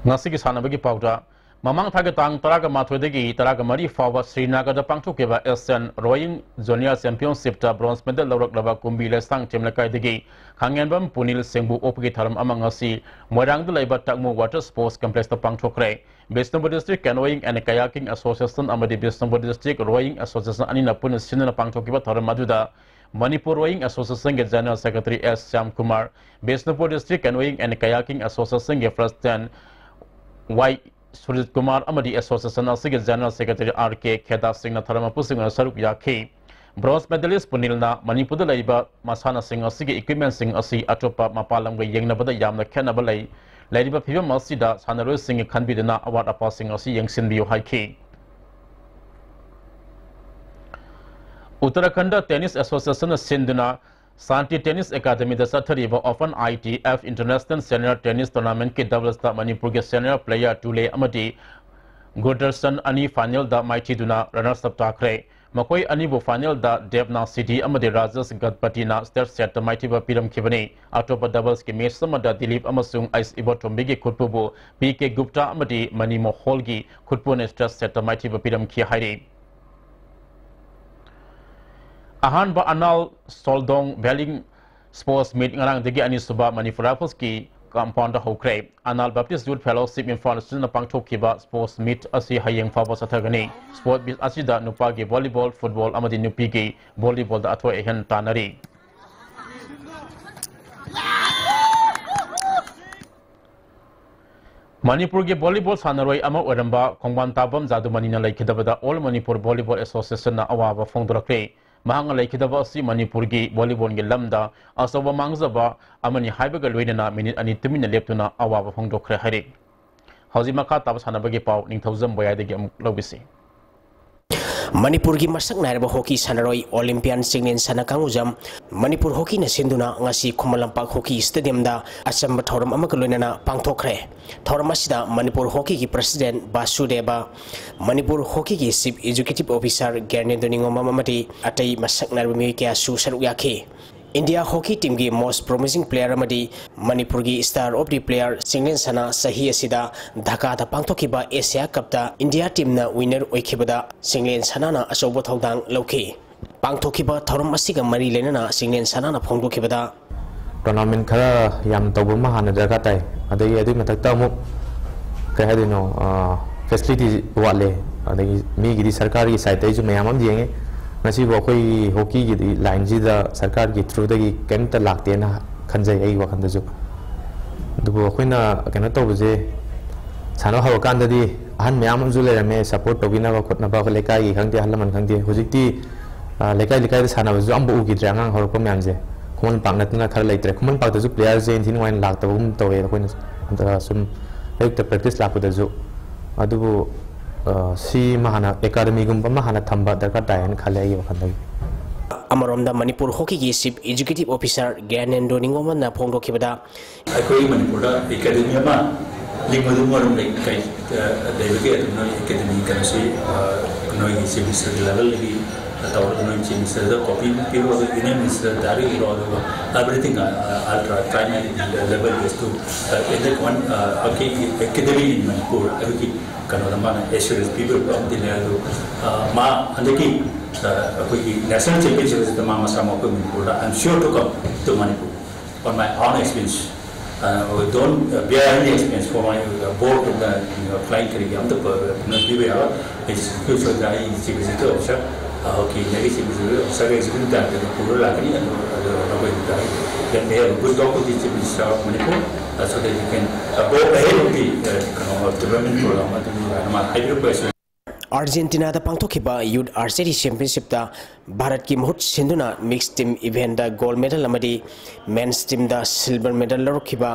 ꯉꯁꯤꯒꯤ ꯁꯥꯟꯅꯕꯒꯤ ꯄꯥꯎꯗ, ꯃꯃꯥꯡ ꯊꯥꯒꯤ ꯇꯥꯡ ꯇꯔꯥꯒ ꯃꯥꯊꯣꯏꯗꯒꯤ ꯇꯔꯥꯒ ꯃꯔꯤ ꯐꯥꯎꯕ ꯁ꯭ꯔꯤꯅꯒꯔꯗ ꯄꯥꯡꯊꯣꯛꯈꯤꯕ Asian Rowing Junior Championship ꯇ bronze medal ꯂꯧꯔꯛꯂꯕ ꯀꯨꯝꯕꯤ ꯂꯩꯁꯥꯡ ꯊꯦꯝ ꯂꯩꯀꯥꯏꯗꯒꯤ ꯈꯥꯉꯦꯝꯕꯝ ꯄꯨꯅꯤꯜ ꯁꯤꯡꯕꯨ ꯑꯣꯛꯄꯒꯤ ꯊꯧꯔꯝ ꯑꯃ ꯉꯁꯤ ꯃꯣꯏꯔꯥꯡꯗ ꯂꯩꯕ ꯇꯛꯃꯨ Water Sports Complex ꯇ ꯄꯥꯡꯊꯣꯛꯈ꯭ꯔꯦ꯫ Bishnupur District Canoeing and Kayaking Association ꯑꯃꯗꯤ ꯕꯤꯁꯅꯨꯄꯨꯔ District Rowing Association ꯑꯅꯤꯅ ꯄꯨꯟꯅ ꯁꯤꯟꯗꯨꯅ ꯄꯥꯡꯊꯣꯛꯈꯤꯕ ꯊꯧꯔꯝ ꯑꯗꯨꯗ ꯃꯅꯤꯄꯨꯔ Rowing Association ꯒꯤ General Secretary S Shyam Kumar, Bishnupur District Canoeing and Kayaking Association ꯒꯤ President ꯋꯥꯏ ꯁꯨꯔꯖꯤꯠ ꯀꯨꯃꯥꯔ ꯑꯃꯗꯤ association ꯑꯁꯤꯒꯤ General Secretary ꯑꯥꯔ ꯀꯦ ꯈꯦꯗꯥ ꯁꯤꯡꯅ ꯊꯧꯔꯝ ꯃꯄꯨꯁꯤꯡ ꯑꯣꯏꯅ ꯁꯔꯨꯛ ꯌꯥꯈꯤ꯫ Bronze medalist ꯄꯨꯅꯤꯜꯅ ꯃꯅꯤꯄꯨꯔꯗ ꯂꯩꯔꯤꯕ ꯃꯁꯥꯟꯅꯁꯤꯡ ꯑꯁꯤꯒꯤ equipment ꯁꯤꯡ ꯑꯁꯤ ꯑꯇꯣꯞꯄ ꯃꯄꯥꯟ ꯂꯝꯒ ꯌꯦꯡꯅꯕꯗ ꯌꯥꯝꯅ ꯈꯦꯠꯅꯕ ꯂꯩ꯫ ꯂꯩꯔꯤꯕ ꯐꯤꯕꯝ ꯑꯁꯤꯗ ꯁꯥꯟꯅꯔꯣꯏꯁꯤꯡꯒꯤ ꯈꯟꯕꯤꯗꯨꯅ ꯑꯋꯥꯠ ꯑꯄꯥꯁꯤꯡ ꯑꯁꯤ ꯌꯦꯡꯁꯤꯟꯕꯤꯌꯨ ꯍꯥꯏꯈꯤ꯫ ꯎꯠꯇꯔꯥꯈꯟꯗ Tennis Association ꯅ ꯁꯤꯟꯗꯨꯅ ꯁꯥꯟꯇꯤ Tennis Academy ꯗ ꯆꯠꯊꯔꯤꯕ Open I T F International Senior Tennis Tournament ꯀꯤ doubles ꯇ ꯃꯅꯤꯄꯨꯔꯒꯤ senior player ꯇꯨꯂꯦ ꯑꯃꯗꯤ ꯒꯨꯔꯗꯔꯁꯟ ꯑꯅꯤ final ꯗ ꯃꯥꯏꯊꯤꯗꯨꯅ runners up ꯇꯥꯈ꯭ꯔꯦ꯫ ꯃꯈꯣꯏ ꯑꯅꯤꯕꯨ ꯐꯥꯏꯅꯦꯜꯗ ꯗꯦꯕꯅꯥ ꯁꯤꯗꯤ ꯑꯃꯗꯤ ꯔꯥꯖꯦꯁ ꯒꯠꯄꯇꯤꯅ ꯁ꯭ꯇ꯭ꯔꯦꯠ ꯁꯦꯠꯇ ꯃꯥꯏꯊꯤꯕ ꯄꯤꯔꯝꯈꯤꯕꯅꯤ꯫ ꯑꯇꯣꯞꯄ ꯗꯕꯜꯁꯀꯤ ꯃꯦꯆ ꯑꯃꯗ ꯗꯤꯂꯤꯞ ꯑꯃꯁꯨꯡ ꯑꯩꯁ ꯏꯕꯣꯇꯣꯝꯕꯤꯒꯤ ꯈꯨꯠꯄꯨꯕꯨ ꯄꯤ ꯀꯦ ꯒꯨꯞꯇꯥ ꯑꯃꯗꯤ ꯃꯅꯤ ꯃꯣꯍꯣꯜꯒꯤ ꯈꯨꯠꯄꯨꯅ ꯁ꯭ꯇ꯭ꯔꯦꯠ ꯁꯦꯠꯇ ꯃꯥꯏꯊꯤꯕ ꯄꯤꯔꯝꯈꯤ ꯍꯥꯏꯔꯤ꯫ ꯑꯍꯥꯟꯕ ꯑꯅꯥꯜ ꯁꯣꯜꯗꯣꯡ ꯚꯦꯂꯤꯡ ꯁ꯭ꯄꯣꯔꯠꯁ ꯃꯤꯠ ꯉꯔꯥꯡꯗꯒꯤ ꯑꯅꯤꯁꯨꯕ ꯃꯅꯤꯄꯨꯔ ꯔꯥꯏꯐꯜꯁꯀꯤ ꯀꯝꯄꯥꯎꯟꯗ ꯍꯧꯈ꯭ꯔꯦ꯫ ꯑꯅꯥꯜ ꯕꯦꯞꯇꯤꯁ ꯌꯨꯠ ꯐꯦꯂꯣꯁꯤꯞ ꯏꯝꯐꯥꯜ ꯑꯁꯤꯅ ꯄꯥꯡꯊꯣꯛꯈꯤꯕ ꯁ꯭ꯄꯣꯔꯠꯁ ꯃꯤꯠ ꯑꯁꯤ ꯍꯌꯦꯡ ꯐꯥꯎꯕ ꯆꯠꯊꯒꯅꯤ꯫ ꯁ꯭ꯄꯣꯔꯠꯁ ꯃꯤꯠ ꯑꯁꯤꯗ ꯅꯨꯄꯥꯒꯤ ꯚꯣꯂꯤꯕꯣꯜ, ꯐꯨꯠꯕꯣꯜ ꯑꯃꯗꯤ ꯅꯨꯄꯤꯒꯤ ꯚꯣꯂꯤꯕꯣꯜꯗ ꯑꯊꯣꯏ ꯑꯍꯦꯟ ꯇꯥꯟꯅꯔꯤ꯫ ꯃꯅꯤꯄꯨꯔꯒꯤ ꯚꯣꯂꯤꯕꯣꯜ ꯁꯥꯟꯅꯔꯣꯏ ꯑꯃ ꯑꯣꯏꯔꯝꯕ ꯈꯣꯡꯕꯥꯟ ꯇꯥꯕꯝ ꯖꯥꯗꯨꯃꯅꯤꯅ ꯂꯩꯈꯤꯗꯕꯗ ꯑꯣꯜ ꯃꯅꯤꯄꯨꯔ ꯚꯣꯂꯤꯕꯣꯜ ꯑꯦꯁꯣꯁꯤꯌꯦꯁꯟꯅ ꯑꯋꯥꯕ ꯐꯣꯡꯗꯣꯔꯛꯂꯦ꯫ ꯃꯍꯥꯛꯅ ꯂꯩꯈꯤꯗꯕ ꯑꯁꯤ ꯃꯅꯤꯄꯨꯔꯒꯤ ꯚꯣꯂꯤꯕꯣꯜꯒꯤ ꯂꯝꯗ ꯑꯆꯧꯕ ꯃꯥꯡꯖꯕ ꯑꯃꯅꯤ ꯍꯥꯏꯕꯒ ꯂꯣꯏꯅꯅ ꯃꯤꯅꯤꯠ ꯑꯅꯤ ꯇꯨꯃꯤꯟꯅ ꯂꯦꯞꯇꯨꯅ ꯑꯋꯥꯕ ꯐꯣꯡꯗꯣꯛꯈ꯭ꯔꯦ ꯍꯥꯏꯔꯤ꯫ ꯍꯧꯖꯤꯛ ꯃꯈꯥ ꯇꯥꯕ ꯁꯥꯟꯅꯕꯒꯤ ꯄꯥꯎ ꯅꯤꯡꯊꯧꯖꯝ ꯕꯣꯌꯥꯏꯗꯒꯤ ꯑꯃꯨꯛ ꯂꯧꯕꯤꯁꯤ꯫ ꯃꯅꯤꯄꯨꯔꯒꯤ ꯃꯁꯛ ꯅꯥꯏꯔꯕ ꯍꯣꯀꯤ ꯁꯥꯟꯅꯔꯣꯏ ꯑꯣꯂꯤꯝꯄꯤꯌꯥꯟ ꯆꯤꯡꯂꯦꯟ ꯁꯅꯥ ꯀꯥꯡꯉꯨꯖꯝ ꯃꯅꯤꯄꯨꯔ ꯍꯣꯀꯤꯅ ꯁꯤꯟꯗꯨꯅ ꯉꯁꯤ ꯈꯨꯃꯟ ꯂꯝꯄꯥꯛ ꯍꯣꯀꯤ ꯁ꯭ꯇꯦꯗꯤꯌꯝꯗ ꯑꯆꯝꯕ ꯊꯧꯔꯝ ꯑꯃꯒ ꯂꯣꯏꯅꯅ ꯄꯥꯡꯊꯣꯛꯈ꯭ꯔꯦ꯫ ꯊꯧꯔꯝ ꯑꯁꯤꯗ ꯃꯅꯤꯄꯨꯔ ꯍꯣꯀꯤꯒꯤ ꯄ꯭ꯔꯁꯤꯗꯦꯟ ꯕꯥꯁꯨꯗꯦꯕ, ꯃꯅꯤꯄꯨꯔ ꯍꯣꯀꯤꯒꯤ chief executive officer Gyanendra Ningombam ꯑꯃꯗꯤ ꯑꯇꯩ ꯃꯁꯛ ꯅꯥꯏꯔꯕ ꯃꯤꯑꯣꯏ ꯀꯌꯥꯁꯨ ꯁꯔꯨꯛ ꯌꯥꯈꯤ꯫ ꯏꯟꯗꯤꯌꯥ ꯍꯣꯀꯤ ꯇꯤꯝꯒꯤ most promising player ꯑꯃꯗꯤ ꯃꯅꯤꯄꯨꯔꯒꯤ star of the player Chinglen ꯁꯅꯥ ꯆꯍꯤ ꯑꯁꯤꯗ ꯙꯥꯀꯥꯗ ꯄꯥꯡꯊꯣꯛꯈꯤꯕ ꯑꯦꯁꯤꯌꯥ ꯀꯞꯇ ꯏꯟꯗꯤꯌꯥ ꯇꯤꯝꯅ winner ꯑꯣꯏꯈꯤꯕꯗ ꯆꯤꯡꯂꯦꯟ ꯁꯅꯥꯅ ꯑꯆꯧꯕ ꯊꯧꯗꯥꯡ ꯂꯧꯈꯤ꯫ ꯄꯥꯡꯊꯣꯛꯈꯤꯕ ꯊꯧꯔꯝ ꯑꯁꯤꯒ ꯃꯔꯤ ꯂꯩꯅꯅ ꯆꯤꯡꯂꯦꯟ ꯁꯅꯥꯅ ꯐꯣꯡꯗꯣꯛꯈꯤꯕꯗ, tournament ꯈꯔ ꯌꯥꯝ ꯇꯧꯕ ꯑꯃ ꯍꯥꯟꯅ ꯗꯔꯀꯥꯔ ꯇꯥꯏ꯫ ꯑꯗꯒꯤ ꯑꯗꯨꯒꯤ ꯃꯊꯛꯇ ꯑꯃꯨꯛ ꯀꯩ ꯍꯥꯏꯗꯣꯏꯅꯣ, ꯑ, facility ꯋꯥꯠꯂꯦ꯫ ꯑꯗꯒꯤ ꯃꯤꯒꯤꯗꯤ ꯁꯔꯀꯥꯔꯒꯤ side ꯇꯩꯁꯨ ꯃꯌꯥꯝ ꯑꯃ ꯌꯦꯡꯉꯦ꯫ ꯉꯁꯤꯕꯨ ꯑꯩꯈꯣꯏꯒꯤ ꯍꯣꯀꯤꯒꯤꯗꯤ line ꯁꯤꯗ ꯁꯔꯀꯥꯔꯒꯤ through ꯗꯒꯤ ꯀꯩꯝꯇ ꯂꯥꯛꯇꯦꯅ ꯈꯟꯖꯩ ꯑꯩꯒꯤ ꯋꯥꯈꯜꯗꯁꯨ꯫ ꯑꯗꯨꯕꯨ ꯑꯩꯈꯣꯏꯅ ꯀꯩꯅꯣ ꯇꯧꯕꯁꯦ, ꯁꯥꯟꯅꯕ ꯍꯧꯔꯀꯥꯟꯗꯗꯤ ꯑꯍꯟ ꯃꯌꯥꯝ ꯑꯃꯁꯨ ꯂꯩꯔꯝꯃꯦ, support ꯇꯧꯕꯤꯅꯕ ꯈꯣꯠꯅꯕ, ꯑꯩꯈꯣꯏ ꯂꯩꯀꯥꯏꯒꯤ ꯈꯪꯗꯦ, ꯑꯍꯜ ꯂꯃꯟ ꯈꯪꯗꯦ꯫ ꯍꯧꯖꯤꯛꯇꯤ, ꯑ, ꯂꯩꯀꯥꯏ ꯂꯩꯀꯥꯏꯗ ꯁꯥꯟꯅꯕꯁꯨ ꯑꯝꯕꯨꯛ ꯎꯈꯤꯗ꯭ꯔꯦ, ꯑꯉꯥꯡ ꯍꯧꯔꯛꯄ ꯃꯌꯥꯝꯁꯦ꯫ ꯈꯨꯃꯟ ꯂꯝꯄꯥꯛ ꯅꯠꯇꯅ ꯈꯔ ꯂꯩꯇ꯭ꯔꯦ꯫ ꯈꯨꯃꯟ ꯂꯝꯄꯥꯛꯇꯁꯨ player ꯁꯦ ꯏꯟꯊꯤ ꯅꯨꯡꯉꯥꯏꯅ ꯂꯥꯛꯇꯕꯒꯨꯝ ꯇꯧꯋꯦ꯫ ꯑꯩꯈꯣꯏꯅ, ꯑꯗ, ꯁꯨꯝ ꯑꯌꯨꯛꯇ practice ꯂꯥꯛꯄꯗꯁꯨ꯫ ꯑꯗꯨꯕꯨ, ꯑ, ꯁꯤ ꯑꯃ ꯍꯥꯟꯅ, academy ꯒꯨꯝꯕ ꯑꯃ ꯍꯥꯟꯅ ꯊꯝꯕ ꯗꯔꯀꯥꯔ ꯇꯥꯏ ꯍꯥꯏꯅ ꯈꯜꯂꯦ ꯑꯩꯒꯤ ꯋꯥꯈꯜꯗꯒꯤ꯫ ꯑꯃꯔꯣꯝꯗ ꯃꯅꯤꯄꯨꯔ ꯍꯣꯀꯤꯒꯤ ꯆꯤꯐ ꯑꯦꯛꯖꯤꯀ꯭ꯌꯨꯇꯤꯚ ꯑꯣꯐꯤꯁꯥꯔ ꯒ꯭ꯌꯥꯅꯦꯟꯗ꯭ꯔꯣ ꯅꯤꯉꯣꯝꯕꯝꯅ ꯐꯣꯡꯗꯣꯛꯈꯤꯕꯗ, ꯑꯩꯈꯣꯏ ꯃꯅꯤꯄꯨꯔꯗ academy ꯑꯃ ꯂꯤꯡꯕꯗꯨ ꯃꯔꯝ ꯂꯩ-, ꯀꯩ-, ꯑ, ꯂꯩꯕꯒꯤ ꯑꯗꯨꯝꯅ academy ꯀꯩꯅꯣꯁꯤ, ꯑ, ꯅꯣꯏꯒꯤ ꯆꯤꯐ ꯃꯤꯅꯤꯁꯇꯔꯒꯤ ꯂꯦꯚꯦꯜꯗꯒꯤ ꯇꯧꯔꯒ ꯅꯣꯏ ꯆꯤꯐ ꯃꯤꯅꯤꯁꯇꯔꯗ ꯀꯣꯄꯤ ꯄꯤꯔꯣ, ꯑꯗꯨꯒ ꯌꯨꯅꯤꯌꯟ ꯃꯤꯅꯤꯁꯇꯔꯗ ꯗꯥꯏꯔꯦꯛ ꯏꯔꯣ, ꯑꯗꯨꯒ everything, uh, I'll try, try my level best to, uh, in that one, uh, okay, academy in Manipur ꯍꯥꯏꯕꯒꯤ ꯀꯩꯅꯣꯗ ꯃꯥꯅ ꯑꯦꯁꯨꯔꯦꯟꯁ ꯄꯤꯕꯤꯔꯛꯄ ꯑꯃꯗꯤ ꯂꯩ꯫ ꯑꯗꯨ, ꯑ, ꯃꯥ ꯍꯟꯗꯛꯀꯤ, ꯑ, ꯑꯩꯈꯣꯏꯒꯤ ꯅꯦꯁꯅꯦꯜ ꯆꯦꯝꯄꯤꯌꯟꯁꯤꯞ ꯑꯁꯤꯗ ꯃꯥ ꯃꯁꯥꯃꯛ ꯑꯩꯈꯣꯏ ꯃꯅꯤꯄꯨꯔꯗ, I am sure to come to Manipur on my own expense. Uh, don't, uh, bear any expense for my, uh, board, uh, flying ꯀꯔꯤꯒꯤ ꯑꯝꯇ ꯄ-, ꯀꯩꯅꯣ ꯄꯤꯕ ꯌꯥꯔꯣꯏ꯫ ꯑꯩ ꯁꯤꯒꯤ ꯁꯣꯏꯗꯅ ꯑꯩ ꯆꯤꯐ ꯑꯦꯛꯖꯤꯀ꯭ꯌꯨꯇꯤꯚ ꯑꯣꯐꯤꯁꯥꯔ, ꯑ, ꯍꯧꯖꯤꯛꯀꯤ ꯏꯟꯗꯤꯌꯥꯒꯤ ꯆꯤꯐ ꯑꯦꯛꯖꯤꯀ꯭ꯌꯨꯇꯤꯚ ꯑꯣꯐꯤꯁꯥꯔꯒ ꯑꯦꯛꯖꯤꯀ꯭ꯌꯨꯇꯤꯚ ꯗꯥꯏꯔꯦꯛꯇꯔꯒ ꯄꯨꯔꯒ ꯂꯥꯛꯀꯅꯤ꯫ ꯑꯗꯨ, ꯑꯗꯨ ꯑꯩꯈꯣꯏ ꯍꯌꯦꯡ good talk with the chief minister of Manipur, uh, so that we can, uh, go ahead of the, uh, ꯀꯩꯅꯣ, development program ꯑꯗꯨ ꯑꯗꯨꯃꯥꯏꯅ ꯃꯥꯅ ꯍꯥꯏꯕꯤꯔꯛꯄ ꯑꯁꯤ ꯑꯥꯔꯖꯦꯟꯇꯤꯅꯥꯗ ꯄꯥꯡꯊꯣꯛꯈꯤꯕ ꯌꯨꯠ ꯑꯥꯔꯆꯔꯤ ꯆꯦꯝꯄꯤꯌꯟꯁꯤꯞꯇ ꯚꯥꯔꯠꯀꯤ ꯃꯍꯨꯠ ꯁꯤꯟꯗꯨꯅ ꯃꯤꯛꯁ ꯇꯤꯝ ꯏꯚꯦꯟꯗ ꯒꯣꯜ ꯃꯦꯗꯜ ꯑꯃꯗꯤ ꯃꯦꯟꯁ ꯇꯤꯝꯗ ꯁꯤꯜꯚꯔ ꯃꯦꯗꯜ ꯂꯧꯔꯛꯈꯤꯕ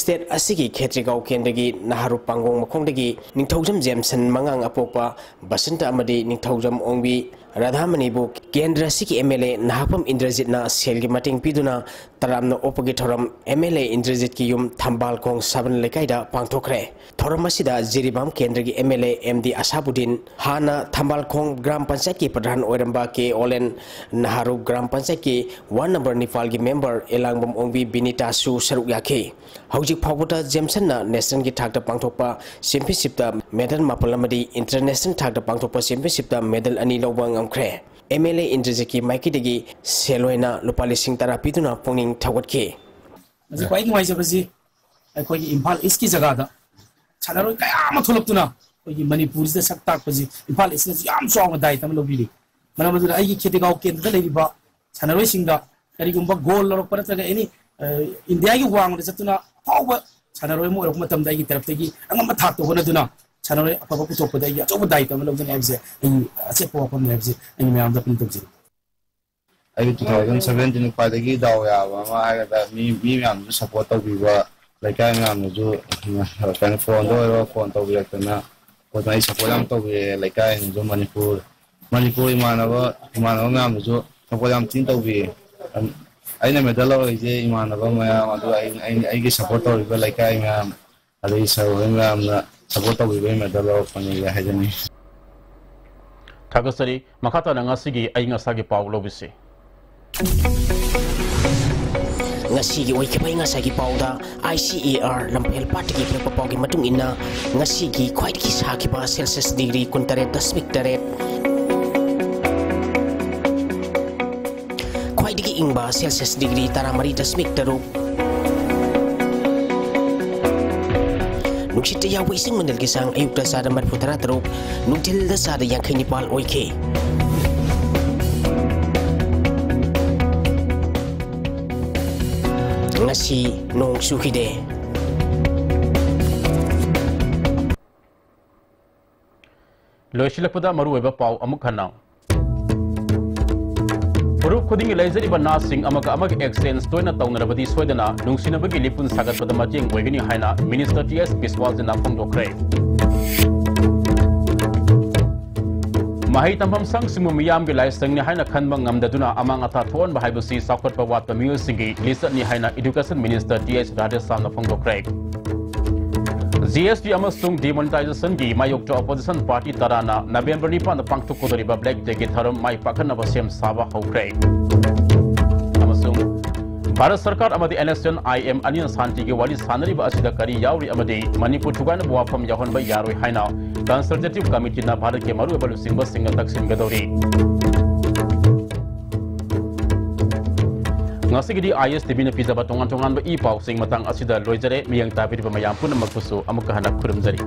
ꯁ꯭ꯇꯦꯠ ꯑꯁꯤꯒꯤ ꯈꯦꯇ꯭ꯔꯤꯒꯥꯎ ꯀꯦꯟꯗ꯭ꯔꯒꯤ ꯅꯍꯥꯔꯨ ꯄꯥꯡꯒꯣꯡ ꯃꯈꯣꯡꯗꯒꯤ ꯅꯤꯡꯊꯧꯖꯝ ꯖꯦꯝꯁꯟ ꯃꯉꯥꯡ ꯑꯄꯣꯛꯄ ꯕꯁꯟꯇ ꯑꯃꯗꯤ ꯅꯤꯡꯊꯧꯖꯝ ꯑꯣꯡꯕꯤ ꯔꯥꯙꯥꯃꯅꯤꯕꯨ ꯀꯦꯟꯗ꯭ꯔ ꯑꯁꯤꯒꯤ ꯑꯦꯝ ꯑꯦꯜ ꯑꯦ ꯅꯍꯥꯛꯄꯝ ꯏꯟꯗ꯭ꯔꯖꯤꯠꯅ ꯁꯦꯜꯒꯤ ꯃꯇꯦꯡ ꯄꯤꯗꯨꯅ ꯇꯔꯥꯝꯅ ꯑꯣꯛꯄꯒꯤ ꯊꯧꯔꯝ ꯑꯦꯝ ꯑꯦꯜ ꯑꯦ ꯏꯟꯗ꯭ꯔꯖꯤꯠꯀꯤ ꯌꯨꯝ ꯊꯝꯕꯥꯜꯈꯣꯡ ꯁꯥꯕꯟ ꯂꯩꯀꯥꯏꯗ ꯄꯥꯡꯊꯣꯛꯈ꯭ꯔꯦ꯫ ꯊꯧꯔꯝ ꯑꯁꯤꯗ ꯖꯤꯔꯤꯕꯥꯝ ꯀꯦꯟꯗ꯭ꯔꯒꯤ M L A M D Ashabuddin, ꯍꯥꯟꯅ ꯊꯝꯕꯥꯜꯈꯣꯡ ꯒ꯭ꯔꯥꯝ ꯄꯟꯆꯥꯌꯠꯀꯤ ꯄ꯭ꯔꯙꯥꯟ ꯑꯣꯏꯔꯝꯕ ꯀꯦ ꯑꯣꯂꯦꯟ, ꯅꯍꯥꯔꯨ ꯒ꯭ꯔꯥꯝ ꯄꯟꯆꯥꯌꯠꯀꯤ ꯋꯥꯔꯗ ꯅꯝꯕꯔ ꯅꯤꯄꯥꯜꯒꯤ ꯃꯦꯝꯕꯔ ꯑꯦꯂꯥꯡꯕꯝ ꯑꯣꯡꯕꯤ ꯕꯤꯅꯤꯇꯥꯁꯨ ꯁꯔꯨꯛ ꯌꯥꯈꯤ꯫ ꯍꯧꯖꯤꯛ ꯐꯥꯎꯕꯗ ꯖꯦꯝꯁꯟꯅ ꯅꯦꯁꯅꯦꯜꯒꯤ ꯊꯥꯛꯇ ꯄꯥꯡꯊꯣꯛꯄ ꯆꯦꯝꯄꯤꯌꯟꯁꯤꯞꯇ ꯃꯦꯗꯜ ꯃꯥꯄꯜ ꯑꯃꯗꯤ ꯏꯟꯇꯔꯅꯦꯁꯅꯦꯜ ꯊꯥꯛꯇ ꯄꯥꯡꯊꯣꯛꯄ ꯆꯦꯝꯄꯤꯌꯟꯁꯤꯞꯇ ꯃꯦꯗꯜ ꯑꯅꯤ ꯂꯧꯕ ꯉꯝꯈ꯭ꯔꯦ꯫ ꯑꯦꯝ ꯑꯦꯜ ꯑꯦ ꯏꯟꯗ꯭ꯔꯖꯤꯠꯀꯤ ꯃꯥꯏꯀꯩꯗꯒꯤ ꯁꯦꯜ ꯑꯣꯏꯅ ꯂꯨꯄꯥ ꯂꯤꯁꯤꯡ ꯇꯔꯥ ꯄꯤꯗꯨꯅ ꯄꯨꯛꯅꯤꯡ ꯊꯧꯒꯠꯈꯤ꯫ ꯍꯧꯖꯤꯛ ꯈ꯭ꯋꯥꯏ ꯅꯨꯡꯉꯥꯏꯖꯕꯁꯤ ꯑꯩꯈꯣꯏꯒꯤ ꯏꯝꯐꯥꯜ ꯏꯁꯀꯤ ꯖꯒꯥꯗ ꯁꯥꯟꯅꯔꯣꯏ ꯀꯌꯥ ꯑꯃ ꯊꯣꯛꯂꯛꯇꯨꯅ ꯑꯩꯈꯣꯏꯒꯤ ꯃꯅꯤꯄꯨꯔꯁꯤꯗ ꯁꯛ ꯇꯥꯛꯄꯁꯤ ꯏꯝꯐꯥꯜ ꯏꯁꯅꯁꯨ ꯌꯥꯝ ꯆꯥꯎꯅ ꯗꯥꯏꯇ ꯑꯃ ꯂꯧꯕꯤꯔꯤ꯫ ꯃꯔꯝ ꯑꯗꯨꯅ ꯑꯩꯒꯤ ꯈꯦꯇꯤꯒꯥꯎ ꯀꯦꯟꯗ꯭ꯔꯗ ꯂꯩꯔꯤꯕ ꯁꯥꯟꯅꯔꯣꯏꯁꯤꯡꯗ ꯀꯔꯤꯒꯨꯝꯕ ꯒꯣꯜ ꯂꯧꯔꯛꯄ ꯅꯠꯇ꯭ꯔꯒ ꯑꯦꯅꯤ, ꯑ, ꯏꯟꯗꯤꯌꯥꯒꯤ ꯋꯥꯡꯃꯗ ꯆꯠꯇꯨꯅ ꯑꯐꯥꯎꯕ ꯁꯥꯟꯅꯔꯣꯏ ꯑꯃ ꯑꯣꯏꯔꯛꯄ ꯃꯇꯝꯗ ꯑꯩꯒꯤ ꯇꯔꯞꯇꯒꯤ ꯑꯉꯝꯕ ꯊꯥꯛꯇ ꯍꯣꯠꯅꯗꯨꯅ ꯁꯥꯟꯅꯔꯣꯏ ꯑꯐꯕ ꯄꯨꯊꯣꯛꯄꯗ ꯑꯩꯒꯤ ꯑꯆꯧꯕ ꯗꯥꯏꯇ ꯑꯃ ꯂꯧꯒꯅꯤ ꯍꯥꯏꯕꯁꯦ ꯑꯩꯒꯤ ꯑꯆꯦꯠꯄ ꯋꯥꯐꯝꯅꯤ ꯍꯥꯏꯕꯁꯦ ꯑꯩꯅ ꯃꯌꯥꯝꯗ ꯑꯄꯤꯜ ꯇꯧꯖꯔꯤ꯫ ꯑꯩ two thousand seventeen ꯈ꯭ꯋꯥꯏꯗꯒꯤ ꯗꯥꯎ ꯌꯥꯕ ꯑꯃ ꯍꯥꯏꯒꯗ꯭ꯔꯥ, ꯃꯤ, ꯃꯤ ꯃꯌꯥꯝꯅꯁꯨ ꯁꯞꯄꯣꯔꯠ ꯇꯧꯕꯤꯕ, ꯂꯩꯀꯥꯏ ꯃꯌꯥꯝꯅꯁꯨ ꯀꯩꯅꯣ, ꯐꯣꯟꯗ ꯑꯣꯏꯔꯣ, ꯐꯣꯟ ꯇꯧꯕꯤꯔꯛꯇꯅ ꯈꯣꯠꯇꯅ ꯑꯩ ꯁꯞꯄꯣꯔꯠ ꯌꯥꯝ ꯇꯧꯕꯤꯔꯦ꯫ ꯂꯩꯀꯥꯏꯅꯁꯨ, ꯃꯅꯤꯄꯨꯔ, ꯃꯅꯤꯄꯨꯔ ꯏꯃꯥꯟꯅꯕ, ꯏꯃꯥꯟꯅꯕ ꯃꯌꯥꯝꯅꯁꯨ ꯁꯞꯄꯣꯔꯠ ꯌꯥꯝ ꯊꯤꯅ ꯇꯧꯕꯤꯌꯦ꯫ ꯑꯩꯅ ꯃꯦꯗꯜ ꯂꯧꯔꯛꯏꯁꯦ ꯏꯃꯥꯟꯅꯕ ꯃꯌꯥꯝ, ꯑꯗꯨꯒ ꯑꯩ, ꯑꯩ, ꯑꯩꯒꯤ ꯁꯞꯄꯣꯔꯠ ꯇꯧꯔꯤꯕ ꯂꯩꯀꯥꯏ ꯃꯌꯥꯝ, ꯑꯗꯒꯤ ꯁꯔ ꯍꯣꯏ ꯃꯌꯥꯝꯅ ꯁꯞꯄꯣꯔꯠ ꯇꯧꯕꯤꯕꯒꯤ ꯃꯦꯗꯜ ꯂꯧꯔꯛꯄꯅꯤꯒ ꯍꯥꯏꯖꯅꯤꯡꯉꯤ꯫ ꯊꯥꯒꯠꯆꯔꯤ꯫ ꯃꯈꯥ ꯇꯥꯅ ꯉꯁꯤꯒꯤ ꯑꯏꯪ ꯑꯁꯥꯒꯤ ꯄꯥꯎ ꯂꯧꯕꯤꯁꯤ꯫ ꯉꯁꯤꯒꯤ ꯑꯣꯏꯈꯤꯕ ꯑꯏꯪ ꯑꯁꯥꯒꯤ ꯄꯥꯎꯗ, I C A R ꯂꯝꯐꯦꯜ ꯄꯥꯠꯇꯒꯤ ꯄꯤꯔꯛꯄ ꯄꯥꯎꯒꯤ ꯃꯇꯨꯡ ꯏꯟꯅ, ꯉꯁꯤꯒꯤ ꯈ꯭ꯋꯥꯏꯗꯒꯤ ꯁꯥꯈꯤꯕ celsius degree ꯀꯨꯟꯇꯔꯦꯠ ꯗꯁꯃꯤꯛ ꯇꯔꯦꯠ, ꯈ꯭ꯋꯥꯏꯗꯒꯤ ꯏꯪꯕ celsius degree ꯇꯔꯥꯃꯔꯤ ꯗꯁꯃꯤꯛ ꯇꯔꯨꯛ, ꯅꯨꯡꯁꯤꯠꯇ ꯌꯥꯎꯕ ꯏꯁꯤꯡ ꯃꯅꯤꯜꯒꯤ ꯆꯥꯡ ꯑꯌꯨꯛꯇ ꯆꯥꯗ ꯃꯔꯤꯐꯨ ꯇꯔꯥ ꯇꯔꯨꯛ, ꯅꯨꯡꯊꯤꯜꯗ ꯆꯥꯗ ꯌꯥꯡꯈꯩ ꯅꯤꯄꯥꯜ ꯑꯣꯏꯈꯤ꯫ ꯉꯁꯤ ꯅꯣꯡ ꯆꯨꯈꯤꯗꯦ꯫ ꯂꯣꯏꯁꯤꯜꯂꯛꯄꯗ ꯃꯔꯨꯑꯣꯏꯕ ꯄꯥꯎ ꯑꯃꯨꯛ ꯍꯟꯅ꯫ ꯐꯨꯔꯨꯞ ꯈꯨꯗꯤꯡꯒꯤ ꯂꯩꯖꯔꯤꯕ ꯅꯥꯁꯤꯡ ꯑꯃꯒ ꯑꯃꯒ exchange ꯇꯣꯏꯅ ꯇꯧꯅꯔꯕꯗꯤ ꯁꯣꯏꯗꯅ ꯅꯨꯡꯁꯤꯅꯕꯒꯤ ꯂꯤꯄꯨꯟ ꯁꯥꯒꯠꯄꯗ ꯃꯇꯦꯡ ꯑꯣꯏꯒꯅꯤ ꯍꯥꯏꯅ Minister T S ꯕꯤꯁꯋꯥꯜꯖꯤꯅ ꯐꯣꯡꯗꯣꯛꯈ꯭ꯔꯦ꯫ ꯃꯍꯩ ꯇꯝꯐꯝ ꯁꯪꯁꯤꯡꯕꯨ ꯃꯤꯌꯥꯝꯒꯤ ꯂꯥꯏꯁꯪꯅꯤ ꯍꯥꯏꯅ ꯈꯟꯕ ꯉꯝꯗꯗꯨꯅ ꯑꯃꯥꯡ ꯑꯇꯥ ꯊꯣꯛꯍꯟꯕ ꯍꯥꯏꯕꯁꯤ ꯆꯥꯎꯈꯠꯄ ꯋꯥꯠꯄ ꯃꯤꯑꯣꯏꯁꯤꯡꯒꯤ ꯂꯤꯆꯠꯅꯤ ꯍꯥꯏꯅ Education Minister T H ꯔꯥꯙꯦꯁ꯭ꯌꯥꯝꯅ ꯐꯣꯡꯗꯣꯛꯈ꯭ꯔꯦ꯫ G S T ꯑꯃꯁꯨꯡ demonetizationꯒꯤ ꯃꯥꯌꯣꯛꯇ opposition party ꯇꯔꯥꯅ November ꯅꯤꯄꯥꯟꯗ ꯄꯥꯡꯊꯣꯛꯀꯗꯧꯔꯤꯕ Black Dayꯒꯤ ꯊꯧꯔꯝ ꯃꯥꯏ ꯄꯥꯛꯍꯟꯅꯕ ꯁꯦꯝ ꯁꯥꯕ ꯍꯧꯈ꯭ꯔꯦ꯫ ꯑꯃꯁꯨꯡ ꯚꯥꯔꯠ ꯁꯔꯀꯥꯔ ꯑꯃꯗꯤ N S C N I M ꯑꯅꯤꯅ ꯁꯥꯟꯇꯤꯒꯤ ꯋꯥꯔꯤ ꯁꯥꯟꯅꯔꯤꯕ ꯑꯁꯤꯗ ꯀꯔꯤ ꯌꯥꯎꯔꯤ ꯑꯃꯗꯤ ꯃꯅꯤꯄꯨꯔ ꯊꯨꯒꯥꯏꯅꯕ ꯋꯥꯐꯝ ꯌꯥꯎꯍꯟꯕ ꯌꯥꯔꯣꯏ ꯍꯥꯏꯅ Consultative Committeeꯅ ꯚꯥꯔꯠꯀꯤ ꯃꯔꯨꯑꯣꯏꯕ ꯂꯨꯆꯤꯡꯕꯁꯤꯡꯅ ꯇꯛꯁꯤꯟꯒꯗꯧꯔꯤ꯫ ꯉꯁꯤꯒꯤꯗꯤ I S T Vꯅ ꯄꯤꯖꯕ ꯇꯣꯉꯥꯟ ꯇꯣꯉꯥꯟꯕ ꯏ ꯄꯥꯎꯁꯤꯡ ꯃꯇꯥꯡ ꯑꯁꯤꯗ ꯂꯣꯏꯖꯔꯦ꯫ ꯃꯤꯠꯌꯦꯡ ꯇꯥꯕꯤꯔꯤꯕ ꯃꯌꯥꯝ ꯄꯨꯝꯅꯃꯛꯄꯨꯁꯨ ꯑꯃꯨꯛꯀ ꯍꯟꯅ ꯈꯨꯔꯨꯝꯖꯔꯤ꯫